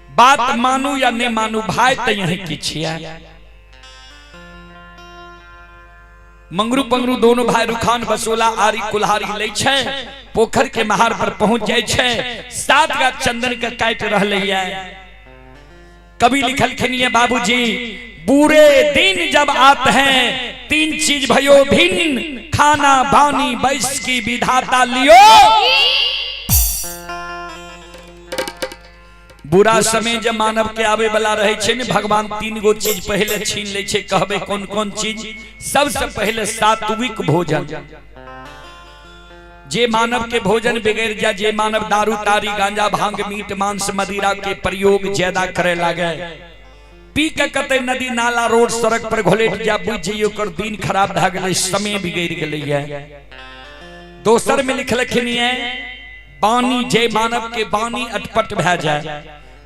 बात मानू या नहीं मानू भाई तो यहीं की छिया। मंगरू पंगरू दोनों भाई रुखान बसोला आरी कुल्हारी लै छै, पोखर के महार पर पहुंच जाय छै, सात गाछ चंदन के काट रहले ये। कवि लिखलखिन ये बाबूजी, बुरे दिन जब आते हैं तीन चीज भयो भिन्न, खाना बानी बैस की विधाता लियो। बुरा समय जब मानव के आवे वाला रहे छे ने, भगवान तीन गो चीज पहले छीन ले छे। कहबे कौन कौन चीज? सबसे पहले सात्विक भोजन। जे मानव के भोजन बिगड़ जा, जे मानव दारू तारी गांजा भांग मीट मांस मदिरा के प्रयोग ज्यादा करे लागे, पी के कते नदी नाला रोड सड़क पर घोलेट जा, बुझ जइयो कर दिन खराब भए गेलै, समय बिगड़ गेलै। दोसर में लिखलखिन ये बानी, जे मानव के बानी अटपट भए जाए।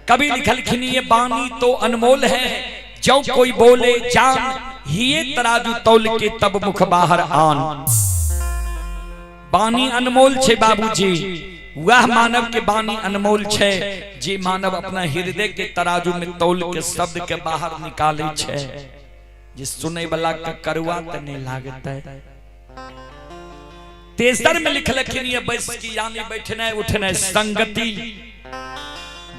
कवि लिखलखिन ये बानी तो अनमोल है, जो कोई बोले जान, हिये तराजू तौल के तब मुख बाहर आन। बानी अनमोल छे बाबूजी, वह मानव के बानी अनमोल छे जे मानव अपना हृदय के तराजू में तौल के शब्द के बाहर निकाले छे, जे सुने वाला के करुआ त नहीं लागते। तेसर में लिखलखिन ये बैस की यानी बैठने उठने संगति,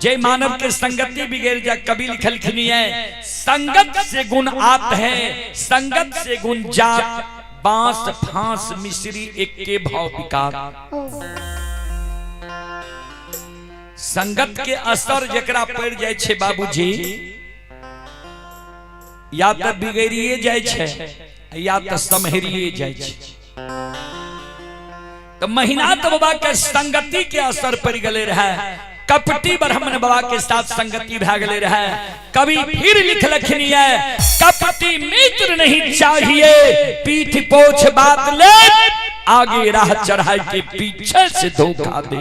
जे मानव के संगति बिगड़ जा। कवि लिखलखिन ये संगत से गुण आत है, संगत से गुण जात, बांस फांस मिश्री एक के भाव विकार। संगत के असर जकरा पड़ जाय छे बाबूजी, या त बिगड़िए जाय छे या त सम्हरिए जाय छे। तो महिनाथ बाबा के संगति के असर पड़ गले रहे, कपटी ब्राह्मण बाबा के साथ संगति भए गेले रहे। कवि फिर लिखलखिन ये कपटी मित्र नहीं चाहिए, पीठ पोछ बात ले, आगे राह चढ़ाई के पीछे से धोखा दे।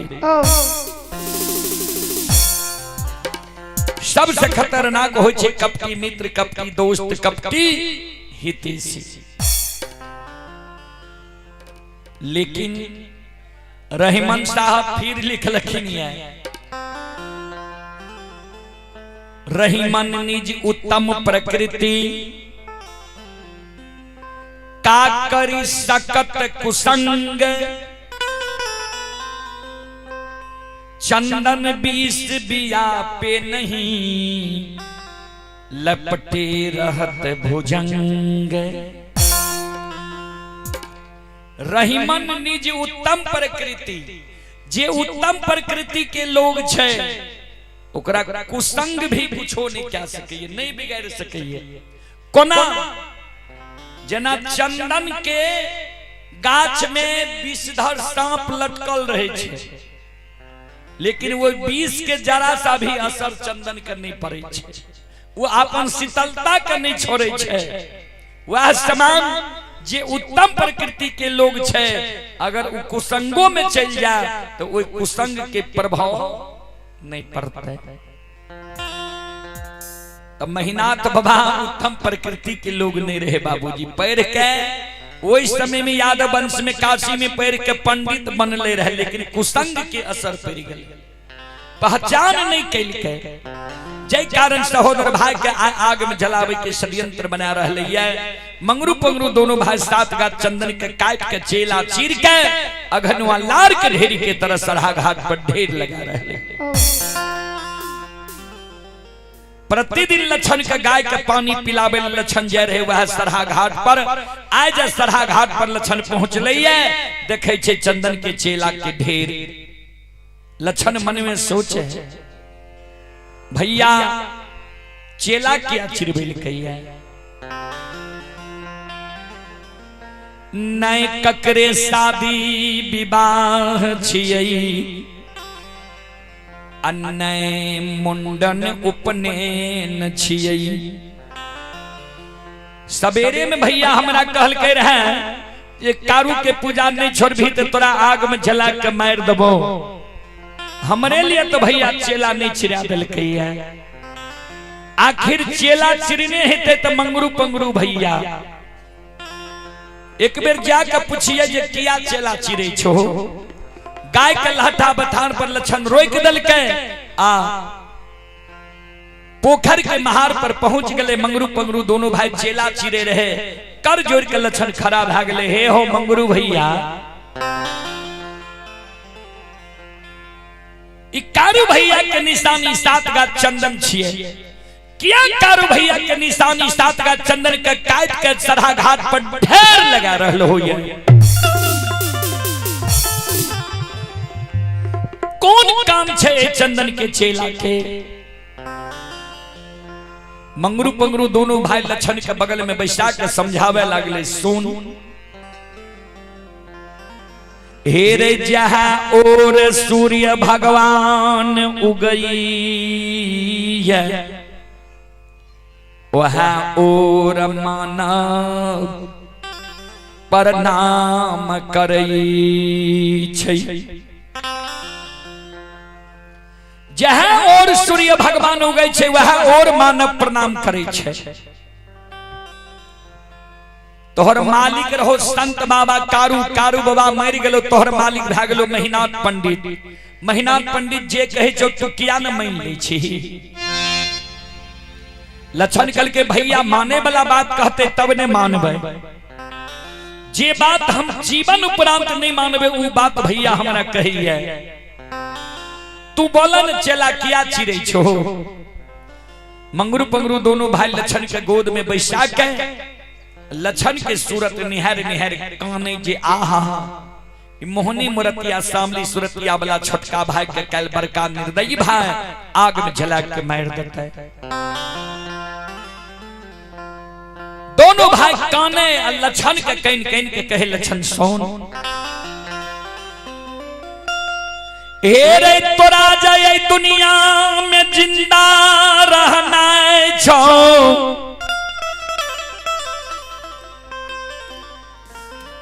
सबसे खतरनाक होइ छै कपटी मित्र, कपटी दोस्त, कपटी हितैषी। लेकिन रहीमन साहब फिर लिखलखिन ये, रहीमन निज उत्तम प्रकृति का करी सकत कुसंग, चंदन बीस बिया पे नहीं लपटे रहत भुजंग। रहीमन निज उत्तम प्रकृति, जे उत्तम प्रकृति के लोग छै ओकरा कुसंग भी कुछो नहीं कह सकैए, नहीं बिगाड़ सकैए। कोना? जेना चंदन के गाछ में विषधर सांप लटकल रहे छै, लेकिन वो विष के जरा सा भी असर चंदन के नहीं पड़े छै, वो अपन शीतलता के नहीं छोड़े छै। वह समान जे उत्तम प्रकृति के लोग छै, अगर वो कुसंगो में चल जाए तो वो कुसंग के प्रभाव नहीं पड़ता। तो महिनाथ बाबा उत्तम प्रकृति के लोग नहीं रहे बाबूजी। पढ़ के ओहि समय में यादव वंश में काशी में पढ़ के पंडित बनले रहे, लेकिन कुसंग के असर पड़ गए, पहचान नहीं कैलकै, जय कारण सहोदर भाई के आग में जलावे के षड्यंत्र बना रहे ये। मंगरू पंगरू दोनों भाई सात गाछ चंदन के काट के चेला चीर के अघनुआ लार के ढेरी के तरह सरहा घाट पर ढेर लगा रहे। प्रतिदिन लक्षण के गाय के पानी पिलावे लक्षण जाय रहे वह सरहा घाट पर। आइ जे सरहा घाट पर लक्षण पहुंचले, देखे छे चंदन के चेला के ढेर। लक्षण मन में सोचे, भैया चेला किया चिरबेलकै, नहीं ककरे शादी विवाह छियै, नहीं मुंडन उपनयन छियै। सवेरे में भैया हमरा कहलकै रहे जे कारू के पूजा नहीं छोड़बी तो तोरा आग में जला के मार देबो। हमरे लिए तो भैया चेला नहीं चिरा देलकै है। आखिर चेला चिरने हेतै तो मंगरू पंगरू भैया एक बेर जाके पूछिए जे किया चेला चिरै छो। गाय के लहटा बथान पर लक्षण रोक देलकै आ पोखर के महार पर पहुंच गए। मंगरू पंगरू दोनों भाई चेला चिरे रहे, कर जोड़ के लक्षण खड़ा भए गेले। हे हो मंगरू भैया, ई कारू भैया के निशानी सात गाछ चंदन छिए। किया कारू भैया के निशानी सात गाछ चंदन के काट के सरहा घाट पर ढेर लगा रहल हो? कौन काम छे चंदन के चेला के? मंगरू पंगरू दोनों भाई लक्षण के बगल में बैसा के समझावे लागले, सुन हे रे, जहा और सूर्य भगवान उगई है वहाँ और मानव प्रणाम करई छै। जहाँ और सूर्य भगवान उगै छै वहाँ और मानव प्रणाम करै छै। तोहर मालिक रहो संत बाबा कारू, कारू बाबा मरि गेलो, तोहर मालिक भए गेलो महिनाथ पंडित। महिनाथ पंडित जे कहै छौ तू किया न मानि लै छी? लक्षण कल के भैया माने वाला बात कहते तब ने मानबै, जे बात हम जीवन उपरांत नहीं मानबै उ बात भैया हमरा कहिए। तू बोलन चेला किया चिरै छो? मंगरू पंगरू दोनों भाई लक्षण के गोद में बैसा के लक्षण के सूरत निहार निहार काने जे आहा, मोहनी मुरतिया सामली सूरतिया वाला छोटका भाई के कल बड़का निर्दयी भाई आग में जला के मार देता है। दोनों भाई काने लक्षण के can can के कहे, लक्षण सोन हे रे, तोरा जय दुनिया में जिंदा रहना छो,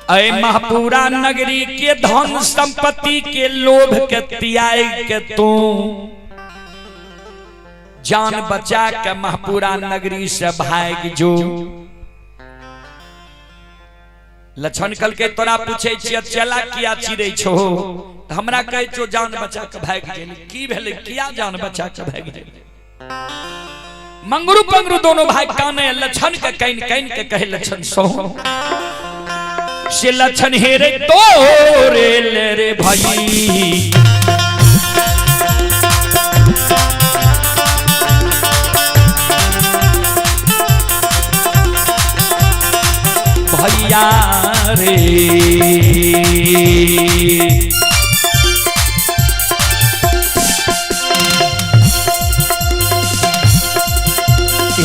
ऐ महापुरा नगरी के धन संपत्ति के लोभ के त्याग के तू जान बचा के महपुरा नगरी से भाग जो। लक्षण कल के तोरा पूछे छियै चेला किया चिरै छो, त हमरा कहै छो जान बचा के भाग गेल। की भेलै, किया जान बचा के भाग गेल? मंगरू पंगरू दोनों भाई काने लक्षण के can can के कहे लक्षण सो से लक्षण हेरे तोरे ले रे भाई। भैया रे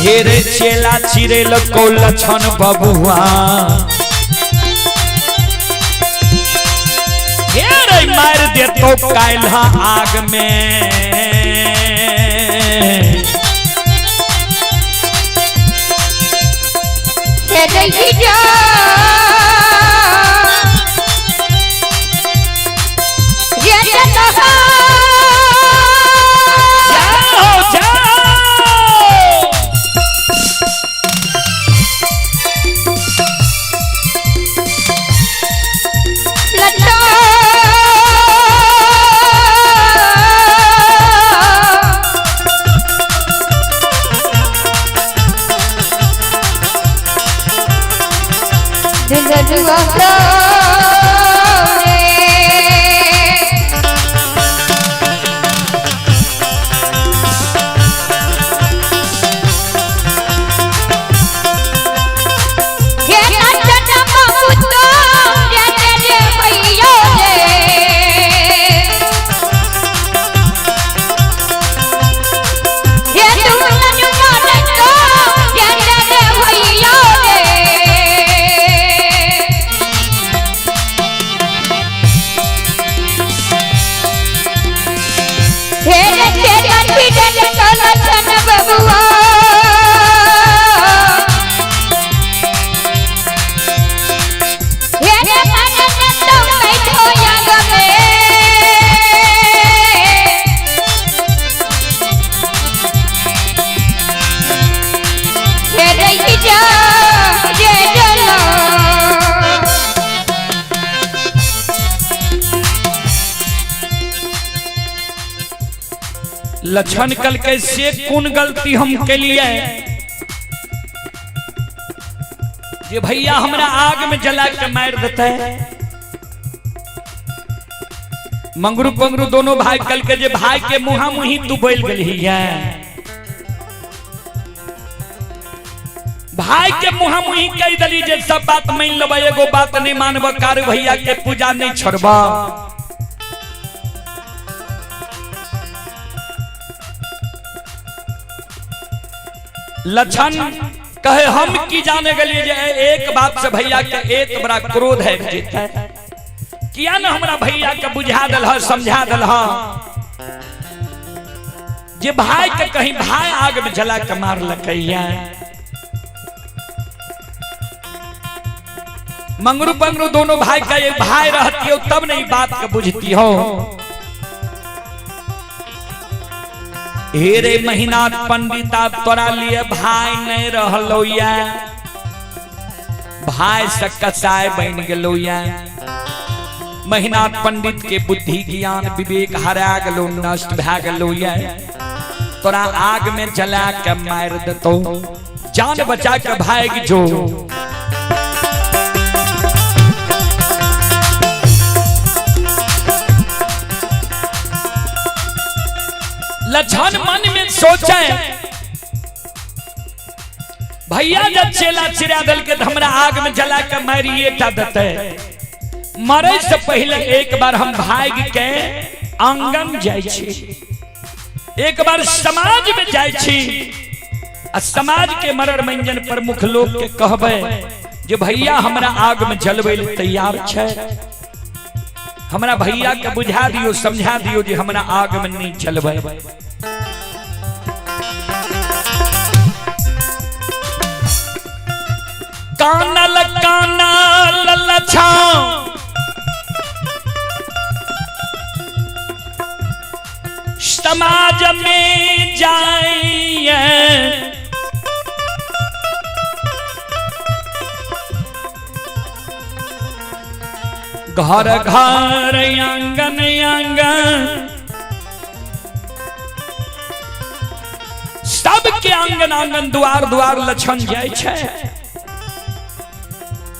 हेरे चेला चिरे को लक्षण बबुआ, हेरे मार दे तो काल्हा आग में। जाओ जाओ लक्षण कल कैसे कौन गलती हम के लिए जे भैया हमरा आग में जला के मार देते। मंगरू पंगरू दोनों भाई कल के जे भाई के मुहा मुही तू बोल गई है, भाई के मुहा मुही कह दली जे सब बात मान लेबै, एगो बात नहीं मानब, कार भैया के पूजा नहीं छोड़ब। लक्षण कहे हम की जाने गलिए जे एक बात से भैया के एक बड़ा क्रोध है जेते, किया न हमरा भैया के बुझा दल ह समझा दल ह जे भाई के कहीं भाई आग में जला के मार लकैया। मंगरू पंगरू दोनों भाई का एक भाई रहती हो तब नहीं बात के बुझती हो। हेरे महीना पंडिता तोरा लिए भाई नहीं रहलो या, भाई से कसाय बन गेलो या। महीना पंडित के बुद्धि ज्ञान विवेक हरा गेलो, नष्ट भए गेलो या। तोरा आग में जला के मार देतो, जान बचा के भाग जो। लक्षण मन में सोचे भैया जब चेला चिरा दल के हमरा आग में जला के मारिए टा देते, मरे से पहले एक बार हम भाग के आंगन जाय छी, एक बार समाज में जाय छी, आ समाज के मरर मंजन प्रमुख लोग के कहबे जे भैया हमरा आग में जलबै ले तैयार छै, हमरा भैया के बुझा दियो समझा दियो जे हमरा आग में नहीं जलबै। कानल कानल लछां समाज में जाए सुनिए। घर घर आंगन आंगन सबके आंगन आंगन द्वार द्वार लक्षण जाइ छै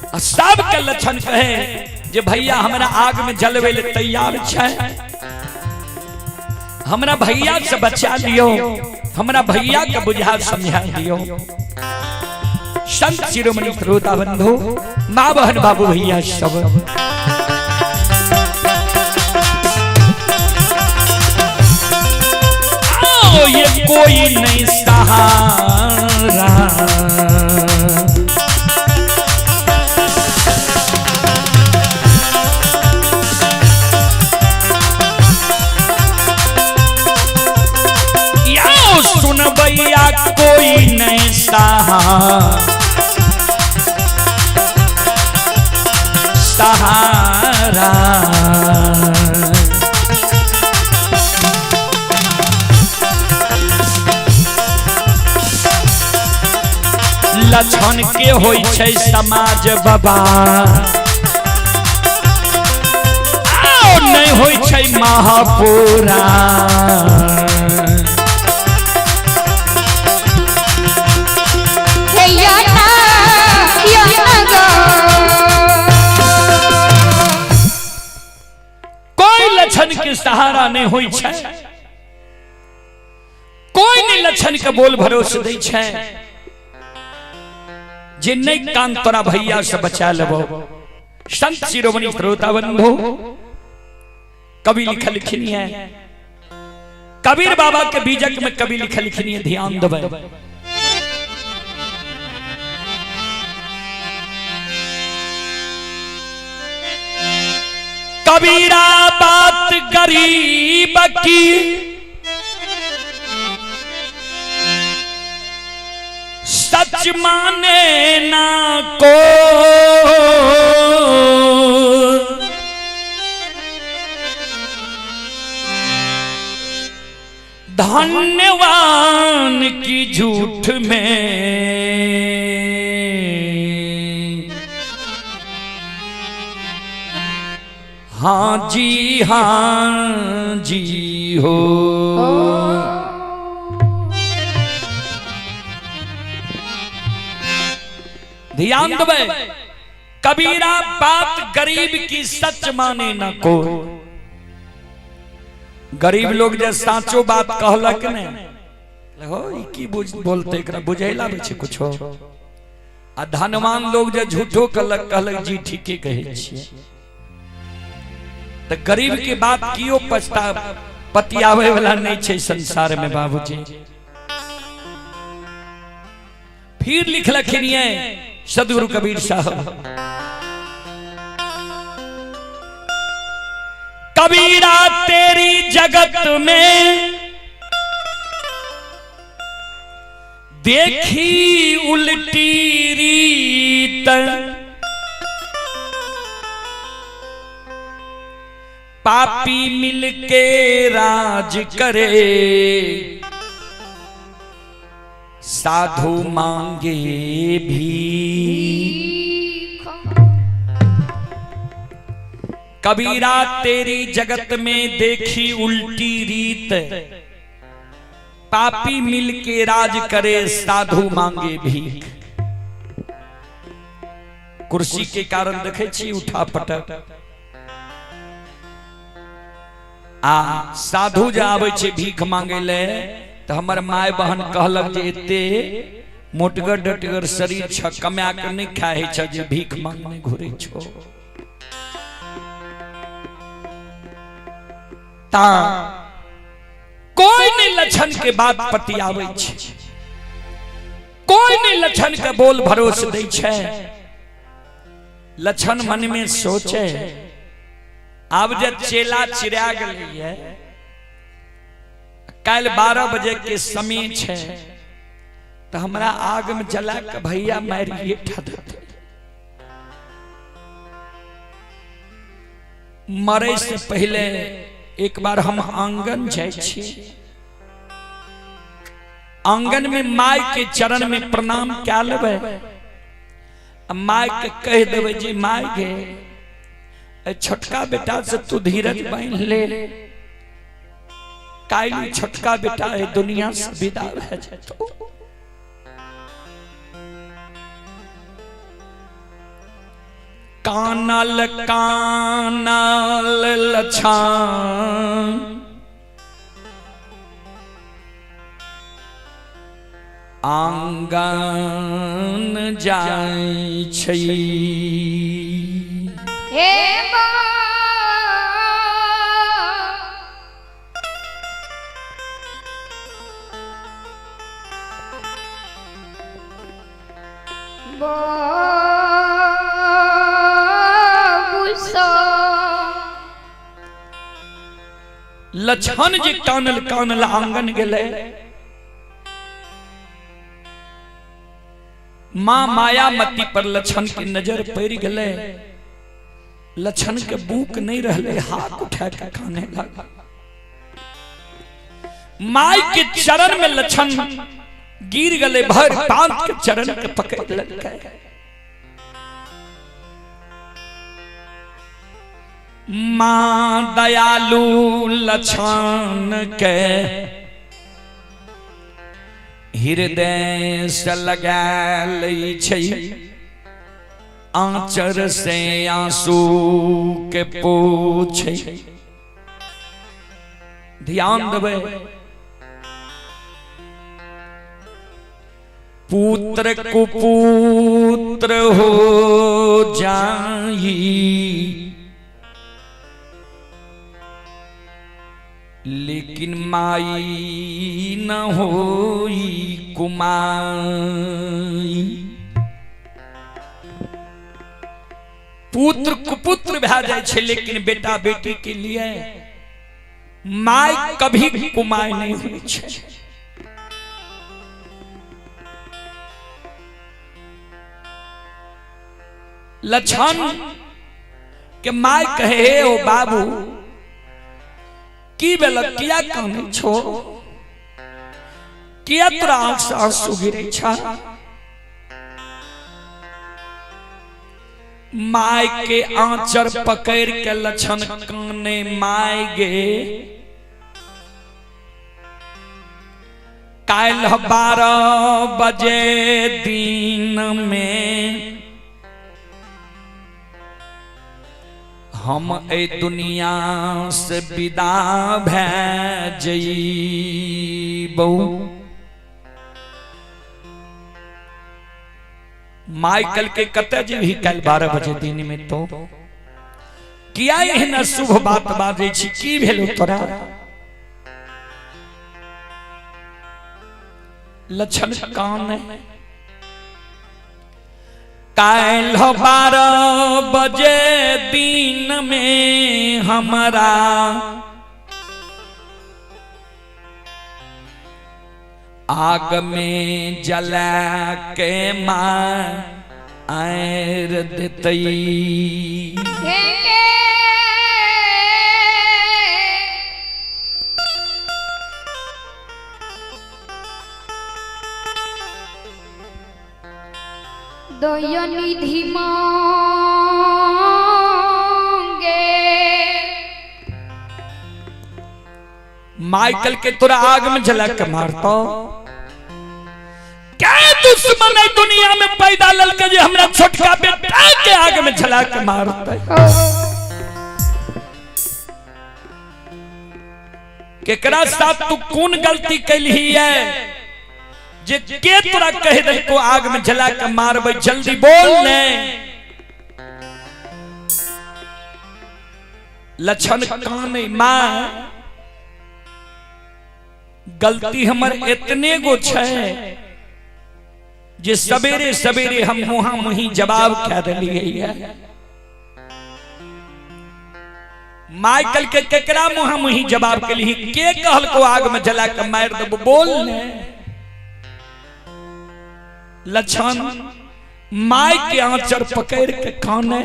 आ सबके लक्षण कहे जे भैया हमरा आग में जलवे ले तैयार छै, हमरा भैया से बचा लियो, हमरा भैया के बुझा समझा दियो। संत शिरोमणि श्रोता बंधु, माँ बहन बाबू भैया सब, आओ ये कोई नहीं सहारा, या सुन भैया कोई नहीं सहारा सहारा। लक्षण के होई छै समाज बाबा, आओ नहीं होई छै महापुरा। कोई लक्षण के सहारा नहीं होई छै, कोई नहीं लक्षण के बोल भरोसे दै छै जे नहीं कान तोरा भैया से बचा लेबो। संत शिरोमणि श्रोता बंधु, कवि लिखल लिखनी है कबीर बाबा के बीजक में कवि लिखल लिखनी है, ध्यान देबै। कबीरा बात गरीब की सच माने ना को, धन्यवान की झूठ में हाँ जी हाँ जी हो। ध्यान देबै, कबीरा बात गरीब की सच माने न को। गरीब लोग जे साचो बात कहलक ने हो ई की बोलते एकरा बुझैला आबै छै कुछो, आ धनवान लोग जे झूठो कहलक कहलक जी ठीके कहै छियै। तऽ गरीब के बात कियो पछता पतियाबै वाला नहीं छै संसार में बाबूजी। फिर लिखलखिन ये सदगुरु कबीर साहब, कबीरा तेरी जगत में देखी उल्टी रीत, पापी मिलके राज करे साधु मांगे भी। कबीरा तेरी जगत में देखी उल्टी रीत, पापी मिलके राज करे साधु मांगे भीख। कुर्सी के कारण देखे छी उठा पटक, आ साधु जे आबै छै भीख मांगे ले तो हमर my बहन कहलक जे एते मोटगर डटगर शरीर छ, कमा के नहीं खाए छ जे भीख मांगने घुरे छो। ता कोई नहीं लक्षण के बात पतियाबै छै, कोई नहीं लक्षण के बोल भरोस दै छै। लक्षण मन में सोचे आब जे चेला चिड़ा गेलै, काल्हि 12 बजे के समय छै तो हमरा आग में जला के भैया मारिए देतै। मरे से पहले एक बार हम आंगन जाइ छी, आंगन में माय के चरण में प्रणाम कए लेबै आ माय के कहि देबै जे माय गे, छोटका बेटा से तू धीरज बान्हि ले, काल्हि छोटका बेटा है दुनिया से विदा भए जेतौ। कानल कानल लछान आंगन जाइ छै। हे माँ लछन जे कानल कानल आंगन गेलै, माँ मायामती पर लछन के नजर पड़ गेलै। लछन के बुक नहीं रहले, हाथ उठा के काने लगा। माई के चरण में लछन गिर गले, भर पांत के चरण के पकड़ ललकै। माँ दयालु लछन के हृदय से लगा लै छै, आंचर से आंसू के पोछै। ध्यान देबै, पुत्र कुपुत्र हो जाई, लेकिन माई न होई कुमाई। पुत्र कुपुत्र भए जाइ छै, लेकिन बेटा बेटी के लिए माय कभी कुमाई नहीं होइ छै। लछन के my कहे, हे ओ बाबू, की भेल, किया कानै छो, किया तोरा आंख से आंसू गिरै छ? My के आंचर पकड़ के लछन काने, my गे, काल्हि 12 बजे दिन में हम एहि दुनिया से विदा भए जइबौ। माइकल के कतऽ जेबही काल्हि 12 बजे दिन में? तो किया एहन अशुभ बात बाजै छी, की भेलौ तोरा? लछन कान, काल्हि 12 बजे दिन में हमरा आग में जला के मार देतई। दयनिधि मांगे। माइकल के तोरा आग में जला के मारतो। क्या दुश्मन है दुनिया में पैदा ललके जे हमरा छोटका बेटा के आग में जला के मारते? केकरा साथ तू कौन गलती कैलही है जे के तोरा कह देलको आग में जला के मारबै? जल्दी बोल ने। लछन काने, मां गलती हमर एतने गो छै जे सवेरे सवेरे हम मुहा मुही जवाब कह देलियै। माइकल के केकरा मुहा मुही जवाब केलही, के कहलको आग में जला के मार देबो, बोल ने। लछन my के आंचर पकड़ के काने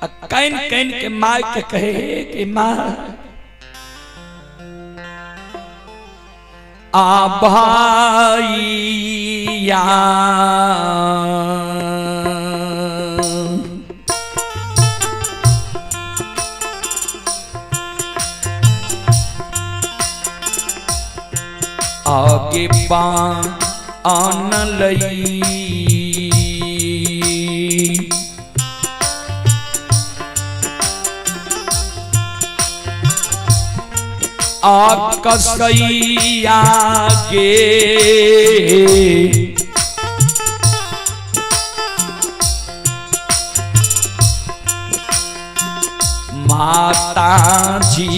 आ can can के my के कहे कि माँ आ भैया। आगे पान आन लई आकसैया गे माता जी।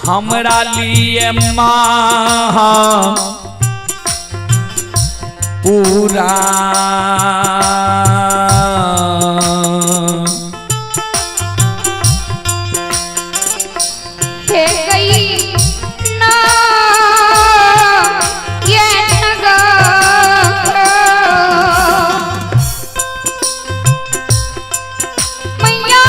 हमरा लिए माँ पूरा हे गई ना ये नगा मैया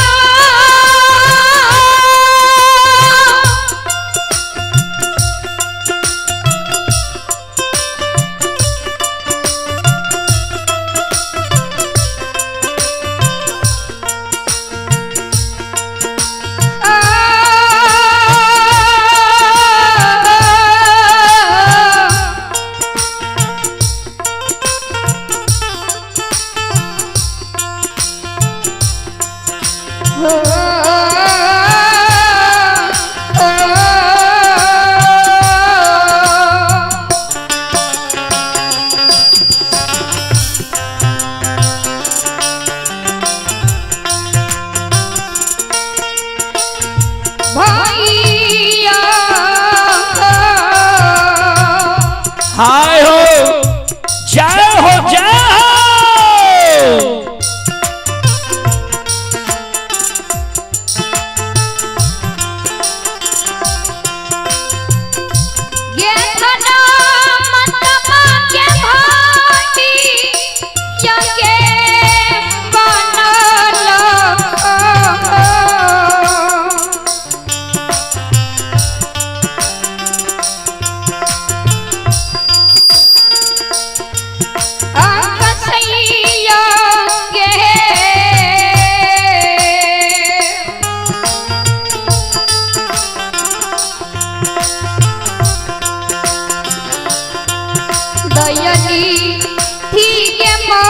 भैया हाय हो, जय हो, जय हो। ये धना मतमा के भाटी या के बनल। आकसैया के दयनी ठीक माँ।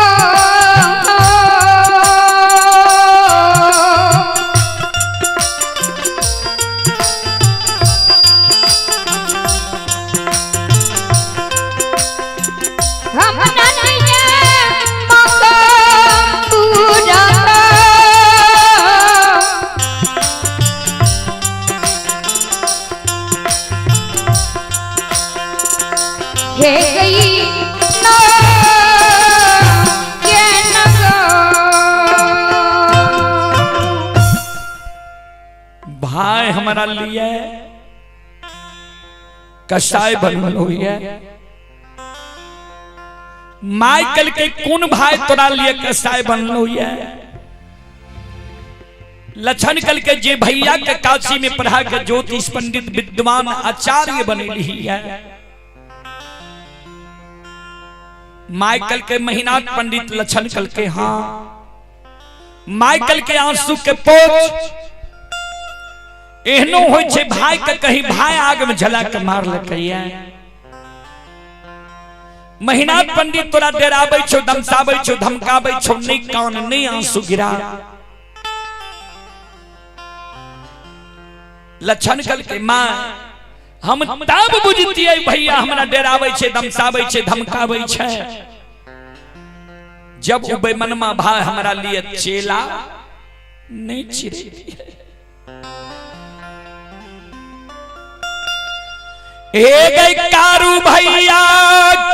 हम ननिया मका पूरा हे गई ना के नगा। भाई हमारा लिए कसाई बनल हुई है। माइकल के कौन भाई तोरा लिए कसाई बनल हुई है? लक्षण कल के जे भैया के काशी में पढ़ा के ज्योतिष पंडित विद्वान आचार्य बनेली है। माइकल के महीनाथ पंडित लक्षण कल के हाँ माइकल के आंसू के पोछ एहनो होइ छै भाई के कहीं भाई आग में जला के मार लकैया। महीनाथ पंडित तोरा डराबै छौ, दमसाबै छौ, धमकाबै छौ, नहीं कान नहीं आंसू गिरा। लक्षण कल के मां हम तब बुझतियै भैया हमरा डराबै छै, दमसाबै छै, धमकाबै छै, जब उ बेमनमा भाई हमरा लिए चेला नहीं चिरे। हे गई कारू भैया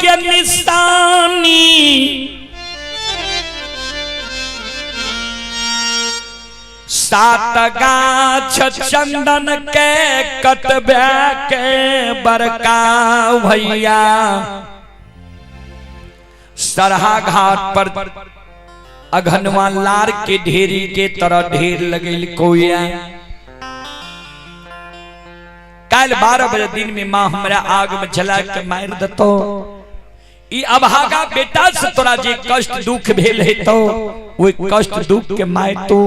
के निशानी सात गाछ चंदन के कटबे के बड़का भैया सरहा घाट पर अघनवा लार के ढेरी के तरह ढेर लगेल कोया। काल 12 बजे दिन में माँ हमरा आग में जला के मार दतो। ई अभागा बेटा से तोरा जे कष्ट दुख भेल है तो वो कष्ट दुख के माय तो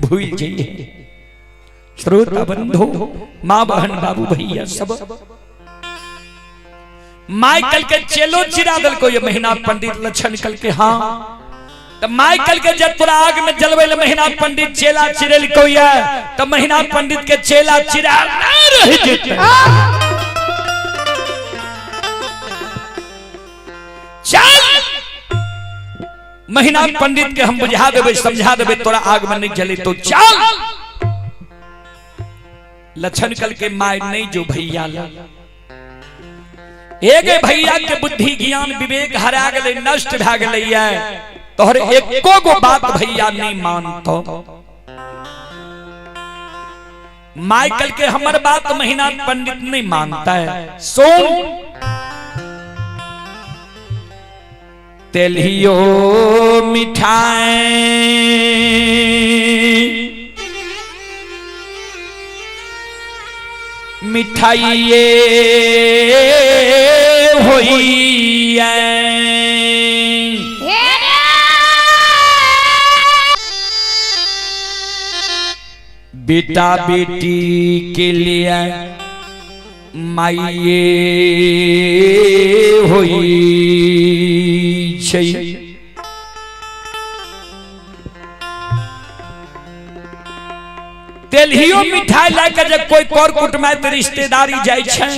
भूल जाइए। श्रोता बंधु, माँ बहन बाबू भैया सब, माय कल के चेलो चिरा दल को ये महीना पंडित लक्षण कल के। हाँ तो माय कल के जब तोरा आग में जलवे महीना पंडित चेला चिरेल को ये तो महीना पंडित के चेला चिरा नहीं रह जेते। चल महीना पंडित के हम बुझा देबे समझा देबे तोरा आग में नहीं जले तो चल। लक्षण कल के my नहीं जो भैया ला एगे भैया के बुद्धि ज्ञान विवेक हरा गले नष्ट भा गले तोहर एको गो बात भैया नहीं मानतो। माइकल के हमर बात महीना पंडित नहीं मानता है। सुन तेलियो मिठाई मिठाइये होई। बेटा बेटी के लिए माइये होई छै। तेलहियो मिठाई लाके जब कोई कर कुटुम्ब रिश्तेदारी जाय छै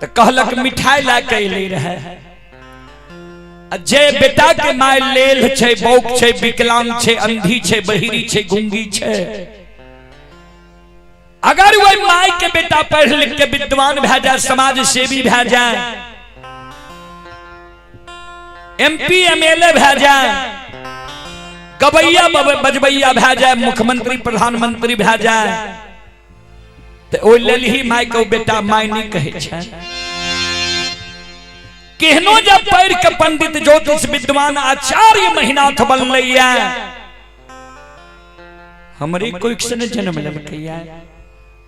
तो कहलक मिठाई लाके अयले रहे। जे बेटा के my लेल छै, बौक छै, विकलांग छै, अंधी छै, बहिरी छै, गुंगी छै, अगर वही my के बेटा पढ़ लिख के विद्वान भए जाए, समाज सेवी भए जाए, एमपी एमएलए भए जाए, गवैया बजबैया भए जाए, मुख्यमंत्री प्रधानमंत्री भए जाए, तो ओहि लेल ही my के बेटा my नहीं कहै छै। केहनो जब पढ़ के पंडित ज्योतिष विद्वान आचार्य महिनाथ बनलैया, हमरे कोई से ने जन्म लेलकैया,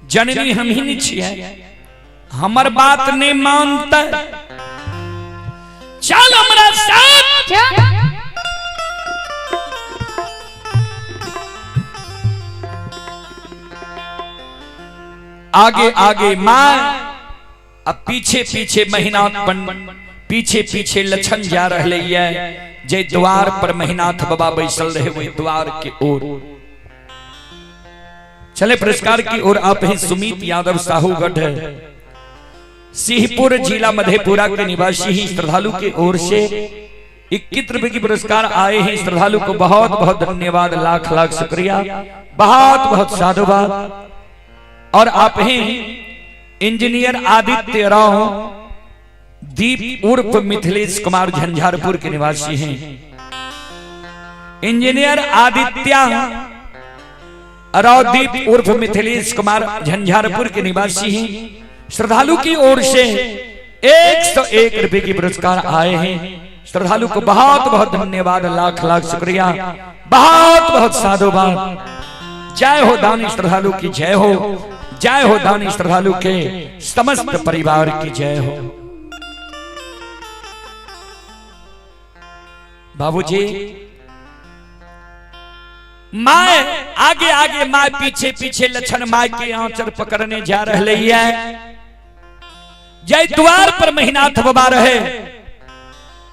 जननी हम ही नहीं छियै, हमर बात नहीं मानता, चल हमरा साथ। आगे आगे मां, अब पीछे पीछे महिनाथ पीछे पीछे लक्षण जा रहे है। जे द्वार पर महिनाथ बाबा बैसल रहे वही द्वार के ओर चले। पुरस्कार की ओर आप ही सुमित यादव साहूगढ़ सिंहपुर जिला मधेपुरा के निवासी ही श्रद्धालु की ओर से 21 रुपए की पुरस्कार आए हैं। श्रद्धालु को बहुत बहुत धन्यवाद, लाख लाख शुक्रिया, बहुत बहुत साधुवाद। और आप ही इंजीनियर आदित्य राव दीप उर्फ मिथिलेश कुमार झंझारपुर के निवासी हैं। इंजीनियर आदित्य राव दीप उर्फ मिथिलेश कुमार झंझारपुर के निवासी हैं। श्रद्धालु की ओर से 101 रुपए की पुरस्कार आए हैं। श्रद्धालु को बहुत बहुत धन्यवाद, लाख लाख शुक्रिया, बहुत बहुत साधुवाद। जय हो दानी श्रद्धालु की जय हो, जय हो दानी श्रद्धालु के समस्त परिवार की जय हो। बाबूजी my आगे आगे my पीछे पीछे लक्षण my के आंचल पकड़ने जा रहे है। जय द्वार पर महिनाथ बाबा रहे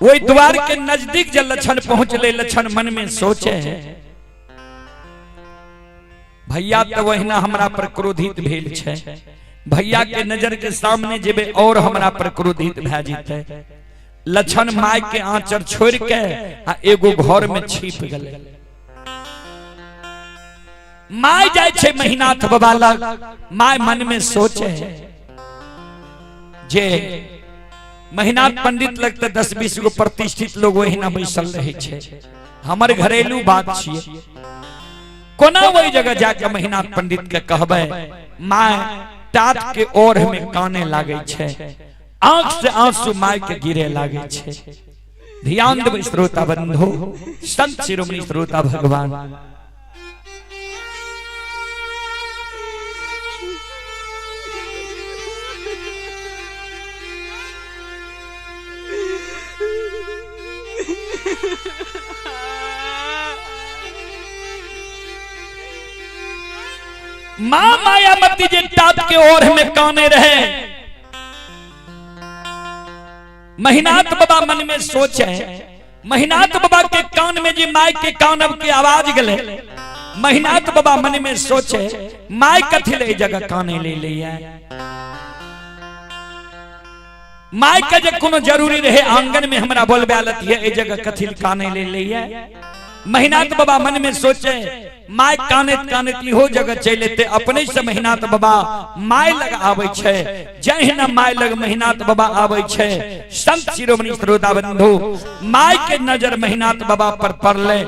वही द्वार के नजदीक जब लक्षण पहुंचले, लक्षण मन में सोचे भैया तो वहिना हमरा पर क्रोधित भेल छै, भैया के नजर के सामने जेबे और हमरा पर क्रोधित भए जेतै। लक्षण my के आंचर छोड़ के आ एगो घर में छिप गेलै। My जाय छै महिनाथ बाबा लग, my मन में सोचे जे महिनाथ पंडित लगते 10-20 गो प्रतिष्ठित लोग वहिना बैसल रहे छै, हमर घरेलू बात छियै, कोना वही जगह जाके महिनाथ पंडित के कहबै। My तात के ओढ़ में काने लागे छै, आंख से आंसू my के गिरे लागे छै। ध्यान देबै श्रोता बंधु, संत शिरोमणि श्रोता भगवान। मां मायामती जे टाप के ओर में काने रहे, महिनाथ बाबा मन में सोचे, महिनाथ बाबा के कान में जी माई के कान अब के आवाज गले, महिनाथ बाबा मन में सोचे माई कथी ले जगह काने ले लिया, माई के जे कोनो जरूरी रहे आंगन में हमरा बोलबे आलत है, ए जगह कथी काने ले लिया। महिनाथ बाबा मन में सोचे my कानैत कानैत इहो जगह चलि एतै, अपने से महिनाथ बाबा my लग आबै छै। जहिना my लग महिनाथ बाबा आबै छै, संत शिरोमणि श्रोता बंधु, my के नजर महिनाथ बाबा पर पड़ले,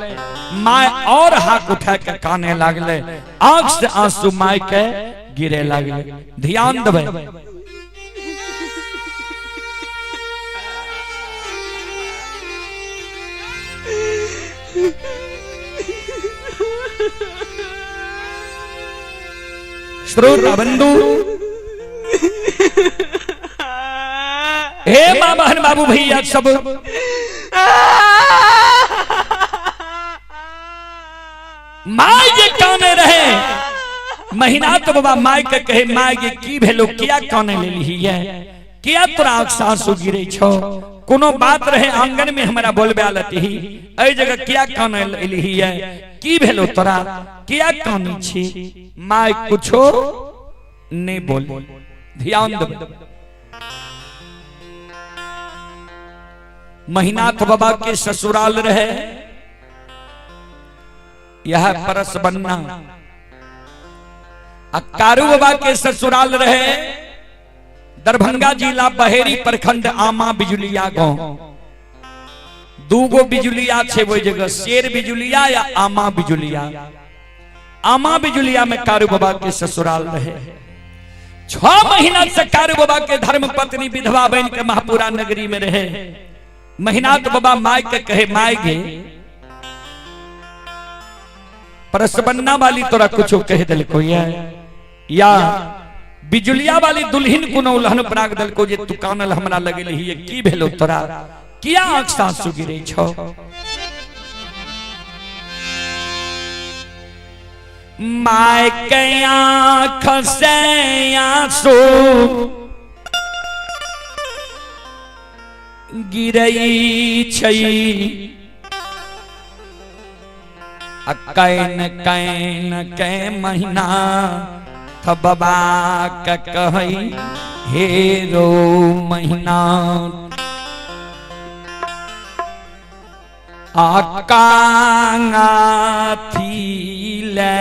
my और हाथ उठा के काने लागले, आंख से आंसू my के गिरे लागले। ध्यान देबै, श्रोता बंधु, हे मां बहन बाबू भैया सब, my जे काने रहे, महिनाथ बाबा my के कहे, my के की भेलो, किया काने लेली है, किया तोरा आंख से आंसू गिरे छो, कोनो बात रहे आंगन में हमरा बोलबे आलत ही, एहि जगह किया काने लेली है, की भेलो तोरा, किया कानी छी। My कुछो नहीं बोल। ध्यान देबै, महिनाथ बाबा के ससुराल रहे यह परस बनना, आ कारू बाबा के ससुराल रहे दरभंगा जिला बहेरी प्रखंड आमा बिजुलिया गांव। दूगो बिजुलिया छे ओहि जगह, शेर बिजुलिया या आमा बिजुलिया। आमा बिजुलिया में कारू बाबा के ससुराल रहे। 6 महीना से कारू बाबा के धर्म पत्नी विधवा बन के महापुरा नगरी में रहे। महिनाथ बाबा my के कहे, my गे परसबन्ना वाली तोरा कुछो कह दिलको या बिजुलिया वाली दुल्हन कोनो उलहन पराग दिलको जे तू कानल हमरा लगल ही, की भेलो तोरा, किया आंख से आंसू गिरे छो। My के आंख से आंसू गिरई छई, आ can can के महीना बाबा के कहई हे रो महीना, आ कांगा थी ले